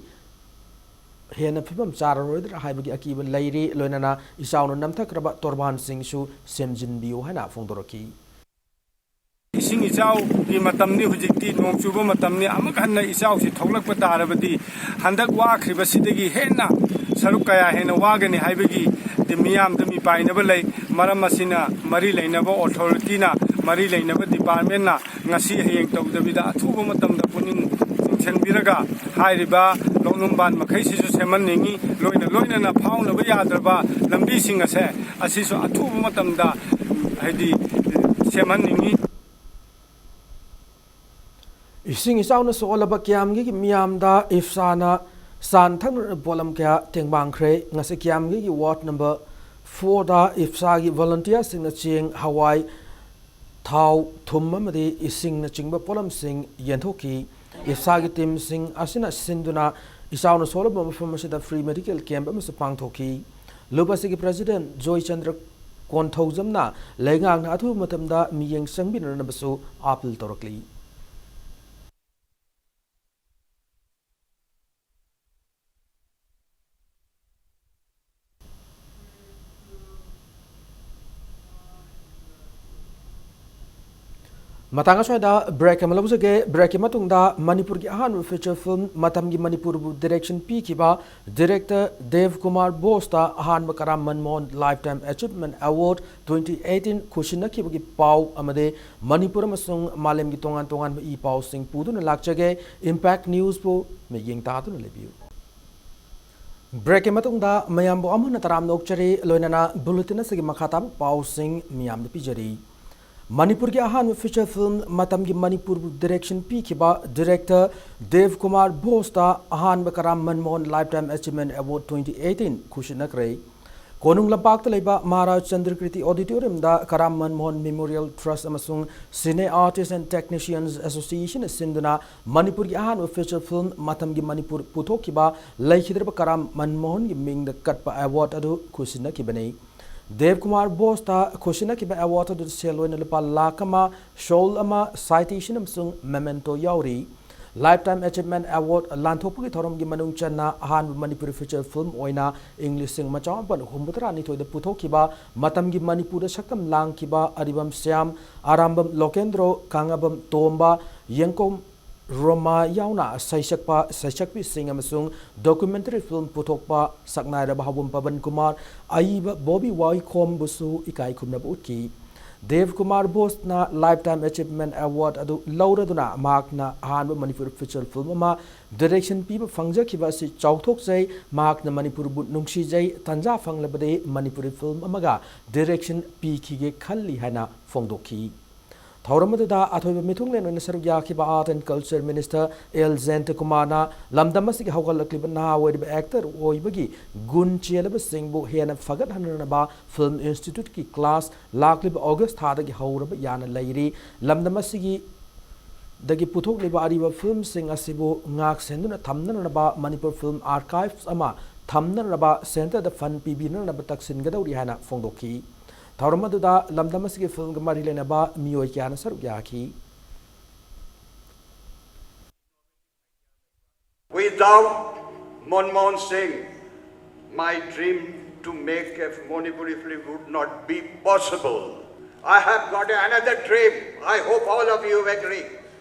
ꯍꯦꯟꯅ ꯐꯤꯕꯝ ꯆꯥꯔꯔꯣꯏꯗ꯭ꯔꯥ ꯍꯥꯏꯕꯒꯤ ꯑꯀꯤꯕ ꯂꯩꯔꯤ꯫ ꯂꯣꯏꯅꯅ ꯏꯆꯥꯎꯅ ꯅꯝꯊꯈ꯭ꯔꯕ ꯇꯣꯔꯕꯥꯟꯁꯤꯡꯁꯨ ꯁꯦꯝꯖꯤꯟꯕꯤꯌꯨ ꯍꯥꯏꯅ ꯐꯣꯡꯗꯣꯔꯛꯈꯤ꯫ ꯏꯁꯤꯡ ꯏꯆꯥꯎꯒꯤ ꯃꯇꯝꯅꯤ ꯍꯧꯖꯤꯛꯇꯤ, ꯅꯣꯡ ꯆꯨꯕ ꯃꯇꯝꯅꯤ꯫ ꯑꯃꯨꯛ ꯍꯟꯅ ꯏꯆꯥꯎꯁꯤ ꯊꯣꯛꯂꯛꯄ ꯇꯥꯔꯕꯗꯤ ꯍꯟꯗꯛ ꯋꯥꯈ꯭ꯔꯤꯕꯁꯤꯗꯒꯤ ꯍꯦꯟꯅ ꯁꯔꯨꯛ ꯀꯌꯥ ꯍꯦꯟꯅ ꯋꯥꯒꯅꯤ ꯍꯥꯏꯕꯒꯤ ꯃꯤꯌꯥꯝꯗ ꯃꯤꯄꯥꯏꯅꯕ ꯂꯩ꯫ ꯃꯔꯝ ꯑꯁꯤꯅ ꯃꯔꯤ ꯂꯩꯅꯕ authority ꯅ, ꯃꯔꯤ ꯂꯩꯅꯕ department ꯅ ꯉꯁꯤ ꯍꯌꯦꯡ ꯇꯧꯗꯕꯤꯗ ꯑꯊꯨꯕ ꯃꯇꯝꯗ ꯄꯨꯛꯅꯤꯡ ꯆꯤꯡꯁꯤꯟꯕꯤꯔꯒ ꯍꯥꯏꯔꯤꯕ ꯂꯧꯅꯨꯡꯕꯥꯟ ꯃꯈꯩꯁꯤꯁꯨ ꯁꯦꯝꯍꯟꯅꯤꯡꯉꯤ꯫ ꯂꯣꯏꯅ ꯂꯣꯏꯅꯅ ꯐꯥꯎꯅꯕ ꯌꯥꯗ꯭ꯔꯕ ꯂꯝꯕꯤꯁꯤꯡ ꯑꯁꯦ, ꯑꯁꯤꯁꯨ ꯑꯊꯨꯕ ꯃꯇꯝꯗ ꯍꯥꯏꯗꯤ ꯁꯦꯝꯍꯟꯅꯤꯡꯉꯤ꯫ ꯏꯁꯤꯡ ꯏꯆꯥꯎꯅ ꯁꯣꯛꯍꯜꯂꯕ ꯀꯤꯌꯥꯝꯒꯩꯒꯤ ꯃꯤꯌꯥꯝꯗ ꯏꯐꯁꯥꯅ ꯆꯥꯅ ꯊꯛꯅꯅꯕ ꯄꯣꯠꯂꯝ ꯀꯌꯥ ꯇꯦꯡꯕꯥꯡꯈ꯭ꯔꯦ꯫ ꯉꯁꯤ ꯀꯤꯌꯥꯝꯒꯩꯒꯤ ward number ꯐꯣꯔꯗ ꯏꯞꯁꯥꯒꯤ ꯚꯣꯂꯨꯟꯇꯤꯌꯔꯁꯤꯡꯅ ꯆꯦꯡ, ꯍꯋꯥꯏ, ꯊꯥꯎ, ꯊꯨꯝ ꯑꯃꯗꯤ ꯏꯁꯤꯡꯅꯆꯤꯡꯕ ꯄꯣꯠꯂꯝꯁꯤꯡ ꯌꯦꯟꯊꯣꯛꯈꯤ꯫ ꯏꯞꯁꯥꯒꯤ ꯇꯤꯝꯁꯤꯡ ꯑꯁꯤꯅ ꯁꯤꯟꯗꯨꯅ ꯏꯆꯥꯎꯅ ꯁꯣꯛꯂꯕ ꯃꯐꯝ ꯑꯁꯤꯗ ꯐ꯭ꯔꯤ ꯃꯦꯗꯤꯀꯦꯜ ꯀꯦꯝꯞ ꯑꯃꯁꯨ ꯄꯥꯡꯊꯣꯛꯈꯤ꯫ ꯂꯨꯞ ꯑꯁꯤꯒꯤ ꯄ꯭ꯔꯦꯁꯤꯗꯦꯟꯠ ꯖꯣꯏꯆꯟꯗ꯭ꯔ ꯀꯣꯟꯊꯧꯖꯝꯅ ꯂꯩꯉꯥꯛꯅ ꯑꯊꯨꯕ ꯃꯇꯝꯗ ꯃꯤꯠꯌꯦꯡ ꯆꯪꯕꯤꯅꯅꯕꯁꯨ ꯑꯥꯄꯤꯜ ꯇꯧꯔꯛꯂꯤ꯫ ꯃꯇꯥꯡ ꯑꯁ꯭ꯋꯥꯏꯗ ꯕ꯭ꯔꯦꯛ ꯑꯃ ꯂꯧꯖꯒꯦ꯫ ꯕ꯭ꯔꯦꯛꯀꯤ ꯃꯇꯨꯡꯗ ꯃꯅꯤꯄꯨꯔꯒꯤ ꯑꯍꯥꯟꯕ ꯐꯤꯆꯔ ꯐꯤꯜꯝ ꯃꯇꯝꯒꯤ ꯃꯅꯤꯄꯨꯔꯕꯨ ꯗꯤꯔꯦꯛꯁꯟ ꯄꯤꯈꯤꯕ ꯗꯤꯔꯦꯛꯇꯔ ꯗꯦꯕ ꯀꯨꯃꯥꯔ ꯕꯣꯁꯇ ꯑꯍꯥꯟꯕ Karam Manmohan lifetime achievement award twenty eighteen ꯈꯨꯁꯤꯟꯅꯈꯤꯕꯒꯤ ꯄꯥꯎ ꯑꯃꯗꯤ ꯃꯅꯤꯄꯨꯔ ꯑꯃꯁꯨꯡ ꯃꯥꯂꯦꯝꯒꯤ ꯇꯣꯉꯥꯟ ꯇꯣꯉꯥꯟꯕ ꯏ ꯄꯥꯎꯁꯤꯡ ꯄꯨꯗꯨꯅ ꯂꯥꯛꯆꯒꯦ꯫ ꯏꯝꯄꯦꯛ ꯅ꯭ꯌꯨꯁꯄꯨ ꯃꯤꯠꯌꯦꯡ ꯇꯥꯗꯨꯅ ꯂꯩꯕꯤꯌꯨ꯫ ꯕ꯭ꯔꯦꯛꯀꯤ ꯃꯇꯨꯡꯗ ꯃꯌꯥꯝꯕꯨ ꯑꯃꯨꯛ ꯍꯟꯅ ꯇꯔꯥꯝꯅ ꯑꯣꯛꯆꯔꯤ, ꯂꯣꯏꯅꯅ ꯕꯨꯂꯦꯇꯤꯟ ꯑꯁꯤꯒꯤ ꯃꯈꯥ ꯇꯥꯕ ꯄꯥꯎꯁꯤꯡ ꯃꯤꯌꯥꯝꯗ ꯄꯤꯖꯔꯤ꯫ ꯃꯅꯤꯄꯨꯔꯒꯤ ꯑꯍꯥꯟꯕ ꯐꯤꯆꯔ ꯐꯤꯜꯝ ꯃꯇꯝꯒꯤ ꯃꯅꯤꯄꯨꯔꯕꯨ ꯗꯤꯔꯦꯛꯁꯟ ꯄꯤꯈꯤꯕ ꯗꯤꯔꯦꯛꯇꯔ ꯗꯦꯕ ꯀꯨꯃꯥꯔ ꯕꯣꯁꯇ ꯑꯍꯥꯟꯕ Karam Manmohan lifetime achievement award twenty eighteen ꯈꯨꯁꯤꯟꯅꯈ꯭ꯔꯦ꯫ ꯀꯣꯅꯨꯡ ꯂꯝꯄꯥꯛꯇ ꯂꯩꯕ ꯃꯍꯥꯔꯥꯖ ꯆꯟꯗ꯭ꯔꯀꯤꯔꯇꯤ ꯑꯣꯗꯤꯇꯣꯔꯤꯌꯝꯗ ꯀꯔꯥꯝ ꯃꯟꯃꯣꯍꯟ ꯃꯦꯃꯣꯔꯤꯌꯦꯜ ꯇ꯭ꯔꯁꯠ ꯑꯃꯁꯨꯡ ꯁꯤꯅꯦ ꯑꯥꯔꯇꯤꯁ ꯑꯦꯟ ꯇꯦꯛꯅꯤꯁꯤꯌꯟꯁ ꯑꯦꯁꯣꯁꯤꯌꯦꯁꯟꯅ ꯁꯤꯟꯗꯨꯅ ꯃꯅꯤꯄꯨꯔꯒꯤ ꯑꯍꯥꯟꯕ ꯐꯤꯆꯔ ꯐꯤꯜꯝ ꯃꯇꯝꯒꯤ ꯃꯅꯤꯄꯨꯔ ꯄꯨꯊꯣꯛꯈꯤꯕ ꯂꯩꯈꯤꯗ꯭ꯔꯕ ꯀꯔꯥꯝ ꯃꯟꯃꯣꯍꯟꯒꯤ ꯃꯤꯡꯗ ꯀꯠꯄ ꯑꯦꯋꯥꯔꯗ ꯑꯗꯨ ꯈꯨꯁꯤꯟꯅꯈꯤꯕꯅꯤ꯫ ꯗꯦꯕ ꯀꯨꯃꯥꯔ ꯕꯣꯁꯇ ꯈꯨꯁꯤꯟꯅꯈꯤꯕ ꯑꯦꯋꯥꯔꯗ ꯑꯗꯨꯗ ꯁꯦꯜ ꯑꯣꯏꯅ ꯂꯨꯄꯥ ꯂꯥꯈ ꯑꯃ, ꯁꯣꯜ ꯑꯃ, ꯁꯥꯏꯇꯦꯁꯟ ꯑꯃꯁꯨꯡ ꯃꯦꯃꯦꯟꯇꯣ ꯌꯥꯎꯔꯤ꯫ ꯂꯥꯏꯐ ꯇꯥꯏꯝ ꯑꯦꯆꯤꯚꯃꯦꯟꯠ ꯑꯦꯋꯥꯔꯗ ꯂꯥꯟꯊꯣꯛꯄꯒꯤ ꯊꯧꯔꯝꯒꯤ ꯃꯅꯨꯡ ꯆꯟꯅ ꯑꯍꯥꯟꯕ ꯃꯅꯤꯄꯨꯔꯤ ꯐꯤꯆꯔ ꯐꯤꯜꯝ ꯑꯣꯏꯅ ꯏꯪ ꯂꯤꯁꯤꯡ ꯑꯃ ꯆꯃꯥꯄꯟ ꯍꯨꯝꯐꯨꯇꯔꯥꯅꯤꯊꯣꯏꯗ ꯄꯨꯊꯣꯛꯈꯤꯕ ꯃꯇꯝꯒꯤ ꯃꯅꯤꯄꯨꯔꯗ ꯁꯛꯇꯝ ꯂꯥꯡꯈꯤꯕ ꯑꯔꯤꯕꯝ ꯁ꯭ꯌꯥꯝ, ꯑꯔꯥꯝꯕꯝ ꯂꯣꯀꯦꯟꯗ꯭ꯔꯣ, ꯀꯥꯡꯉꯕꯝ ꯇꯣꯝꯕ, ꯌꯦꯡꯀꯣꯝ ꯔꯣꯃꯥ ꯌꯥꯎꯅ ꯁꯩꯁꯛꯄ, ꯁꯩꯁꯛꯄꯤꯁꯤꯡ ꯑꯃꯁꯨꯡ ꯗꯣꯀꯨꯃꯦꯟꯇꯔꯤ ꯐꯤꯜꯝ ꯄꯨꯊꯣꯛꯄ ꯁꯛꯅꯥꯏꯔꯕ ꯍꯥꯎꯕꯝ ꯄꯕꯟ ꯀꯨꯃꯥꯔ, ꯑꯏꯕ ꯕꯣꯕꯤ ꯋꯥꯏꯈꯣꯝꯕꯨꯁꯨ ꯏꯀꯥꯏ ꯈꯨꯝꯅꯕ ꯎꯠꯈꯤ꯫ ꯗꯦꯕ ꯀꯨꯃꯥꯔ ꯕꯣꯁꯅ ꯂꯥꯏꯐ ꯇꯥꯏꯝ ꯑꯦꯆꯤꯚꯃꯦꯟꯠ ꯑꯦꯋꯥꯔꯗ ꯑꯗꯨ ꯂꯧꯔꯗꯨꯅ ꯃꯍꯥꯛꯅ ꯑꯍꯥꯟꯕ ꯃꯅꯤꯄꯨꯔ ꯐꯤꯆꯔ ꯐꯤꯜꯝ ꯑꯃ ꯗꯤꯔꯦꯛꯁꯟ ꯄꯤꯕ ꯐꯪꯖꯈꯤꯕ ꯑꯁꯤ ꯆꯥꯎꯊꯣꯛꯆꯩ꯫ ꯃꯍꯥꯛꯅ ꯃꯅꯤꯄꯨꯔꯕꯨ ꯅꯨꯡꯁꯤꯖꯩ꯫ ꯇꯥꯟꯖꯥ ꯐꯪꯂꯕꯗꯤ ꯃꯅꯤꯄꯨꯔꯤ ꯐꯤꯜꯝ ꯑꯃꯒ ꯗꯤꯔꯦꯛꯁꯟ ꯄꯤꯈꯤꯒꯦ ꯈꯜꯂꯤ ꯍꯥꯏꯅ ꯐꯣꯡꯗꯣꯛꯈꯤ꯫ ꯊꯧꯔꯝ ꯑꯗꯨꯗ ꯑꯊꯣꯏꯕ ꯃꯤꯊꯨꯡꯂꯦꯟ ꯑꯣꯏꯅ ꯁꯔꯨꯛ ꯌꯥꯈꯤꯕ Art and Culture Minister L ꯖꯌꯟꯇꯀꯨꯃꯥꯔꯅ ꯂꯝꯗꯝ ꯑꯁꯤꯒꯤ ꯍꯧꯒꯠꯂꯛꯂꯤꯕ ꯅꯍꯥ ꯑꯣꯏꯔꯤꯕ actor ꯑꯣꯏꯕꯒꯤ ꯒꯨꯟ ꯆꯦꯜꯂꯕꯁꯤꯡꯕꯨ ꯍꯦꯟꯅ ꯐꯒꯠꯍꯟꯅꯅꯕ Film Instituteꯀꯤ class ꯂꯥꯛꯂꯤꯕ August ꯊꯥꯗꯒꯤ ꯍꯧꯔꯕ ꯌꯥꯅ ꯂꯩꯔꯤ꯫ ꯂꯝꯗꯝ ꯑꯁꯤꯒꯤ ꯗꯒꯤ ꯄꯨꯊꯣꯛꯂꯤꯕ ꯑꯔꯤꯕ filmꯁꯤꯡ ꯑꯁꯤꯕꯨ ꯉꯥꯛ ꯁꯦꯟꯗꯨꯅ ꯊꯝꯅꯅꯕ Manipur Film Archives ꯑꯃ ꯊꯝꯅꯅꯕ centreꯗ fund ꯄꯤꯕꯤꯅꯅꯕ ꯇꯛꯁꯤꯟꯒꯗꯧꯔꯤ ꯍꯥꯏꯅ ꯐꯣꯡꯗꯣꯛꯈꯤ꯫ ꯊꯧꯔꯝ ꯑꯗꯨꯗ ꯂꯝꯗꯝ ꯑꯁꯤꯒꯤ filmꯒ ꯃꯔꯤ ꯂꯩꯅꯕ ꯃꯤꯑꯣꯏ ꯀꯌꯥꯅ ꯁꯔꯨꯛ ꯌꯥꯈꯤ꯫ Without Manmohan Singh, my dream to make a Manipuri film would not be possible. I have got another dream. I hope all of you agree.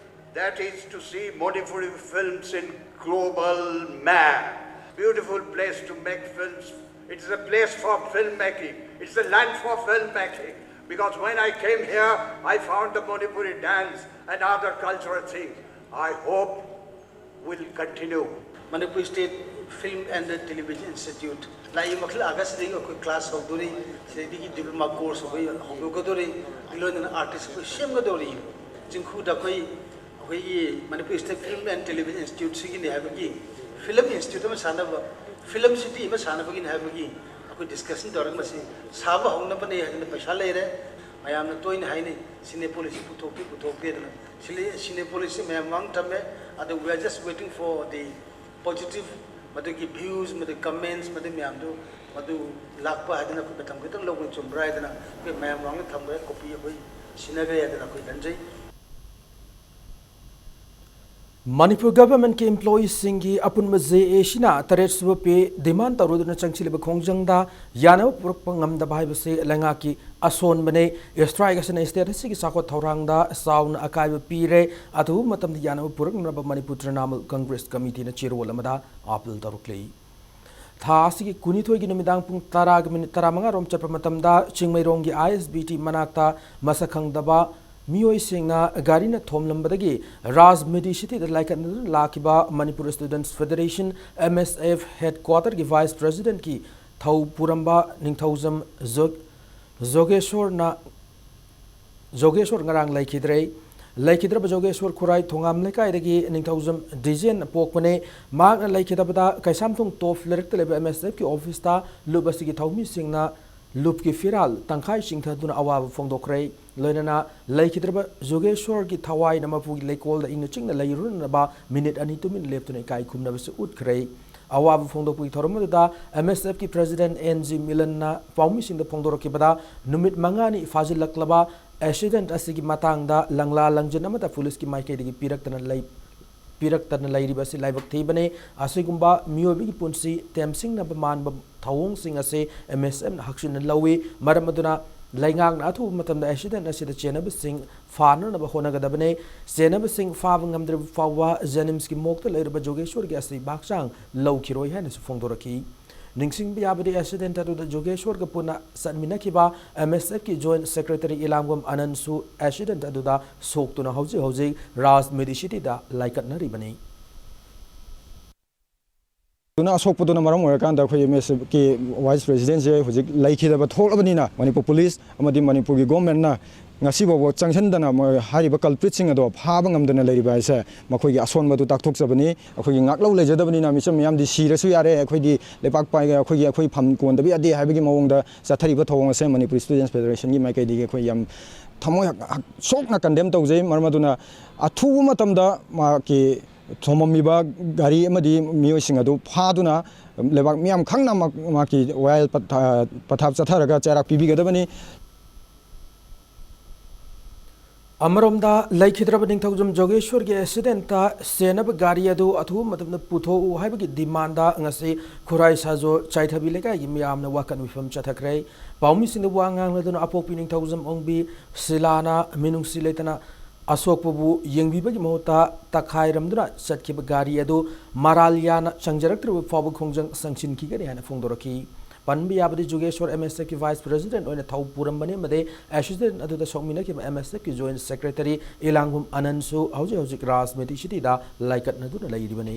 That is to see Manipuri films in global map. Beautiful place to make films. It's a place for filmmaking. It's a land for filmmaking. Because when I came here, I found the Manipuri dance and other cultural things. I hope will continue. Manipur State Film and Television Institute ꯂꯥꯛꯏ ꯃꯈꯜ ꯑꯥꯒꯁꯇꯗꯒꯤ ꯑꯩꯈꯣꯏ class ꯍꯧꯗꯣꯔꯤ꯫ ꯁꯤꯗꯒꯤ diploma course ꯑꯩꯈꯣꯏ ꯍꯧꯗꯣꯛꯀꯗꯣꯔꯤ꯫ ꯂꯣꯏꯅꯅ artist ꯑꯩꯈꯣꯏ ꯁꯦꯝꯒꯗꯧꯔꯤ꯫ ꯆꯤꯡꯈꯨꯗ ꯑꯩꯈꯣꯏ ꯑꯩꯈꯣꯏꯒꯤ Manipur State Film and Television Institute ꯁꯤꯒꯤꯅꯤ ꯍꯥꯏꯕꯒꯤ, film institute ꯑꯃ ꯁꯥꯅꯕ, film city ꯑꯃ ꯁꯥꯅꯕꯒꯤꯅꯤ ꯍꯥꯏꯕꯒꯤ ꯑꯩꯈꯣꯏ discussion ꯇꯧꯔꯒ ꯃꯁꯤ ꯁꯥꯕ ꯍꯧꯅꯕꯅꯤ ꯍꯥꯏꯗꯅ ꯄꯩꯁꯥ ꯂꯩꯔꯦ꯫ ꯃꯌꯥꯝꯅ ꯇꯣꯏꯅ ꯍꯥꯏꯅꯩ, "Cinepolis ꯄꯨꯊꯣꯛꯇꯦ, ꯄꯨꯊꯣꯛꯇꯦꯗꯅ"꯫ Cine-, Cinepolis ꯁꯤ ꯃꯌꯥꯝ ꯃꯃꯥꯡ ꯊꯝꯃꯦ꯫ ꯑꯗꯨ we are just waiting for the positive, ꯃꯗꯨꯒꯤ views, ꯃꯗꯨꯒꯤ comments, ꯃꯗꯨ ꯃꯌꯥꯝꯗꯨ, ꯃꯗꯨ ꯂꯥꯛꯄ ꯍꯥꯏꯗꯅ ꯑꯩꯈꯣꯏ ꯃꯇꯝ ꯈꯤꯇꯪ ꯂꯧꯕꯅ ꯆꯨꯝꯕ꯭ꯔꯥ ꯍꯥꯏꯗꯅ ꯑꯩꯈꯣꯏ ꯃꯌꯥꯝ ꯃꯃꯥꯡꯗ ꯊꯝꯈ꯭ꯔꯦ, copy ꯑꯩꯈꯣꯏ ꯁꯤꯟꯅꯈ꯭ꯔꯦ ꯍꯥꯏꯗꯅ ꯑꯩꯈꯣꯏ ꯈꯟꯖꯩ꯫ ꯃꯅꯤꯄꯨꯔ governmentꯀꯤ employeeꯁꯤꯡꯒꯤ ꯑꯄꯨꯟꯕ JACꯅ ꯇꯔꯦꯠ ꯁꯨꯕ pay demand ꯇꯧꯔꯨꯗꯨꯅ ꯆꯪꯁꯤꯜꯂꯤꯕ ꯈꯣꯡꯖꯪꯗ ꯌꯥꯅꯕ ꯄꯨꯔꯛꯄ ꯉꯝꯗꯕ ꯍꯥꯏꯕꯁꯤ ꯂꯩꯉꯥꯛꯀꯤ ꯑꯁꯣꯟꯕꯅꯤ꯫ Strike ꯑꯁꯤꯅ state ꯑꯁꯤꯒꯤ ꯆꯥꯎꯈꯠ ꯊꯧꯔꯥꯡꯗ ꯆꯥꯎꯅ ꯑꯀꯥꯏꯕ ꯄꯤꯔꯦ꯫ ꯑꯊꯨꯕ ꯃꯇꯝꯗ ꯌꯥꯅꯕ ꯄꯨꯔꯛꯅꯕ ꯃꯅꯤꯄꯨꯔ ꯇ꯭ꯔꯤꯅꯥꯃꯨꯜ ꯀꯪꯒ꯭ꯔꯦꯁ ꯀꯃꯤꯇꯤꯅ ꯆꯦꯔꯣꯜ ꯑꯃꯗ appeal ꯇꯧꯔꯛꯂꯤ꯫ ꯊꯥ ꯑꯁꯤꯒꯤ ꯀꯨꯟꯅꯤꯊꯣꯏꯒꯤ ꯅꯨꯃꯤꯗꯥꯡ ꯄꯨꯡ ꯇꯔꯥꯒꯤ minute ꯇꯔꯥꯃꯉꯥ ꯔꯣꯝ ꯆꯠꯄ ꯃꯇꯝꯗ ꯆꯤꯡꯃꯩꯔꯣꯡꯒꯤ ISBT ꯃꯅꯥꯛꯇ ꯃꯁꯛ ꯈꯪꯗꯕ ꯃꯤꯑꯣꯏꯁꯤꯡꯅ ꯒꯥꯔꯤꯅ ꯊꯣꯝꯂꯝꯕꯗꯒꯤ ꯔꯥꯖ Medicityꯗ ꯂꯥꯏꯀꯠꯅꯗꯨꯅ ꯂꯥꯛꯈꯤꯕ Manipur Students Federation, MSF, headquarterꯒꯤ vice presidentꯀꯤ ꯊꯧ ꯄꯨꯔꯝꯕ ꯅꯤꯡꯊꯧꯖꯝ ꯖꯣ-, ꯖꯣꯒꯦꯁꯣꯔꯅ ꯖꯣꯒꯦꯁꯣꯔ ꯉꯔꯥꯡ ꯂꯩꯈꯤꯗ꯭ꯔꯦ꯫ ꯂꯩꯈꯤꯗ꯭ꯔꯕ ꯖꯣꯒꯦꯁꯣꯔ ꯈꯨꯔꯥꯏ ꯊꯣꯉꯥꯝ ꯂꯩꯀꯥꯏꯗꯒꯤ ꯅꯤꯡꯊꯧꯖꯝ ꯗꯤꯖꯦꯟ ꯄꯣꯛꯄꯅꯦ꯫ ꯃꯍꯥꯛꯅ ꯂꯩꯈꯤꯗꯕꯗ ꯀꯩꯁꯥꯝꯊꯣꯡ ꯇꯣꯞ ꯂꯩꯔꯛꯇ ꯂꯩꯕ ꯑꯦꯝ ꯑꯦꯁ ꯑꯦꯐꯀꯤ ꯑꯣꯐꯤꯁꯇ ꯂꯨꯞ ꯑꯁꯤꯒꯤ ꯊꯧꯃꯤꯁꯤꯡꯅ ꯂꯨꯞꯀꯤ ꯐꯤꯔꯥꯜ ꯇꯪꯈꯥꯏ ꯆꯤꯡꯊꯗꯨꯅ ꯑꯋꯥꯕ ꯐꯣꯡꯗꯣꯛꯈ꯭ꯔꯦ꯫ ꯂꯣꯏꯅꯅ ꯂꯩꯈꯤꯗ꯭ꯔꯕ ꯖꯣꯒꯦꯁꯣꯔꯒꯤ ꯊꯋꯥꯏꯅ ꯃꯄꯨꯒꯤ ꯂꯩꯀꯣꯜꯗ ꯏꯪꯅ ꯆꯤꯛꯅ ꯂꯩꯔꯨꯅꯅꯕ ꯃꯤꯅꯤꯠ ꯑꯅꯤ ꯇꯨꯃꯤꯟ ꯂꯦꯞꯇꯨꯅ ꯏꯀꯥꯏ ꯈꯨꯝꯅꯕꯁꯨ ꯎꯠꯈ꯭ꯔꯦ꯫ ꯑꯋꯥꯕ ꯐꯣꯡꯗꯣꯛꯄꯒꯤ ꯊꯧꯔꯝ ꯑꯗꯨꯗ ꯑꯦꯝ ꯑꯦꯁ ꯑꯦꯐꯀꯤ ꯄ꯭ꯔꯦꯁꯤꯗꯦꯟꯠ ꯑꯦꯟ ꯖꯤ ꯃꯤꯂꯟꯅ ꯄꯥꯎꯃꯤꯁꯤꯡꯗ ꯐꯣꯡꯗꯣꯔꯛꯈꯤꯕꯗ, ꯅꯨꯃꯤꯠ ꯃꯉꯥꯅꯤ ꯐꯥꯖꯤꯜꯂꯛꯂꯕ ꯑꯦꯛꯁꯤꯗꯦꯟꯠ ꯑꯁꯤꯒꯤ ꯃꯇꯥꯡꯗ ꯂꯪꯂꯥ ꯂꯪꯖꯤꯟ ꯑꯃꯠꯇ ꯄꯨꯂꯤꯁꯀꯤ ꯃꯥꯏꯀꯩꯗꯒꯤ ꯄꯤꯔꯛꯇꯅ ꯂꯩ-, ꯄꯤꯔꯛꯇꯅ ꯂꯩꯔꯤꯕ ꯑꯁꯤ ꯂꯥꯏꯕꯛ ꯊꯤꯕꯅꯤ꯫ ꯑꯁꯤꯒꯨꯝꯕ ꯃꯤꯑꯣꯏꯕꯒꯤ ꯄꯨꯟꯁꯤ ꯇꯦꯝꯁꯤꯡꯅꯕ ꯃꯥꯟꯕ ꯊꯧꯑꯣꯡꯁꯤꯡ ꯑꯁꯤ ꯑꯦꯝ ꯑꯦꯁ ꯑꯦꯐꯅ ꯍꯛꯆꯤꯟꯅ ꯂꯧꯏ꯫ ꯃꯔꯝ ꯑꯗꯨꯅ ꯂꯩꯉꯥꯛꯅ ꯑꯊꯨꯕ ꯃꯇꯝꯗ ꯑꯦꯛꯁꯤꯗꯦꯟꯠ ꯑꯁꯤꯗ ꯆꯦꯟꯅꯕꯁꯤꯡ ꯐꯥꯅꯅꯕ ꯍꯣꯠꯅꯒꯗꯕꯅꯤ꯫ ꯆꯦꯟꯅꯕꯁꯤꯡ ꯐꯥꯕ ꯉꯝꯗ꯭ꯔꯤꯕ ꯐꯥꯎꯕ ꯖꯦꯅꯤꯝꯁꯀꯤ ꯃꯣꯛꯇ ꯂꯩꯔꯤꯕ ꯖꯣꯒꯦꯁꯣꯔꯒꯤ ꯑꯁꯤꯕ ꯍꯛꯆꯥꯡ ꯂꯧꯈꯤꯔꯣꯏ ꯍꯥꯏꯅꯁꯨ ꯐꯣꯡꯗꯣꯔꯛꯈꯤ꯫ ꯅꯤꯡꯁꯤꯡꯕ ꯌꯥꯕꯗꯤ, ꯑꯦꯛꯁꯤꯗꯦꯟꯠ ꯑꯗꯨꯗ ꯖꯣꯒꯦꯁꯣꯔꯒ ꯄꯨꯟꯅ ꯆꯠꯃꯤꯟꯅꯈꯤꯕ M S ꯑꯦꯐꯀꯤ joint secretary ꯏꯂꯥꯡꯕꯝ ꯑꯅꯟꯁꯨ accident ꯑꯗꯨꯗ ꯁꯣꯛꯇꯨꯅ ꯍꯧꯖꯤꯛ ꯍꯧꯖꯤꯛ ꯔꯥꯖ ꯃꯦꯗꯤꯁꯤꯇꯤꯗ ꯂꯥꯏꯀꯠꯅꯔꯤꯕꯅꯤ꯫ ꯑꯗꯨꯅ ꯑꯁꯣꯛꯄꯗꯨꯅ ꯃꯔꯝ ꯑꯣꯏꯔꯀꯥꯟꯗ ꯑꯩꯈꯣꯏ ꯑꯦꯝ ꯑꯦꯁ ꯑꯦꯐꯀꯤ ꯚꯥꯏꯁ ꯄ꯭ꯔꯦꯁꯤꯗꯦꯟꯠꯁꯦ ꯍꯧꯖꯤꯛ ꯂꯩꯈꯤꯗꯕ ꯊꯣꯛꯂꯕꯅꯤꯅ, ꯃꯅꯤꯄꯨꯔ ꯄꯨꯂꯤꯁ ꯑꯃꯗꯤ ꯃꯅꯤꯄꯨꯔꯒꯤ ꯒꯣꯔꯃꯦꯟꯠꯅ ꯉꯁꯤ ꯐꯥꯎꯕ ꯆꯪꯁꯤꯟꯗꯅ ꯃꯣꯏ ꯍꯥꯏꯔꯤꯕ ꯀꯜꯄ꯭ꯔꯤꯠꯁꯤꯡ ꯑꯗꯣ ꯐꯥꯕ ꯉꯝꯗꯅ ꯂꯩꯔꯤꯕ ꯍꯥꯏꯁꯦ ꯃꯈꯣꯏꯒꯤ ꯑꯁꯣꯟꯕꯗꯨ ꯇꯥꯛꯊꯣꯛꯆꯕꯅꯤ꯫ ꯑꯩꯈꯣꯏꯒꯤ ꯉꯥꯛꯂꯧ ꯂꯩꯖꯗꯕꯅꯤꯅ ꯃꯤꯆꯝ ꯃꯤꯌꯥꯝꯗꯤ ꯁꯤꯔꯁꯨ ꯌꯥꯔꯦ, ꯑꯩꯈꯣꯏꯗꯤ ꯂꯩꯄꯥꯛ ꯄꯥꯏ-, ꯑꯩꯈꯣꯏꯒꯤ, ꯑꯩꯈꯣꯏ ꯐꯝ ꯀꯣꯟꯗꯕ ꯌꯥꯗꯦ ꯍꯥꯏꯕꯒꯤ ꯃꯑꯣꯡꯗ ꯆꯠꯊꯔꯤꯕ ꯊꯧꯑꯣꯡ ꯑꯁꯦ ꯃꯅꯤꯄꯨꯔ ꯏꯁꯇꯨꯗꯦꯟꯠꯁ ꯐꯦꯗꯔꯦꯁꯟꯒꯤ ꯃꯥꯏꯀꯩꯗꯒꯤ ꯑꯩꯈꯣꯏ ꯌꯥꯝ ꯊꯃꯣꯏ ꯍꯛ-, ꯍꯛ-, ꯁꯣꯛꯅ ꯀꯟꯗꯦꯝ ꯇꯧꯖꯩ꯫ ꯃꯔꯝ ꯑꯗꯨꯅ ꯑꯊꯨꯕ ꯃꯇꯝꯗ ꯃꯍꯥꯛꯀꯤ ꯊꯣꯝꯃꯝꯃꯤꯕ ꯒꯥꯔꯤ ꯑꯃꯗꯤ ꯃꯤꯑꯣꯏꯁꯤꯡ ꯑꯗꯨ ꯐꯥꯗꯨꯅ ꯂꯩꯕꯥꯛ ꯃꯤꯌꯥꯝ ꯈꯪꯅ ꯃꯍꯥꯛ-, ꯃꯍꯥꯛꯀꯤ ꯋꯥꯌꯦꯜ ꯄꯊꯥ-, ꯄꯊꯥꯞ ꯆꯠꯊꯔꯒ ꯆꯩꯔꯥꯛ ꯄꯤꯕꯤꯒꯗꯕꯅꯤ꯫ ꯑꯃꯔꯣꯝꯗ, ꯂꯩꯈꯤꯗ꯭ꯔꯕ ꯅꯤꯡꯊꯧꯖꯝ ꯖꯣꯒꯦꯁꯣꯔꯒꯤ ꯑꯦꯛꯁꯤꯗꯦꯟꯠꯇ ꯆꯦꯟꯅꯕ ꯒꯥꯔꯤ ꯑꯗꯨ ꯑꯊꯨꯕ ꯃꯇꯝꯗ ꯄꯨꯊꯣꯛꯎ ꯍꯥꯏꯕꯒꯤ ꯗꯤꯃꯥꯟꯗ ꯉꯁꯤ ꯈꯨꯔꯥꯏ ꯁꯥꯖꯣ ꯆꯥꯏꯊꯕꯤ ꯂꯩꯀꯥꯏꯒꯤ ꯃꯤꯌꯥꯝꯅ ꯋꯥꯀꯠ ꯃꯤꯐꯝ ꯆꯠꯊꯈ꯭ꯔꯦ꯫ ꯄꯥꯎꯃꯤꯁꯤꯡꯗ ꯋꯥ ꯉꯥꯡꯂꯗꯨꯅ ꯑꯄꯣꯛꯄꯤ ꯅꯤꯡꯊꯧꯖꯝ ꯑꯣꯡꯕꯤ ꯁꯤꯂꯥꯅ ꯃꯤꯅꯨꯡꯁꯤ ꯂꯩꯇꯅ ꯑꯁꯣꯛꯄꯕꯨ ꯌꯦꯡꯕꯤꯕꯒꯤ ꯃꯍꯨꯠꯇ ꯇꯛꯈꯥꯏꯔꯝꯗꯨꯅ ꯆꯠꯈꯤꯕ ꯒꯥꯔꯤ ꯑꯗꯨ ꯃꯔꯥꯜ ꯌꯥꯅ ꯆꯪꯖꯔꯛꯇ꯭ꯔꯕ ꯐꯥꯎꯕ ꯈꯣꯡꯖꯪ ꯆꯪꯁꯤꯟꯈꯤꯒꯅꯤ ꯍꯥꯏꯅ ꯐꯣꯡꯗꯣꯔꯛꯈꯤ꯫ ꯄꯟꯕ ꯌꯥꯕꯗꯤ, ꯖꯨꯒꯦꯁ꯭ꯋꯔ ꯑꯦꯝ ꯑꯦꯁ ꯑꯦꯐꯀꯤ ꯚꯥꯏꯁ ꯄ꯭ꯔꯦꯁꯤꯗꯦꯟꯠ ꯑꯣꯏꯅ ꯊꯧ ꯄꯨꯔꯝꯕꯅꯤ ꯑꯃꯗꯤ ꯑꯦꯛꯁꯤꯗꯦꯟꯠ ꯑꯗꯨꯗ ꯁꯣꯛꯃꯤꯟꯅꯈꯤꯕ ꯑꯦꯝ ꯑꯦꯁ ꯑꯦꯐꯀꯤ ꯖꯣꯏꯟꯠ ꯁꯦꯀ꯭ꯔꯦꯇꯔꯤ ꯏꯂꯥꯡꯒꯨꯝ ꯑꯅꯟꯁꯨ ꯍꯧꯖꯤꯛ ꯍꯧꯖꯤꯛ ꯔꯥꯖ ꯃꯦꯗꯤꯁꯤꯇꯤꯗ ꯂꯥꯏꯀꯠꯅꯗꯨꯅ ꯂꯩꯔꯤꯕꯅꯤ꯫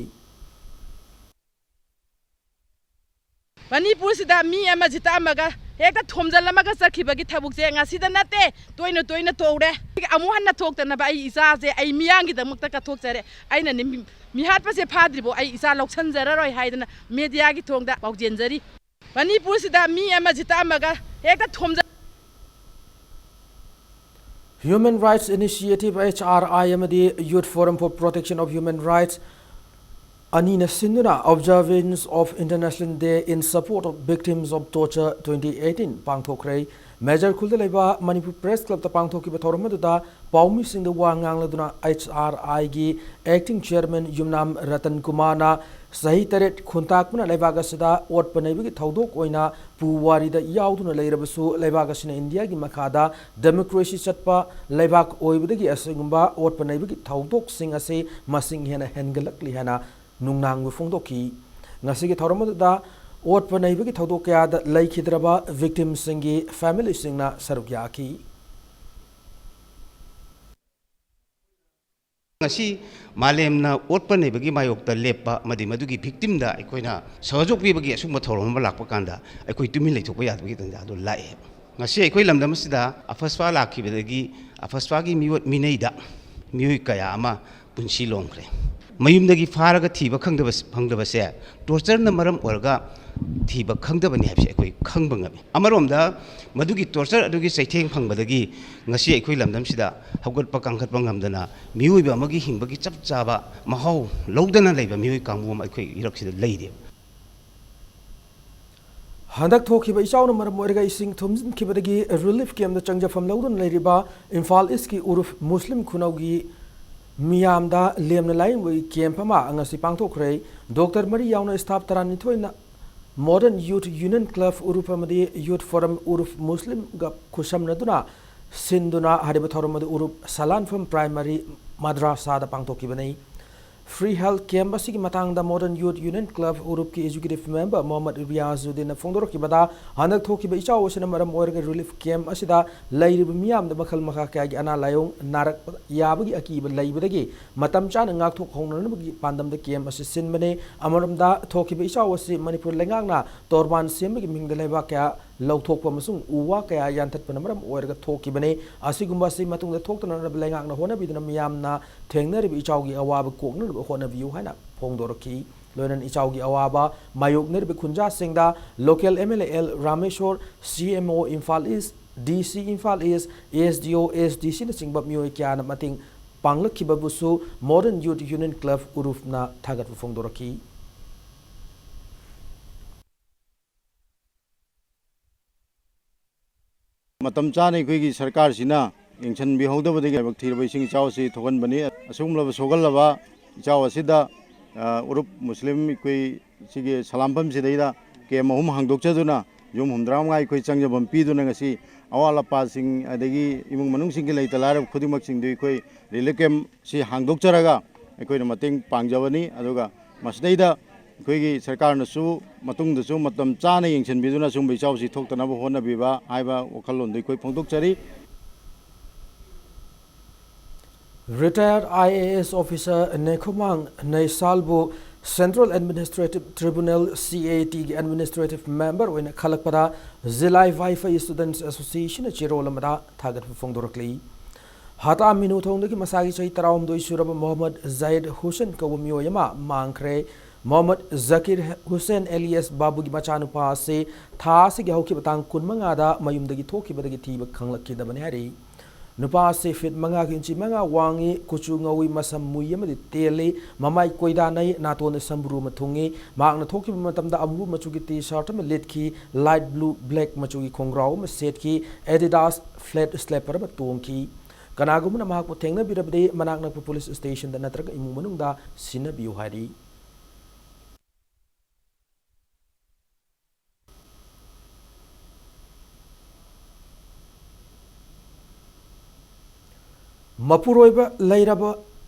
ꯃꯅꯤꯄꯨꯔꯁꯤꯗ ꯃꯤ ꯑꯃꯁꯤ ꯇꯛꯑꯝꯃꯒ ꯍꯦꯛꯇ ꯊꯣꯝꯖꯤꯜꯂꯝꯃꯒ ꯆꯠꯈꯤꯕꯒꯤ ꯊꯕꯛꯁꯦ ꯉꯁꯤꯗ ꯅꯠꯇꯦ, ꯇꯣꯏꯅ ꯇꯣꯏꯅ ꯇꯧꯔꯦ꯫ ꯑꯃꯨꯛ ꯍꯟꯅ ꯊꯣꯛꯇꯅꯕ ꯑꯩ ꯏꯆꯥꯁꯦ ꯑꯩ ꯃꯤꯌꯥꯝꯒꯤꯗꯃꯛꯇ ꯀꯠꯊꯣꯛꯆꯔꯦ꯫ ꯑꯩꯅꯅꯦ ꯃꯤ-, ꯃꯤꯍꯥꯠꯄꯁꯦ ꯐꯥꯗ꯭ꯔꯤꯕꯣ ꯑꯩ ꯏꯆꯥ ꯂꯧꯁꯟꯖꯔꯔꯣꯏ ꯍꯥꯏꯗꯅ ꯃꯦꯗꯤꯌꯥꯒꯤ ꯊꯣꯡꯗ ꯄꯥꯎꯖꯦꯟꯖꯔꯤ꯫ ꯃꯅꯤꯄꯨꯔꯁꯤꯗ ꯃꯤ ꯑꯃꯁꯤ ꯇꯛꯑꯝꯃꯒ ꯍꯦꯛꯇ ꯊꯣꯝꯖ- Human Rights Initiative, H R I, ꯑꯃꯗꯤ Youth Forum for Protection of Human Rights ꯑꯅꯤꯅ ꯁꯤꯟꯗꯨꯅ Observance of International Day in Support of Victims of Torture twenty eighteen ꯄꯥꯡꯊꯣꯛꯈ꯭ꯔꯦ꯫ ꯃꯦꯖꯔ ꯈꯨꯜꯗ ꯂꯩꯕ ꯃꯅꯤꯄꯨꯔ ꯄ꯭ꯔꯦꯁ ꯀ꯭ꯂꯕꯇ ꯄꯥꯡꯊꯣꯛꯈꯤꯕ ꯊꯧꯔꯝ ꯑꯗꯨꯗ ꯄꯥꯎꯃꯤꯁꯤꯡꯗ ꯋꯥ ꯉꯥꯡꯂꯗꯨꯅ H R I ꯒꯤ acting chairman ꯌꯨꯝꯅꯥꯝ ꯔꯇꯟ ꯀꯨꯃꯥꯔꯅ ꯆꯍꯤ ꯇꯔꯦꯠ ꯈꯨꯟꯇꯥꯛꯄꯅ ꯂꯩꯕꯥꯛ ꯑꯁꯤꯗ ꯑꯣꯠꯄ ꯅꯩꯕꯒꯤ ꯊꯧꯗꯣꯛ ꯑꯣꯏꯅ ꯄꯨꯋꯥꯔꯤꯗ ꯌꯥꯎꯗꯨꯅ ꯂꯩꯔꯕꯁꯨ, ꯂꯩꯕꯥꯛ ꯑꯁꯤꯅ ꯏꯟꯗꯤꯌꯥꯒꯤ ꯃꯈꯥꯗ ꯗꯦꯃꯣꯀ꯭ꯔꯦꯁꯤ ꯆꯠꯄ ꯂꯩꯕꯥꯛ ꯑꯣꯏꯕꯗꯒꯤ ꯑꯁꯤꯒꯨꯝꯕ ꯑꯣꯠꯄ ꯅꯩꯕꯒꯤ ꯊꯧꯗꯣꯛꯁꯤꯡ ꯑꯁꯤ ꯃꯁꯤꯡ ꯍꯦꯟꯅ ꯍꯦꯟꯒꯠꯂꯛꯂꯤ ꯍꯥꯏꯅ ꯅꯨꯡꯅꯥꯡꯕ ꯐꯣꯡꯗꯣꯛꯈꯤ꯫ ꯉꯁꯤꯒꯤ ꯊꯧꯔꯝ ꯑꯗꯨꯗ ꯑꯣꯠꯄ ꯅꯩꯕꯒꯤ ꯊꯧꯗꯣꯛ ꯀꯌꯥꯗ ꯂꯩꯈꯤꯗ꯭ꯔꯕ ꯚꯤꯛꯇꯤꯝꯁꯤꯡꯒꯤ ꯐꯦꯃꯤꯂꯤꯁꯤꯡꯅ ꯁꯔꯨꯛ ꯌꯥꯈꯤ꯫ ꯉꯁꯤ ꯃꯥꯂꯦꯝꯅ ꯑꯣꯠꯄ ꯅꯩꯕꯒꯤ ꯃꯥꯌꯣꯛꯇ ꯂꯦꯞꯄ ꯑꯃꯗꯤ ꯃꯗꯨꯒꯤ ꯚꯤꯛꯇꯤꯝꯗ ꯑꯩꯈꯣꯏꯅ ꯁꯍꯖꯣꯛ ꯄꯤꯕꯒꯤ ꯑꯁꯨꯝꯕ ꯊꯧꯔꯝ ꯑꯃ ꯂꯥꯛꯄ ꯀꯥꯟꯗ ꯑꯩꯈꯣꯏ ꯇꯨꯃꯤꯟ ꯂꯩꯊꯣꯛꯄ ꯌꯥꯗꯕꯒꯤ ꯇꯥꯟꯖꯥ ꯑꯗꯨ ꯂꯥꯛꯑꯦ꯫ ꯉꯁꯤ ꯑꯩꯈꯣꯏ ꯂꯝꯗꯝ ꯑꯁꯤꯗ ꯑꯐꯁꯄꯥ ꯂꯥꯛꯈꯤꯕꯗꯒꯤ ꯑꯐꯁꯄꯥꯒꯤ ꯃꯤꯑꯣꯠ ꯃꯤꯅꯩꯗ ꯃꯤꯑꯣꯏ ꯀꯌꯥ ꯑꯃ ꯄꯨꯟꯁꯤ ꯂꯣꯝꯈ꯭ꯔꯦ꯫ ꯃꯌꯨꯝꯗꯒꯤ ꯐꯥꯔꯒ ꯊꯤꯕ ꯈꯪꯗꯕ, ꯐꯪꯗꯕꯁꯦ ꯇꯣꯔꯆꯔꯅ ꯃꯔꯝ ꯑꯣꯏꯔꯒ ꯊꯤꯕ ꯈꯪꯗꯕꯅꯤ ꯍꯥꯏꯕꯁꯦ ꯑꯩꯈꯣꯏ ꯈꯪꯕ ꯉꯝꯃꯤ꯫ ꯑꯃꯔꯣꯝꯗ ꯃꯗꯨꯒꯤ ꯇꯣꯔꯆꯔ ꯑꯗꯨꯒꯤ ꯆꯩꯊꯦꯡ ꯐꯪꯕꯗꯒꯤ ꯉꯁꯤ ꯑꯩꯈꯣꯏ ꯂꯝꯗꯝꯁꯤꯗ ꯍꯧꯒꯠꯄ ꯀꯥꯡꯈꯠꯄ ꯉꯝꯗꯅ ꯃꯤꯑꯣꯏꯕ ꯑꯃꯒꯤ ꯍꯤꯡꯕꯒꯤ ꯆꯞ ꯆꯥꯕ ꯃꯍꯥꯎ ꯂꯧꯗꯅ ꯂꯩꯕ ꯃꯤꯑꯣꯏ ꯀꯥꯡꯕꯨ ꯑꯃ ꯑꯩꯈꯣꯏ ꯏꯔꯛꯁꯤꯗ ꯂꯩꯔꯦꯕ꯫ ꯍꯟꯗꯛ ꯊꯣꯛꯈꯤꯕ ꯏꯆꯥꯎꯅ ꯃꯔꯝ ꯑꯣꯏꯔꯒ ꯏꯁꯤꯡ ꯊꯨꯝꯖꯤꯟꯈꯤꯕꯗꯒꯤ ꯔꯤꯂꯤꯐ ꯀꯦꯝꯞꯇ ꯆꯪꯖꯐꯝ ꯂꯧꯗꯨꯅ ꯂꯩꯔꯤꯕ ꯏꯝꯐꯥꯜ ꯏꯁꯀꯤ ꯎꯔꯨꯐ ꯃꯨꯁꯂꯤꯝ ꯈꯨꯅꯧꯒꯤ ꯃꯤꯌꯥꯝꯗ ꯂꯦꯝꯅ ꯂꯥꯌꯦꯡꯕꯒꯤ ꯀꯦꯝꯞ ꯑꯃ ꯉꯁꯤ ꯄꯥꯡꯊꯣꯛꯈ꯭ꯔꯦ꯫ ꯗꯣꯛꯇꯔ ꯃꯔꯤ ꯌꯥꯎꯅ ꯁ꯭ꯇꯥꯐ ꯇꯔꯥꯅꯤꯊꯣꯏꯅ ꯃꯣꯗꯔꯟ ꯌꯨꯊ ꯌꯨꯅꯤꯌꯟ ꯀ꯭ꯂꯕ ꯎꯔꯨꯐ ꯑꯃꯗꯤ ꯌꯨꯊ ꯐꯣꯔꯝ ꯎꯔꯨꯐ ꯃꯨꯁꯂꯤꯝꯒ ꯈꯨꯠꯁꯝꯅꯗꯨꯅ ꯁꯤꯟꯗꯨꯅ ꯍꯥꯏꯔꯤꯕ ꯊꯧꯔꯝ ꯑꯗꯨ ꯎꯔꯨꯐ ꯁꯂꯥꯟꯐꯝ ꯄ꯭ꯔꯥꯏꯃꯥꯔꯤ ꯃꯗ꯭ꯔꯥꯁꯥꯗ ꯄꯥꯡꯊꯣꯛꯈꯤꯕꯅꯤ꯫ Free health camp ꯑꯁꯤꯒꯤ ꯃꯇꯥꯡꯗ Modern Youth Union Club ꯎꯔꯨꯞꯀꯤ executive member Mohammad ꯔꯤꯌꯥꯖꯨꯗꯤꯟꯅ ꯐꯣꯡꯗꯣꯔꯛꯈꯤꯕꯗ, ꯍꯟꯗꯛ ꯊꯣꯛꯈꯤꯕ ꯏꯆꯥꯎ ꯑꯁꯤꯅ ꯃꯔꯝ ꯑꯣꯏꯔꯒ relief camp ꯑꯁꯤꯗ ꯂꯩꯔꯤꯕ ꯃꯤꯌꯥꯝꯗ ꯃꯈꯜ ꯃꯈꯥ ꯀꯌꯥꯒꯤ ꯑꯅꯥ ꯂꯥꯏꯑꯣꯡ ꯅꯥꯔꯛꯄ ꯌꯥꯕꯒꯤ ꯑꯀꯤꯕ ꯂꯩꯕꯗꯒꯤ ꯃꯇꯝ ꯆꯥꯅ ꯉꯥꯛꯊꯣꯛꯍꯧꯅꯅꯕꯒꯤ ꯄꯥꯟꯗꯝꯗ camp ꯑꯁꯤ ꯁꯤꯟꯕꯅꯤ꯫ ꯑꯃꯔꯣꯝꯗ, ꯊꯣꯛꯈꯤꯕ ꯏꯆꯥꯎ ꯑꯁꯤ ꯃꯅꯤꯄꯨꯔ ꯂꯩꯉꯥꯛꯅ ꯇꯣꯔꯕꯥꯟ ꯁꯦꯝꯕꯒꯤ ꯃꯤꯡꯗ ꯂꯩꯕꯥꯛ ꯀꯌꯥ ꯂꯧꯊꯣꯛꯄ ꯑꯃꯁꯨꯡ ꯎ ꯋꯥ ꯀꯌꯥ ꯌꯥꯟꯊꯠꯄꯅ ꯃꯔꯝ ꯑꯣꯏꯔꯒ ꯊꯣꯛꯈꯤꯕꯅꯤ꯫ ꯑꯁꯤꯒꯨꯝꯕ ꯑꯁꯤ ꯃꯇꯨꯡꯗ ꯊꯣꯛꯇꯅꯅꯕ ꯂꯩꯉꯥꯛꯅ ꯍꯣꯠꯅꯕꯤꯗꯨꯅ ꯃꯤꯌꯥꯝꯅ ꯊꯦꯡꯅꯔꯤꯕ ꯏꯆꯥꯎꯒꯤ ꯑꯋꯥꯕ ꯀꯣꯛꯅꯅꯕ ꯍꯣꯠꯅꯕꯤꯌꯨ ꯍꯥꯏꯅ ꯐꯣꯡꯗꯣꯔꯛꯈꯤ꯫ ꯂꯣꯏꯅꯅ ꯏꯆꯥꯎꯒꯤ ꯑꯋꯥꯕ ꯃꯥꯌꯣꯛꯅꯔꯤꯕ ꯈꯨꯟꯖꯥꯁꯤꯡꯗ local M L A L Rameshwor, C M O Imphal is, D C Imphal is, S D O, S D C ꯅꯆꯤꯡꯕ ꯃꯤꯑꯣꯏ ꯀꯌꯥꯅ ꯃꯇꯦꯡ ꯄꯥꯡꯂꯛꯈꯤꯕꯕꯨꯁꯨ Modern Youth Union Club ꯎꯔꯨꯞꯅ ꯊꯥꯒꯠꯄ ꯐꯣꯡꯗꯣꯔꯛꯈꯤ꯫ ꯃꯇꯝ ꯆꯥꯅ ꯑꯩꯈꯣꯏꯒꯤ ꯁꯔꯀꯥꯔꯁꯤꯅ ꯌꯦꯡꯁꯤꯟꯕꯤꯍꯧꯗꯕꯗꯒꯤ ꯂꯥꯏꯕꯛ ꯊꯤꯔꯕ ꯏꯁꯤꯡ ꯏꯆꯥꯎ ꯑꯁꯤ ꯊꯣꯛꯍꯟꯕꯅꯤ꯫ ꯑꯁꯤꯒꯨꯝꯂꯕ ꯁꯣꯛꯍꯜꯂꯕ ꯏꯆꯥꯎ ꯑꯁꯤꯗ, ꯑ, ꯎꯔꯨꯞ ꯃꯨꯁꯂꯤꯝ ꯑꯩꯈꯣꯏ ꯁꯤꯒꯤ ꯁꯂꯥꯝꯐꯝꯁꯤꯗꯩꯗ camp ꯑꯍꯨꯝ ꯍꯥꯡꯗꯣꯛꯆꯗꯨꯅ, ꯌꯨꯝ ꯍꯨꯝꯗ꯭ꯔꯥ ꯃꯉꯥ ꯑꯩꯈꯣꯏ ꯆꯪꯖꯐꯝ ꯄꯤꯗꯨꯅ, ꯉꯁꯤ ꯑꯋꯥꯠ ꯑꯄꯥꯁꯤꯡ ꯑꯗꯒꯤ ꯏꯃꯨꯡ ꯃꯅꯨꯡꯁꯤꯡꯒꯤ ꯂꯩꯇ ꯂꯥꯏꯔꯕ ꯈꯨꯗꯤꯡꯃꯛꯁꯤꯡꯗꯨ ꯑꯩꯈꯣꯏ relief camp ꯁꯤ ꯍꯥꯡꯗꯣꯛꯆꯔꯒ ꯑꯩꯈꯣꯏꯅ ꯃꯇꯦꯡ ꯄꯥꯡꯖꯕꯅꯤ꯫ ꯑꯗꯨꯒ ꯃꯁꯤꯗꯩꯗ ꯑꯩꯈꯣꯏꯒꯤ ꯁꯔꯀꯥꯔꯅꯁꯨ ꯃꯇꯨꯡꯗꯁꯨ ꯃꯇꯝ ꯆꯥꯅ ꯌꯦꯡꯁꯤꯟꯕꯤꯗꯨꯅ ꯁꯤꯒꯨꯝꯕ ꯏꯆꯥꯎꯁꯤ ꯊꯣꯛꯇꯅꯕ ꯍꯣꯠꯅꯕꯤꯕ ꯍꯥꯏꯕ ꯋꯥꯈꯜꯂꯣꯟꯗꯨ ꯑꯩꯈꯣꯏ ꯐꯣꯡꯗꯣꯛꯆꯔꯤ꯫ Retired I A S officer ꯅꯦꯈꯨꯃꯥꯡ ꯅꯩꯁꯥꯜꯕꯨ Central Administrative Tribunal, C A T ꯒꯤ administrative member ꯑꯣꯏꯅ ꯈꯜꯂꯛꯄꯗ ꯖꯤꯂꯥꯏ ꯋꯥꯏꯐꯩ Students Association ꯅ ꯆꯦꯔꯣꯜ ꯑꯃꯗ ꯊꯥꯒꯠꯄ ꯐꯣꯡꯗꯣꯔꯛꯂꯤ꯫ ꯍꯇꯥ ꯃꯤꯅꯨꯊꯣꯡꯗꯒꯤ ꯃꯁꯥꯒꯤ ꯆꯍꯤ ꯇꯔꯥꯍꯨꯝꯗꯣꯏ ꯁꯨꯔꯕ ꯃꯣꯍꯝꯃꯗ ꯖꯥꯍꯤꯗ ꯍꯨꯁꯦꯟ ꯀꯧꯕ ꯃꯤꯑꯣꯏ ꯑꯃ ꯃꯥꯡꯈ꯭ꯔꯦ꯫ ꯃꯣꯍꯝꯃꯗ ꯖꯀꯤꯔ ꯍꯨꯁꯦꯟ alias ꯕꯥꯕꯨꯒꯤ ꯃꯆꯥꯅꯨꯄꯥ ꯑꯁꯤ ꯊꯥ ꯑꯁꯤꯒꯤ ꯍꯧꯈꯤꯕ ꯇꯥꯡ ꯀꯨꯟꯃꯉꯥꯗ ꯃꯌꯨꯝꯗꯒꯤ ꯊꯣꯛꯈꯤꯕꯗꯒꯤ ꯊꯤꯕ ꯈꯪꯂꯛꯈꯤꯗꯕꯅꯤ ꯍꯥꯏꯔꯤ꯫ ꯅꯨꯄꯥ ꯑꯁꯤ feet ꯃꯉꯥꯒꯤ inch ꯃꯉꯥ ꯋꯥꯡꯏ, ꯀꯨꯆꯨ ꯉꯧꯏ, ꯃꯁꯝ ꯃꯨꯏ ꯑꯃꯗꯤ ꯇꯦꯜꯂꯤ, ꯃꯃꯥꯏ ꯀꯣꯏꯗꯥꯅꯩ, ꯅꯥꯇꯣꯟꯗ ꯁꯝꯕ꯭ꯔꯨ ꯑꯃ ꯊꯨꯡꯏ꯫ ꯃꯍꯥꯛꯅ ꯊꯣꯛꯈꯤꯕ ꯃꯇꯝꯗ ꯑꯃꯨꯕ ꯃꯆꯨꯒꯤ T-shirt ꯑꯃ ꯂꯤꯠꯈꯤ, light blue, black ꯃꯆꯨꯒꯤ ꯈꯣꯡꯒ꯭ꯔꯥꯎ ꯑꯃ ꯁꯦꯠꯈꯤ, Adidas flat slipper ꯑꯃ ꯇꯣꯡꯈꯤ꯫ ꯀꯅꯥꯒꯨꯝꯕꯅ ꯃꯍꯥꯛꯄꯨ ꯊꯦꯡꯅꯕꯤꯔꯕꯗꯤ ꯃꯅꯥꯛ ꯅꯛꯄ police station ꯗ ꯅꯠꯇ꯭ꯔꯒ ꯏꯃꯨꯡ ꯃꯅꯨꯡꯗ ꯁꯤꯟꯅꯕꯤꯌꯨ ꯍꯥꯏꯔꯤ꯫ ꯃꯄꯨꯔꯣꯏꯕ ꯂꯩꯔꯕ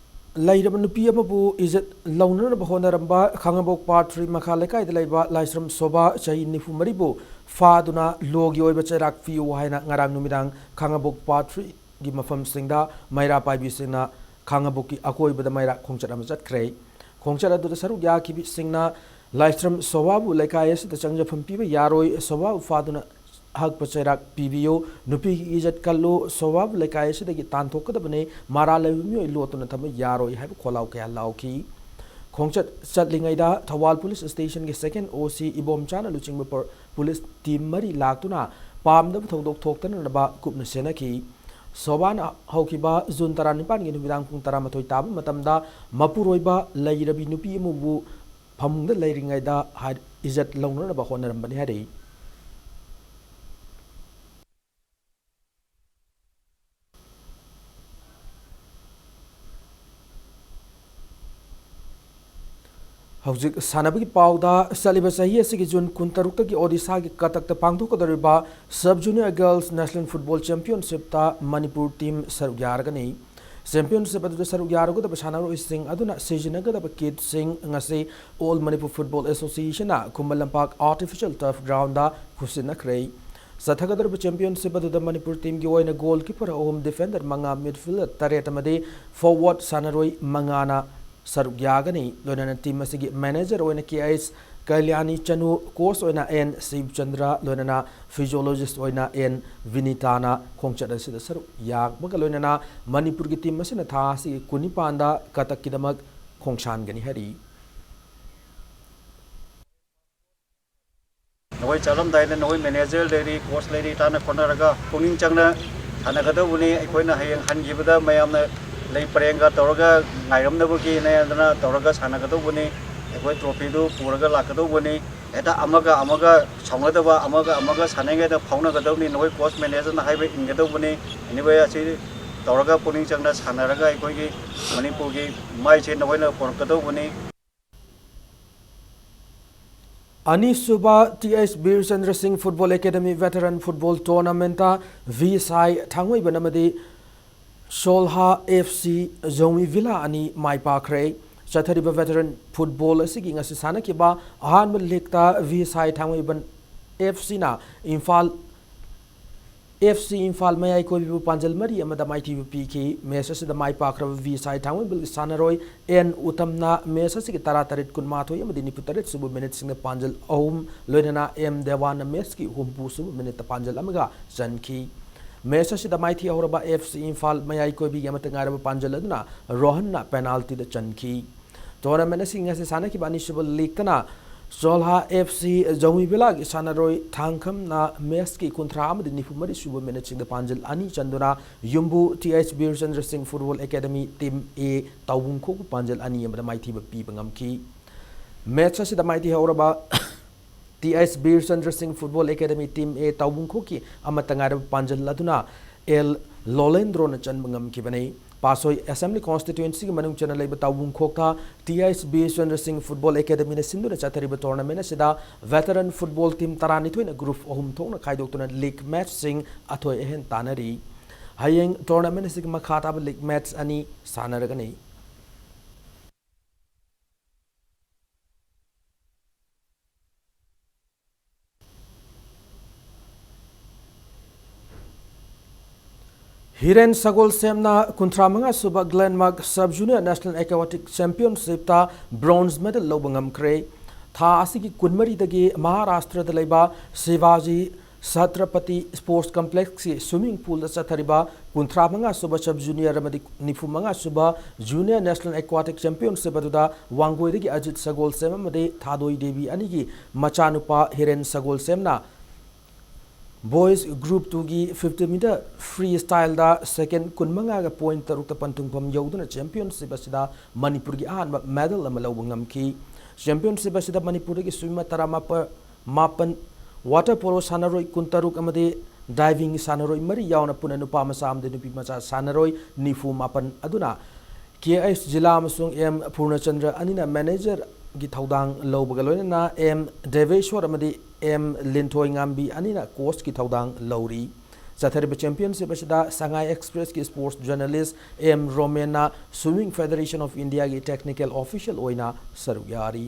ꯂꯩꯔꯕ ꯅꯨꯄꯤ ꯑꯃꯕꯨ ꯏꯖꯠ ꯂꯧꯅꯅꯕ ꯍꯣꯠꯅꯔꯝꯕ ꯈꯥꯉꯕꯣꯛ ꯄꯥꯔꯠ ꯊ꯭ꯔꯤ ꯃꯈꯥ ꯂꯩꯀꯥꯏꯗ ꯂꯩꯕ ꯂꯥꯏꯁ꯭ꯔꯝ ꯁꯣꯚꯥ, ꯆꯍꯤ ꯅꯤꯐꯨ ꯃꯔꯤꯕꯨ ꯐꯥꯗꯨꯅ ꯂꯣꯒꯤ ꯑꯣꯏꯕ ꯆꯩꯔꯥꯛ ꯄꯤꯌꯨ ꯍꯥꯏꯅ ꯉꯔꯥꯡ ꯅꯨꯃꯤꯗꯥꯡ ꯈꯥꯉꯕꯣꯛ ꯄꯥꯔꯠ ꯊ꯭ꯔꯤꯒꯤ ꯃꯐꯝꯁꯤꯡꯗ ꯃꯩꯔꯥ ꯄꯥꯏꯕꯤꯁꯤꯡꯅ ꯈꯥꯉꯕꯣꯛꯀꯤ ꯑꯀꯣꯏꯕꯗ ꯃꯩꯔꯥ ꯈꯣꯡꯆꯠ ꯑꯃ ꯆꯠꯈ꯭ꯔꯦ꯫ ꯈꯣꯡꯆꯠ ꯑꯗꯨꯗ ꯁꯔꯨꯛ ꯌꯥꯈꯤꯕꯁꯤꯡꯅ ꯂꯥꯏꯁ꯭ꯔꯝ ꯁꯣꯚꯥꯕꯨ ꯂꯩꯀꯥꯏ ꯑꯁꯤꯗ ꯆꯪꯖꯐꯝ ꯄꯤꯕ ꯌꯥꯔꯣꯏ, ꯁꯣꯚꯥꯕꯨ ꯐꯥꯗꯨꯅ ꯍꯛꯄ ꯆꯩꯔꯥꯛ ꯄꯤꯕꯤꯌꯨ, ꯅꯨꯄꯤꯒꯤ ꯏꯖꯠ ꯀꯜꯂꯨ, ꯁꯣꯚꯥꯕꯨ ꯂꯩꯀꯥꯏ ꯑꯁꯤꯗꯒꯤ ꯇꯥꯟꯊꯣꯛꯀꯗꯕꯅꯤ, ꯃꯔꯥꯜ ꯂꯩꯕ ꯃꯤꯑꯣꯏ ꯂꯣꯠꯇꯨꯅ ꯊꯝꯕ ꯌꯥꯔꯣꯏ ꯍꯥꯏꯕ ꯈꯣꯜꯂꯥꯎ ꯀꯌꯥ ꯂꯥꯎꯈꯤ꯫ ꯈꯣꯡꯆꯠ ꯆꯠꯂꯤꯉꯩꯗ ꯊꯧꯕꯥꯜ ꯄꯨꯂꯤꯁ ꯁ꯭ꯇꯦꯁꯟꯒꯤ ꯁꯦꯀꯦꯟ ꯑꯣ ꯁꯤ ꯏꯕꯣꯝꯆꯥꯅ ꯂꯨꯆꯤꯡꯕ ꯄꯨ-, ꯄꯨꯂꯤꯁ ꯇꯤꯝ ꯃꯔꯤ ꯂꯥꯛꯇꯨꯅ ꯄꯥꯝꯗꯕ ꯊꯧꯗꯣꯛ ꯊꯣꯛꯇꯅꯅꯕ ꯀꯨꯞꯅ ꯁꯦꯟꯅꯈꯤ꯫ ꯁꯣꯚꯥꯅ ꯍꯧꯈꯤꯕ ꯖꯨꯟ ꯇꯔꯥꯅꯤꯄꯥꯟꯒꯤ ꯅꯨꯃꯤꯗꯥꯡ ꯄꯨꯡ ꯇꯔꯥꯃꯥꯊꯣꯏ ꯇꯥꯕ ꯃꯇꯝꯗ ꯃꯄꯨꯔꯣꯏꯕ ꯂꯩꯔꯕꯤ ꯅꯨꯄꯤ ꯑꯃꯕꯨ ꯐꯃꯨꯡꯗ ꯂꯩꯔꯤꯉꯩꯗ ꯍꯥꯏ-, ꯏꯖꯠ ꯂꯧꯅꯅꯕ ꯍꯣꯠꯅꯔꯝꯕꯅꯤ ꯍꯥꯏꯔꯛꯏ꯫ ꯍꯧꯖꯤꯛ ꯁꯥꯟꯅꯕꯒꯤ ꯄꯥꯎꯗ, ꯆꯠꯂꯤꯕ ꯆꯍꯤ ꯑꯁꯤꯒꯤ ꯖꯨꯟ ꯀꯨꯟꯇꯔꯨꯛꯇꯒꯤ ꯑꯣꯗꯤꯁꯥꯒꯤ ꯀꯇꯛꯇ ꯄꯥꯡꯊꯣꯛꯀꯗꯧꯔꯤꯕ Sub Junior Girls National Football Championshipꯇ ꯃꯅꯤꯄꯨꯔ ꯇꯤꯝ ꯁꯔꯨꯛ ꯌꯥꯔꯒꯅꯤ꯫ ꯆꯦꯝꯄꯤꯌꯟꯁꯤꯞ ꯑꯗꯨꯗ ꯁꯔꯨꯛ ꯌꯥꯔꯨꯒꯗꯕ ꯁꯥꯟꯅꯔꯣꯏꯁꯤꯡ ꯑꯗꯨꯅ ꯁꯤꯖꯤꯟꯅꯒꯗꯕ ꯀꯤꯠꯁꯤꯡ ꯉꯁꯤ All Manipur Football Associationꯅ Khuman Lampak Artificial Turf Groundꯗ ꯈꯨꯠꯁꯤꯟꯅꯈ꯭ꯔꯦ꯫ ꯆꯠꯊꯒꯗꯧꯔꯤꯕ championship ꯑꯗꯨꯗ ꯃꯅꯤꯄꯨꯔ ꯇꯤꯝꯒꯤ ꯑꯣꯏꯅ ꯒꯣꯜꯀꯤꯄꯔ ꯑꯍꯨꯝ, ꯗꯤꯐꯦꯟꯗꯔ ꯃꯉꯥ, ꯃꯤꯗꯐꯤꯜꯗꯔ ꯇꯔꯦꯠ ꯑꯃꯗꯤ ꯐꯣꯔꯋꯥꯔꯗ ꯁꯥꯟꯅꯔꯣꯏ ꯃꯉꯥꯅ ꯁꯔꯨꯛ ꯌꯥꯒꯅꯤ꯫ ꯂꯣꯏꯅꯅ ꯇꯤꯝ ꯑꯁꯤꯒꯤ ꯃꯦꯅꯦꯖꯔ ꯑꯣꯏꯅ ꯀꯦ ꯑꯩꯆ ꯀꯂꯌꯥꯅꯤ ꯆꯅꯨ, ꯀꯣꯆ ꯑꯣꯏꯅ ꯑꯦꯟ ꯁꯤꯕꯆꯟꯗ꯭ꯔ, ꯂꯣꯏꯅꯅ ꯐꯤꯖꯤꯑꯣꯂꯣꯖꯤꯁ ꯑꯣꯏꯅ ꯑꯦꯟ ꯚꯤꯅꯤꯇꯥꯅ ꯈꯣꯡꯆꯠ ꯑꯁꯤꯗ ꯁꯔꯨꯛ ꯌꯥꯕꯒ ꯂꯣꯏꯅꯅ ꯃꯅꯤꯄꯨꯔꯒꯤ ꯇꯤꯝ ꯑꯁꯤꯅ ꯊꯥ ꯑꯁꯤꯒꯤ ꯀꯨꯟꯅꯤꯄꯥꯟꯗ ꯀꯇꯛꯀꯤꯗꯃꯛ ꯈꯣꯡꯁꯥꯟꯒꯅꯤ ꯍꯥꯏꯔꯤ꯫ ꯅꯈꯣꯏ ꯆꯠꯂꯝꯗꯥꯏꯗ ꯅꯈꯣꯏ ꯃꯦꯅꯦꯖꯔ ꯂꯩꯔꯤ, ꯀꯣꯆ ꯂꯩꯔꯤ, ꯇꯥꯟꯅ ꯈꯣꯠꯅꯔꯒ ꯄꯨꯛꯅꯤꯡ ꯆꯪꯅ ꯁꯥꯟꯅꯒꯗꯧꯕꯅꯤ꯫ ꯑꯩꯈꯣꯏꯅ ꯍꯌꯦꯡ ꯍꯟꯈꯤꯕꯗ ꯃꯌꯥꯝꯅ ꯂꯩ ꯄꯔꯦꯡꯒ ꯇꯧꯔꯒ ꯉꯥꯏꯔꯝꯅꯕꯒꯤ ꯅꯌꯥꯝꯗꯅ ꯇꯧꯔꯒ ꯁꯥꯟꯅꯒꯗꯧꯕꯅꯤ꯫ ꯑꯩꯈꯣꯏ ꯇ꯭ꯔꯣꯐꯤꯗꯨ ꯄꯨꯔꯒ ꯂꯥꯛꯀꯗꯧꯕꯅꯤ꯫ ꯍꯦꯛꯇ ꯑꯃꯒ ꯑꯃꯒ ꯁꯥꯎꯅꯗꯕ, ꯑꯃꯒ ꯑꯃꯒ ꯁꯥꯟꯅꯔꯤꯉꯩꯗ ꯐꯥꯎꯅꯒꯗꯧꯕꯅꯤ꯫ ꯅꯈꯣꯏ ꯀꯣꯆ ꯃꯦꯅꯦꯖꯔꯅ ꯍꯥꯏꯕ ꯏꯟꯒꯗꯧꯕꯅꯤ꯫ Anyway, ꯑꯁꯤ ꯇꯧꯔꯒ ꯄꯨꯛꯅꯤꯡ ꯆꯪꯅ ꯁꯥꯟꯅꯔꯒ ꯑꯩꯈꯣꯏꯒꯤ ꯃꯅꯤꯄꯨꯔꯒꯤ ꯃꯥꯏꯁꯦ ꯅꯈꯣꯏꯅ ꯄꯨꯔꯛꯀꯗꯧꯕꯅꯤ꯫ ꯑꯅꯤꯁꯨꯕ ꯇꯤ ꯑꯩꯆ ꯕꯤꯔꯆꯟꯗ꯭ꯔ ꯁꯤꯡ ꯐꯨꯠꯕꯣꯜ ꯑꯦꯀꯥꯗꯃꯤ ꯚꯦꯇꯔꯟ ꯐꯨꯠꯕꯣꯜ ꯇꯣꯔꯅꯥꯃꯦꯟꯠꯇ ꯚꯤ ꯁꯥꯏ ꯊꯥꯡꯃꯩꯕꯟ ꯑꯃꯗꯤ ꯁꯣꯜꯍꯥ ꯑꯦꯐ ꯁꯤ ꯖꯧꯃꯤ ꯚꯤꯂꯥ ꯑꯅꯤ ꯃꯥꯏ ꯄꯥꯛꯈ꯭ꯔꯦ꯫ ꯆꯠꯊꯔꯤꯕ ꯚꯦꯇꯔꯟ ꯐꯨꯠꯕꯣꯜ ꯑꯁꯤꯒꯤ ꯉꯁꯤ ꯁꯥꯟꯅꯈꯤꯕ ꯑꯍꯥꯟꯕ ꯂꯦꯛꯇ ꯚꯤ ꯁꯥꯏ ꯊꯥꯡꯃꯩꯕꯟ ꯑꯦꯐ ꯁꯤꯅ ꯏꯝꯐꯥꯜ ꯑꯦꯐ ꯁꯤ ꯏꯝꯐꯥꯜ ꯃꯌꯥꯏ ꯀꯣꯏꯕꯤꯕꯨ ꯄꯥꯟꯖꯜ ꯃꯔꯤ ꯑꯃꯗ ꯃꯥꯏꯊꯤꯕ ꯄꯤꯈꯤ꯫ ꯃꯦꯆ ꯑꯁꯤꯗ ꯃꯥꯏ ꯄꯥꯛꯈ꯭ꯔꯕ ꯚꯤ ꯁꯥꯏ ꯊꯥꯡꯃꯩꯕꯟꯒꯤ ꯁꯥꯟꯅꯔꯣꯏ ꯑꯦꯟ ꯎꯇꯝꯅ ꯃꯦꯆ ꯑꯁꯤꯒꯤ ꯇꯔꯥꯇꯔꯦꯠ, ꯀꯨꯟꯃꯥꯊꯣꯏ ꯑꯃꯗꯤ ꯅꯤꯐꯨꯇꯔꯦꯠ ꯁꯨꯕ ꯃꯤꯅꯤꯠꯁꯤꯡꯗ ꯄꯥꯟꯖꯜ ꯑꯍꯨꯝ, ꯂꯣꯏꯅꯅ ꯑꯦꯝ ꯗꯦꯋꯥꯟꯅ ꯃꯦꯆꯀꯤ ꯍꯨꯝꯐꯨ ꯁꯨꯕ ꯃꯤꯅꯤꯠꯇ ꯄꯥꯟꯖꯜ ꯑꯃꯒ ꯆꯟꯈꯤ꯫ ꯃꯦꯆ ꯑꯁꯤꯗ ꯃꯥꯏꯊꯤ ꯍꯧꯔꯕ ꯑꯦꯐ ꯁꯤ ꯏꯝꯐꯥꯜ ꯃꯌꯥꯏ ꯀꯣꯏꯕꯤꯒꯤ ꯑꯃꯠꯇ ꯉꯥꯏꯔꯕ ꯄꯥꯟꯖꯜ ꯑꯗꯨꯅ ꯔꯣꯍꯟꯅ ꯄꯦꯅꯥꯜꯇꯤꯗ ꯆꯟꯈꯤ꯫ ꯇꯣꯔꯅꯥꯃꯦꯟ ꯑꯁꯤ ꯉꯁꯤ ꯁꯥꯟꯅꯈꯤꯕ ꯑꯅꯤꯁꯨꯕ ꯂꯤꯛꯇꯅ ꯆꯣꯜꯍꯥ ꯑꯦꯐ ꯁꯤ ꯖꯧꯃꯤ ꯚꯤꯂꯥꯒꯤ ꯁꯥꯟꯅꯔꯣꯏ ꯊꯥꯡꯈꯝꯅ ꯃꯦꯆꯀꯤ ꯀꯨꯟꯊ꯭ꯔꯥ ꯑꯃꯗꯤ ꯅꯤꯐꯨ ꯃꯔꯤ ꯁꯨꯕ ꯃꯤꯅꯤꯠꯁꯤꯡꯗ ꯄꯥꯟꯖꯜ ꯑꯅꯤ ꯆꯟꯗꯨꯅ ꯌꯨꯝꯕꯨ ꯇꯤ ꯑꯩꯆ ꯕꯤꯔꯆꯟꯗ꯭ꯔ ꯁꯤꯡ ꯐꯨꯠꯕꯣꯜ ꯑꯦꯀꯥꯗꯃꯤ ꯇꯤꯝ ꯑꯦ ꯇꯥꯎꯕꯨꯡꯈꯣꯛꯄꯨ ꯄꯥꯟꯖꯜ ꯑꯅꯤ ꯑꯃꯗ ꯃꯥꯏꯊꯤꯕ ꯄꯤꯕ ꯉꯝꯈꯤ꯫ ꯃꯦꯆ ꯑꯁꯤꯗ ꯃꯥꯏꯊꯤ ꯍꯧꯔꯕ ꯇꯤ ꯑꯩꯆ ꯕꯤꯔꯆꯟꯗ꯭ꯔ ꯁꯤꯡ ꯐꯨꯠꯕꯣꯜ ꯑꯦꯀꯥꯗꯃꯤ ꯇꯤꯝ ꯑꯦ ꯇꯥꯎꯕꯨꯡꯈꯣꯛꯀꯤ ꯑꯃꯠꯇ ꯉꯥꯏꯔꯕ ꯄꯥꯟꯖꯜ ꯑꯗꯨꯅ ꯑꯦꯜ ꯂꯣꯂꯦꯟꯗ꯭ꯔꯣꯅ ꯆꯟꯕ ꯉꯝꯈꯤꯕꯅꯤ꯫ ꯄꯥꯁꯣꯏ ꯑꯦꯁꯦꯝꯕ꯭ꯂꯤ ꯀꯣꯟꯁꯇꯤꯇ꯭ꯋꯦꯟꯁꯤꯒꯤ ꯃꯅꯨꯡ ꯆꯟꯅ ꯂꯩꯕ ꯇꯥꯎꯕꯨꯡꯈꯣꯛꯇ ꯇꯤ ꯑꯩꯆ ꯕꯤꯔꯆꯟꯗ꯭ꯔ ꯁꯤꯡ ꯐꯨꯠꯕꯣꯜ ꯑꯦꯀꯥꯗꯃꯤꯅ ꯁꯤꯟꯗꯨꯅ ꯆꯠꯊꯔꯤꯕ ꯇꯣꯔꯅꯥꯃꯦꯟ ꯑꯁꯤꯗ ꯚꯦꯇꯔꯟ ꯐꯨꯠꯕꯣꯜ ꯇꯤꯝ ꯇꯔꯥꯅꯤꯊꯣꯏꯅ ꯒ꯭ꯔꯨꯞ ꯑꯍꯨꯝ ꯊꯣꯛꯅ ꯈꯥꯏꯗꯣꯛꯇꯨꯅ ꯂꯤꯛ ꯃꯦꯆꯁꯤꯡ ꯑꯊꯣꯏ ꯑꯍꯦꯟ ꯇꯥꯟꯅꯔꯤ꯫ ꯍꯌꯦꯡ ꯇꯣꯔꯅꯥꯃꯦꯟ ꯑꯁꯤꯒꯤ ꯃꯈꯥ ꯇꯥꯕ ꯂꯤꯛ ꯃꯦꯆ ꯑꯅꯤ ꯁꯥꯟꯅꯔꯒꯅꯤ꯫ ꯍꯤꯔꯦꯟ ꯁꯒꯣꯜꯁꯦꯝꯅ ꯀꯨꯟꯊ꯭ꯔꯥ ꯃꯉꯥ ꯁꯨꯕ Glenmark sub junior national aquatic ꯆꯦꯝꯄꯤꯌꯟꯁꯤꯞꯇ ꯕ꯭ꯔꯣꯟꯖ ꯃꯦꯗꯜ ꯂꯧꯕ ꯉꯝꯈ꯭ꯔꯦ꯫ ꯊꯥ ꯑꯁꯤꯒꯤ ꯀꯨꯟꯃꯔꯤꯗꯒꯤ ꯃꯍꯥꯔꯥꯁꯇ꯭ꯔꯗ ꯂꯩꯕ ꯁꯤꯚꯥꯖꯤ ꯁꯇ꯭ꯔꯄꯇꯤ ꯁ꯭ꯄꯣꯔꯠꯁ ꯀꯝꯄ꯭ꯂꯦꯛꯁꯀꯤ ꯁ꯭ꯋꯤꯃꯤꯡ ꯄꯨꯜꯗ ꯆꯠꯊꯔꯤꯕ ꯀꯨꯟꯊ꯭ꯔꯥ ꯃꯉꯥ ꯁꯨꯕ ꯁꯕ ꯖꯨꯅꯤꯌꯔ ꯑꯃꯗꯤ ꯅꯤꯐꯨ ꯃꯉꯥ ꯁꯨꯕ ꯖꯨꯅꯤꯌꯔ ꯅꯦꯁꯅꯦꯜ ꯑꯦꯀ꯭ꯋꯥꯇꯤꯛ ꯆꯦꯝꯄꯤꯌꯟꯁꯤꯞ ꯑꯗꯨꯗ ꯋꯥꯡꯒꯣꯏꯗꯒꯤ ꯑꯖꯤꯠ ꯁꯒꯣꯜꯁꯦꯝ ꯑꯃꯗꯤ ꯊꯥꯗꯣꯏ ꯗꯦꯕꯤ ꯑꯅꯤꯒꯤ ꯃꯆꯥꯅꯨꯄꯥ ꯍꯤꯔꯦꯟ ꯁꯒꯣꯜꯁꯦꯝꯅ ꯕꯣꯏꯁ ꯒ꯭ꯔꯨꯞ ꯇꯨꯒꯤ ꯐꯤꯐꯇꯤ ꯃꯤꯇꯔ ꯐ꯭ꯔꯤ ꯁ꯭ꯇꯥꯏꯜꯗ ꯁꯦꯀꯦꯟ ꯀꯨꯟꯃꯉꯥꯒ ꯄꯣꯏꯟ ꯇꯔꯨꯛꯇ ꯄꯟꯊꯨꯡꯐꯝ ꯌꯧꯗꯨꯅ ꯆꯦꯝꯄꯤꯌꯟꯁꯤꯞ ꯑꯁꯤꯗ ꯃꯅꯤꯄꯨꯔꯒꯤ ꯑꯍꯥꯟꯕ ꯃꯦꯗꯜ ꯑꯃ ꯂꯧꯕ ꯉꯝꯈꯤ꯫ ꯆꯦꯝꯄꯤꯌꯟꯁꯤꯞ ꯑꯁꯤꯗ ꯃꯅꯤꯄꯨꯔꯗꯒꯤ ꯁ꯭ꯋꯤꯃꯔ ꯇꯔꯥꯃꯥꯄꯟ, ꯃꯥꯄꯟ, ꯋꯥꯇꯔ ꯄꯣꯂꯣ ꯁꯥꯟꯅꯔꯣꯏ ꯀꯨꯟꯇꯔꯨꯛ ꯑꯃꯗꯤ ꯗꯥꯏꯚꯤꯡ ꯁꯥꯟꯅꯔꯣꯏ ꯃꯔꯤ ꯌꯥꯎꯅ ꯄꯨꯟꯅ ꯅꯨꯄꯥ ꯃꯆꯥ ꯑꯃꯗꯤ ꯅꯨꯄꯤ ꯃꯆꯥ ꯁꯥꯟꯅꯔꯣꯏ ꯅꯤꯐꯨ ꯃꯥꯄꯟ ꯑꯗꯨꯅ ꯀꯦ ꯑꯩꯆ ꯖꯤꯂꯥ ꯑꯃꯁꯨꯡ ꯑꯦꯝ ꯄꯨꯔꯅꯆꯟꯗ꯭ꯔ ꯑꯅꯤꯅ ꯃꯦꯅꯦꯖꯔꯒꯤ ꯊꯧꯗꯥꯡ ꯂꯧꯕꯒ ꯂꯣꯏꯅꯅ ꯑꯦꯝ ꯗꯦꯕꯦꯁ꯭ꯋꯔ ꯑꯃꯗꯤ ꯑꯦꯝ ꯂꯤꯟꯊꯣꯏ ꯉꯥꯝꯕꯤ ꯑꯅꯤꯅ ꯀꯣꯆꯀꯤ ꯊꯧꯗꯥꯡ ꯂꯧꯔꯤ꯫ ꯆꯠꯊꯔꯤꯕ ꯆꯦꯝꯄꯤꯌꯟꯁꯤꯞ ꯑꯁꯤꯗ ꯁꯉꯥꯏ ꯑꯦꯛꯁꯄ꯭ꯔꯦꯁꯀꯤ ꯁ꯭ꯄꯣꯔꯠꯁ ꯖꯔꯅꯦꯂꯤꯁ꯭ꯠ ꯑꯦꯝ ꯔꯣꯃꯦꯟꯅ ꯁ꯭ꯋꯤꯃꯤꯡ ꯐꯦꯗꯔꯦꯁꯟ ꯑꯣꯐ ꯏꯟꯗꯤꯌꯥꯒꯤ ꯇꯦꯛꯅꯤꯀꯦꯜ ꯑꯣꯐꯤꯁꯤꯌꯦꯜ ꯑꯣꯏꯅ ꯁꯔꯨꯛ ꯌꯥꯔꯤ꯫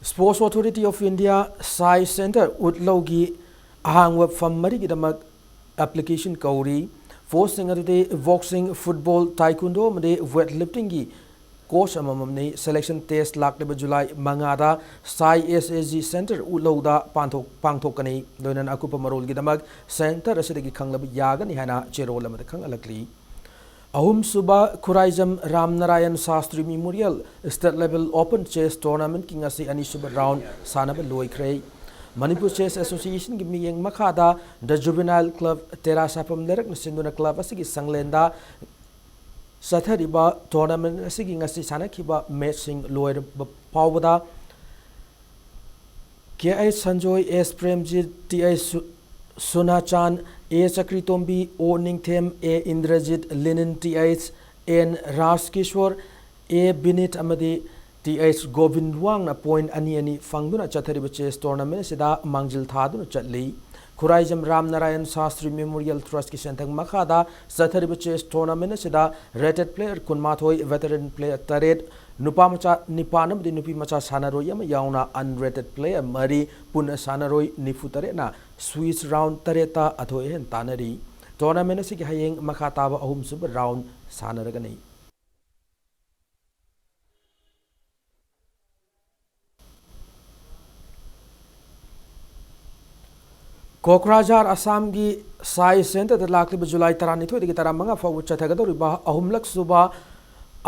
Sports Authority of India, SAI centre ꯎꯠꯂꯧꯒꯤ ꯑꯍꯥꯡꯕ ꯐꯝ ꯃꯔꯤꯒꯤꯗꯃꯛ ꯑꯦꯄ꯭ꯂꯤꯀꯦꯁꯟ ꯀꯧꯔꯤ꯫ ꯄꯣꯁꯁꯤꯡ ꯑꯗꯨꯗꯤ ꯕꯣꯛꯁꯤꯡ, ꯐꯨꯠꯕꯣꯜ, ꯇꯥꯏꯀꯨꯟꯗꯣ ꯑꯃꯗꯤ ꯋꯦꯠ ꯂꯤꯐꯇꯤꯡꯒꯤ ꯀꯣꯆ ꯑꯃꯃꯝꯅꯤ꯫ ꯁꯦꯂꯦꯛꯁꯟ ꯇꯦꯁ ꯂꯥꯛꯂꯤꯕ ꯖꯨꯂꯥꯏ ꯃꯉꯥꯗ SAI S A G centre ꯎꯠꯂꯧꯗ ꯄꯥꯡꯊꯣꯛ-, ꯄꯥꯡꯊꯣꯛꯀꯅꯤ꯫ ꯂꯣꯏꯅꯅ ꯑꯀꯨꯞꯄ ꯃꯔꯣꯜꯒꯤꯗꯃꯛ ꯁꯦꯟꯇꯔ ꯑꯁꯤꯗꯒꯤ ꯈꯪꯂꯕ ꯌꯥꯒꯅꯤ ꯍꯥꯏꯅ ꯆꯦꯔꯣꯜ ꯑꯃꯗ ꯈꯪꯍꯜꯂꯛꯂꯤ꯫ ꯑꯍꯨꯝꯁꯨꯕ ꯈꯨꯔꯥꯏꯖꯝ Ramnarayan Shastri memorial state level open chess ꯇꯣꯔꯅꯥꯃꯦꯟꯠꯀꯤ ꯉꯁꯤ ꯑꯅꯤꯁꯨꯕ ꯔꯥꯎꯟ ꯁꯥꯟꯅꯕ ꯂꯣꯏꯈ꯭ꯔꯦ꯫ ꯃꯅꯤꯄꯨꯔ ꯆꯦꯁ ꯑꯦꯁꯣꯁꯤꯌꯦꯁꯟꯒꯤ ꯃꯤꯠꯌꯦꯡ ꯃꯈꯥꯗ ꯗ ꯖꯨꯕꯤꯅꯥꯏꯜ ꯀ꯭ꯂꯕ ꯇꯦꯔꯥ ꯁꯥꯐꯝ ꯂꯩꯔꯛꯅ ꯁꯤꯟꯗꯨꯅ ꯀ꯭ꯂꯕ ꯑꯁꯤꯒꯤ ꯁꯪꯂꯦꯟꯗ ꯆꯠꯊꯔꯤꯕ ꯇꯣꯔꯅꯥꯃꯦꯟꯠ ꯑꯁꯤꯒꯤ ꯉꯁꯤ ꯁꯥꯟꯅꯈꯤꯕ ꯃꯦꯆꯁꯤꯡ ꯂꯣꯏꯔꯕ ꯐꯥꯎꯕꯗ ꯀꯦ ꯑꯩꯆ ꯁꯟꯖꯣꯏ, ꯑꯦꯁ ꯄ꯭ꯔꯦꯝꯖꯤꯠ, ꯇꯤ ꯑꯩꯆ ꯁꯨ-, ꯁꯨꯅꯥꯆꯥꯟ, ꯑꯦ ꯆꯀ꯭ꯔꯤꯇꯣꯝꯕꯤ, ꯑꯣ ꯅꯤꯡꯊꯦꯝ, ꯑꯦ ꯏꯟꯗ꯭ꯔꯖꯤꯠ, ꯂꯤꯅꯤꯟ ꯇꯤ ꯑꯩꯆ, ꯑꯦꯟ ꯔꯥꯖꯀꯤꯁꯣꯔ, ꯑꯦ ꯕꯤꯅꯤꯠ ꯑꯃꯗꯤ ꯇꯤ ꯑꯩꯆ ꯒꯣꯕꯤꯟ ꯋꯥꯡꯅ ꯄꯣꯏꯟꯠ ꯑꯅꯤ ꯑꯅꯤ ꯐꯪꯗꯨꯅ ꯆꯠꯊꯔꯤꯕ ꯆꯦꯁ ꯇꯣꯔꯅꯥꯃꯦꯟꯠ ꯑꯁꯤꯗ ꯃꯥꯡꯖꯤꯜ ꯊꯥꯗꯨꯅ ꯆꯠꯂꯤ꯫ ꯈꯨꯔꯥꯏꯖꯝ ꯔꯥꯝꯅꯥꯔꯥꯌꯟ ꯁꯥꯁꯇ꯭ꯔꯤ ꯃꯦꯃꯣꯔꯤꯌꯦꯜ ꯇ꯭ꯔꯁꯠꯀꯤ ꯁꯦꯟꯊꯪ ꯃꯈꯥꯗ ꯆꯠꯊꯔꯤꯕ ꯆꯦꯁ ꯇꯣꯔꯅꯥꯃꯦꯟꯠ ꯑꯁꯤꯗ ꯔꯦꯇꯦꯗ ꯄ꯭ꯂꯦꯌꯔ ꯀꯨꯟꯃꯥꯊꯣꯏ, ꯚꯦꯇꯔꯟ ꯄ꯭ꯂꯦꯌꯔ ꯇꯔꯦꯠ, ꯅꯨꯄꯥ ꯃꯆꯥ ꯅꯤꯄꯥꯟ ꯑꯃꯗꯤ ꯅꯨꯄꯤ ꯃꯆꯥ ꯁꯥꯟꯅꯔꯣꯏ ꯑꯃ ꯌꯥꯎꯅ ꯑꯟꯔꯦꯇꯦꯗ ꯄ꯭ꯂꯦꯌꯔ ꯃꯔꯤ, ꯄꯨꯟꯅ ꯁꯥꯟꯅꯔꯣꯏ ꯅꯤꯐꯨ ꯇꯔꯦꯠꯅ ꯁ꯭ꯋꯤꯁ ꯔꯥꯎꯟ ꯇꯔꯦꯠꯇ ꯑꯊꯣꯏ ꯑꯍꯦꯟ ꯇꯥꯟꯅꯔꯤ꯫ ꯇꯣꯔꯅꯥꯃꯦꯟꯠ ꯑꯁꯤꯒꯤ ꯍꯌꯦꯡ ꯃꯈꯥ ꯇꯥꯕ ꯑꯍꯨꯝꯁꯨꯕ ꯔꯥꯎꯟ ꯁꯥꯟꯅꯔꯒꯅꯤ꯫ ꯀꯣꯀ꯭ꯔꯥꯖꯥꯔ, ꯑꯁꯥꯝꯒꯤ ꯁꯥꯏ ꯁꯦꯟꯇꯔꯗ ꯂꯥꯛꯂꯤꯕ ꯖꯨꯂꯥꯏ ꯇꯔꯥꯅꯤꯊꯣꯏꯗꯒꯤ ꯇꯔꯥꯃꯉꯥ ꯐꯥꯎꯕ ꯆꯠꯊꯒꯗꯧꯔꯤꯕ ꯑꯍꯨꯝꯂꯛ ꯁꯨꯕ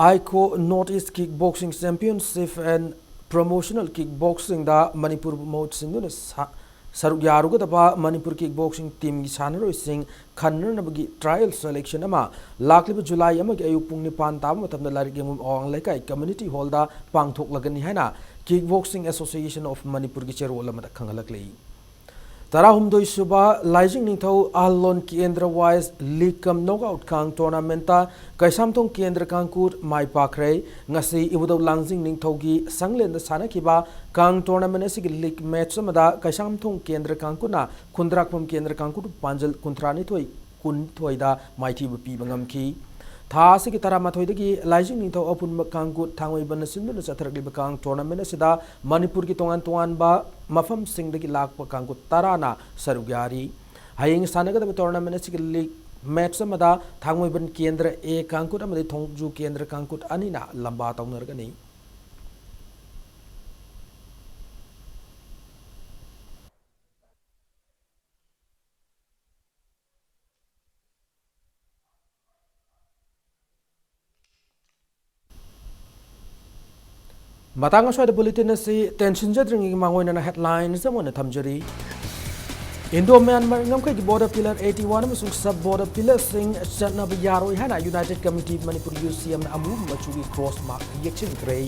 ꯑꯥꯏꯀꯣ north east kick boxing championship and promotional kick ꯕꯣꯛꯁꯤꯡꯗ ꯃꯅꯤꯄꯨꯔꯕꯨ ꯃꯍꯨꯠ ꯁꯤꯟꯗꯨꯅ ꯁꯥ-, ꯁꯔꯨꯛ ꯌꯥꯔꯨꯒꯗꯕ ꯃꯅꯤꯄꯨꯔ ꯀꯤꯛ ꯕꯣꯛꯁꯤꯡ ꯇꯤꯝꯒꯤ ꯁꯥꯟꯅꯔꯣꯏꯁꯤꯡ ꯈꯟꯅꯅꯕꯒꯤ ꯇ꯭ꯔꯥꯌꯦꯜ ꯁꯦꯂꯦꯛꯁꯟ ꯑꯃ ꯂꯥꯛꯂꯤꯕ ꯖꯨꯂꯥꯏ ꯑꯃꯒꯤ ꯑꯌꯨꯛ ꯄꯨꯡ ꯅꯤꯄꯥꯟ ꯇꯥꯕ ꯃꯇꯝꯗ ꯂꯥꯏꯔꯤꯛ ꯌꯦꯡꯐꯝ ꯑꯋꯥꯡ ꯂꯩꯀꯥꯏ ꯀꯝꯃ꯭ꯌꯨꯅꯤꯇꯤ ꯍꯣꯜꯗ ꯄꯥꯡꯊꯣꯛꯂꯒꯅꯤ ꯍꯥꯏꯅ ꯀꯤꯛ ꯕꯣꯛꯁꯤꯡ ꯑꯦꯁꯣꯁꯤꯌꯦꯁꯟ ꯑꯣꯐ ꯃꯅꯤꯄꯨꯔꯒꯤ ꯆꯦꯔꯣꯜ ꯑꯃꯗ ꯈꯪꯍꯜꯂꯛꯂꯤ꯫ ꯇꯔꯥꯍꯨꯝꯗꯣꯏ ꯁꯨꯕ ꯂꯥꯏꯖꯤꯡ ꯅꯤꯡꯊꯧ ꯑꯍꯜꯂꯣꯟ ꯀꯦꯟꯗ꯭ꯔ ꯋꯥꯏꯁ ꯂꯤꯒ ꯀꯝ ꯅꯣꯛ ꯑꯥꯎꯠ ꯀꯥꯡ ꯇꯣꯔꯅꯥꯃꯦꯟꯠꯇ ꯀꯩꯁꯥꯝꯊꯣꯡ ꯀꯦꯟꯗ꯭ꯔ ꯀꯥꯡꯀꯨꯠ ꯃꯥꯏ ꯄꯥꯛꯈ꯭ꯔꯦ꯫ ꯉꯁꯤ ꯏꯕꯨꯙꯧ ꯂꯥꯡꯖꯤꯡ ꯅꯤꯡꯊꯧꯒꯤ ꯁꯪꯂꯦꯟꯗ ꯁꯥꯟꯅꯈꯤꯕ ꯀꯥꯡ ꯇꯣꯔꯅꯥꯃꯦꯟꯠ ꯑꯁꯤꯒꯤ ꯂꯤꯒ ꯃꯦꯠꯆ ꯑꯃꯗ ꯀꯩꯁꯥꯝꯊꯣꯡ ꯀꯦꯟꯗ꯭ꯔ ꯀꯥꯡꯀꯨꯠꯅ ꯈꯨꯟꯗ꯭ꯔꯥꯛꯄꯝ ꯀꯦꯟꯗ꯭ꯔ ꯀꯥꯡꯀꯨꯠ ꯄꯥꯟꯖꯜ ꯀꯨꯟꯊ꯭ꯔꯥꯅꯤꯊꯣꯏ ꯀꯨꯟꯊꯣꯏꯗ ꯃꯥꯏꯊꯤꯕ ꯄꯤꯕ ꯉꯝꯈꯤ꯫ ꯊꯥ ꯑꯁꯤꯒꯤ ꯇꯔꯥꯃꯥꯊꯣꯏꯗꯒꯤ ꯂꯥꯏꯖꯤꯡ ꯅꯤꯡꯊꯧ ꯑꯄꯨꯟꯕ ꯀꯥꯡꯀꯨꯠ ꯊꯥꯡꯃꯩꯕꯟꯅ ꯁꯤꯟꯗꯨꯅ ꯆꯠꯊꯔꯛꯂꯤꯕ ꯀꯥꯡ ꯇꯣꯔꯅꯥꯃꯦꯟꯠ ꯑꯁꯤꯗ ꯃꯅꯤꯄꯨꯔꯒꯤ ꯇꯣꯉꯥꯟ ꯇꯣꯉꯥꯟꯕ ꯃꯐꯝꯁꯤꯡꯗꯒꯤ ꯂꯥꯛꯄ ꯀꯥꯡꯀꯨꯠ ꯇꯔꯥꯅ ꯁꯔꯨꯛ ꯌꯥꯔꯤ꯫ ꯍꯌꯦꯡ ꯁꯥꯟꯅꯒꯗꯕ ꯇꯣꯔꯅꯥꯃꯦꯟꯠ ꯑꯁꯤꯒꯤ ꯂꯤꯒ ꯃꯦꯠꯆ ꯑꯃꯗ ꯊꯥꯡꯃꯩꯕꯟ ꯀꯦꯟꯗ꯭ꯔ ꯑꯦ ꯀꯥꯡꯀꯨꯠ ꯑꯃꯗꯤ ꯊꯣꯡꯖꯨ ꯀꯦꯟꯗ꯭ꯔ ꯀꯥꯡꯀꯨꯠ ꯑꯅꯤꯅ ꯂꯝꯕꯥ ꯇꯧꯅꯔꯒꯅꯤ꯫ ꯃꯇꯥꯡ ꯑꯁ꯭ꯋꯥꯏꯗ ꯕꯨꯂꯦꯇꯤꯟ ꯑꯁꯤ ꯇꯦꯟꯁꯤꯟꯖꯗ꯭ꯔꯤꯉꯩꯒꯤ ꯃꯥꯡꯑꯣꯏꯅꯅ ꯍꯦꯗꯂꯥꯏꯟꯁ ꯑꯃ ꯑꯣꯏꯅ ꯊꯝꯖꯔꯤ꯫ ꯏꯟꯗꯣ ꯃ꯭ꯌꯥꯟꯃꯥꯔ ꯉꯝꯈꯩꯒꯤ ꯕꯣꯔꯗꯔ ꯄꯤꯂꯔ ꯑꯩꯠꯇꯤ ꯋꯥꯟ ꯑꯃꯁꯨꯡ ꯁꯕ ꯕꯣꯔꯗꯔ ꯄꯤꯂꯔꯁꯤꯡ ꯆꯠꯅꯕ ꯌꯥꯔꯣꯏ ꯍꯥꯏꯅ ꯌꯨꯅꯥꯏꯇꯦꯗ ꯀꯃꯤꯇꯤ ꯃꯅꯤꯄꯨꯔ ꯌꯨ ꯁꯤ ꯑꯦꯝꯅ ꯑꯃꯨꯕ ꯃꯆꯨꯒꯤ ꯀ꯭ꯔꯣꯁ ꯃꯥꯔꯛ ꯌꯦꯛꯁꯤꯟꯈ꯭ꯔꯦ꯫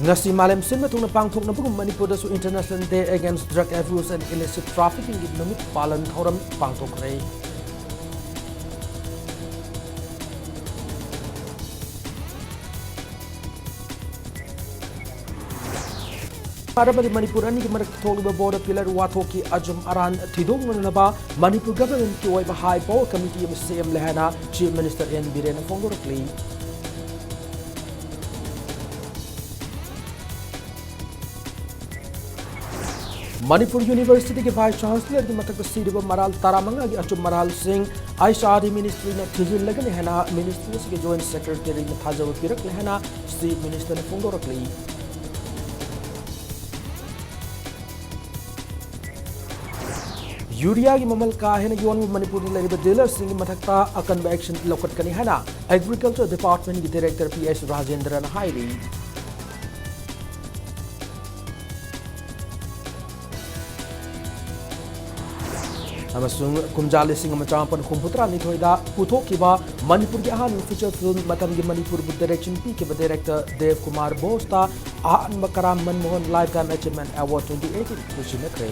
ꯉꯁꯤ ꯃꯥꯂꯦꯝ ꯁꯤꯟꯕ ꯊꯨꯡꯅ ꯄꯥꯡꯊꯣꯛꯅꯕꯒꯨꯝ ꯃꯅꯤꯄꯨꯔꯗꯁꯨ International Day Against Drug Abuse and Illicit Traffickingꯒꯤ ꯅꯨꯃꯤꯠ ꯄꯥꯂꯟ ꯊꯧꯔꯝ ꯄꯥꯡꯊꯣꯛꯈ꯭ꯔꯦ꯫ ꯚꯥꯔꯠ ꯑꯃꯗꯤ ꯃꯅꯤꯄꯨꯔ ꯑꯅꯤꯒꯤ ꯃꯔꯛꯇ ꯊꯣꯛꯂꯤꯕ ꯕꯣꯔꯗꯔ ꯄꯤꯂꯔ ꯋꯥꯊꯣꯛꯀꯤ ꯑꯆꯨꯝ ꯑꯔꯥꯟ ꯊꯤꯗꯣꯛꯅꯅꯕ ꯃꯅꯤꯄꯨꯔ ꯒꯚꯔꯟꯃꯦꯟꯠꯀꯤ ꯑꯣꯏꯕ ꯍꯥꯏ ꯄꯥꯋꯔ ꯀꯃꯤꯇꯤ ꯑꯃ ꯁꯦꯝꯂꯦ ꯍꯥꯏꯅ ꯆꯤꯐ ꯃꯤꯅꯤꯁꯇꯔ ꯑꯦꯟ ꯕꯤꯔꯦꯟꯅ ꯐꯣꯡꯗꯣꯔꯛꯂꯤ꯫ ꯃꯅꯤꯄꯨꯔ ꯌꯨꯅꯤꯚꯔꯁꯤꯇꯤꯒꯤ ꯚꯥꯏꯁ ꯆꯥꯟꯁꯦꯂꯔꯒꯤ ꯃꯊꯛꯇ ꯁꯤꯔꯤꯕ ꯃꯔꯥꯜ ꯇꯔꯥꯃꯉꯥꯒꯤ ꯑꯆꯨꯝ ꯃꯔꯥꯜꯁꯤꯡ ꯑꯩꯆ ꯑꯥꯔ ꯗꯤ ꯃꯤꯅꯤꯁꯇ꯭ꯔꯤꯅ ꯊꯤꯖꯤꯜꯂꯒꯅꯤ ꯍꯥꯏꯅ ꯃꯤꯅꯤꯁꯇ꯭ꯔꯤ ꯑꯁꯤꯒꯤ ꯖꯣꯏꯟꯠ ꯁꯦꯀ꯭ꯔꯦꯇꯔꯤꯅ ꯊꯥꯖꯕ ꯄꯤꯔꯛꯂꯦ ꯍꯥꯏꯅ ꯆꯤꯐ ꯃꯤꯅꯤꯁꯇꯔꯅ ꯐꯣꯡꯗꯣꯔꯛꯂꯤ꯫ ꯌꯨꯔꯤꯌꯥꯒꯤ ꯃꯃꯜ ꯀꯥ ꯍꯦꯟꯅ ꯌꯣꯟꯕ ꯃꯅꯤꯄꯨꯔꯗ ꯂꯩꯔꯤꯕ ꯗꯤꯂꯔꯁꯤꯡꯒꯤ ꯃꯊꯛꯇ ꯑꯀꯟꯕ ꯑꯦꯛꯁꯟ ꯂꯧꯈꯠꯀꯅꯤ ꯍꯥꯏꯅ ꯑꯦꯒ꯭ꯔꯤꯀꯜꯆꯔ ꯗꯤꯄꯥꯔꯠꯃꯦꯟꯠꯀꯤ ꯗꯤꯔꯦꯛꯇꯔ ꯄꯤ ꯑꯦꯁ ꯔꯥꯖꯦꯟꯗ꯭ꯔꯅ ꯍꯥꯏꯔꯤ꯫ ꯑꯃꯁꯨꯡ ꯀꯨꯝꯖꯥ ꯂꯤꯁꯤꯡ ꯑꯃ ꯆꯃꯥꯄꯟ ꯍꯨꯝꯐꯨꯇꯔꯥꯅꯤꯊꯣꯏꯗ ꯄꯨꯊꯣꯛꯈꯤꯕ ꯃꯅꯤꯄꯨꯔꯒꯤ ꯑꯍꯥꯟꯕ feature film ꯃꯇꯝꯒꯤ ꯃꯅꯤꯄꯨꯔꯕꯨ direction ꯄꯤꯈꯤꯕ director ꯗꯦꯕ ꯀꯨꯃꯥꯔ ꯕꯣꯁꯇ ꯑꯍꯥꯟꯕ Karam Manmohan Lifetime Achievement Award twenty eighteen ꯈꯨꯠꯁꯤꯟꯅꯈ꯭ꯔꯦ꯫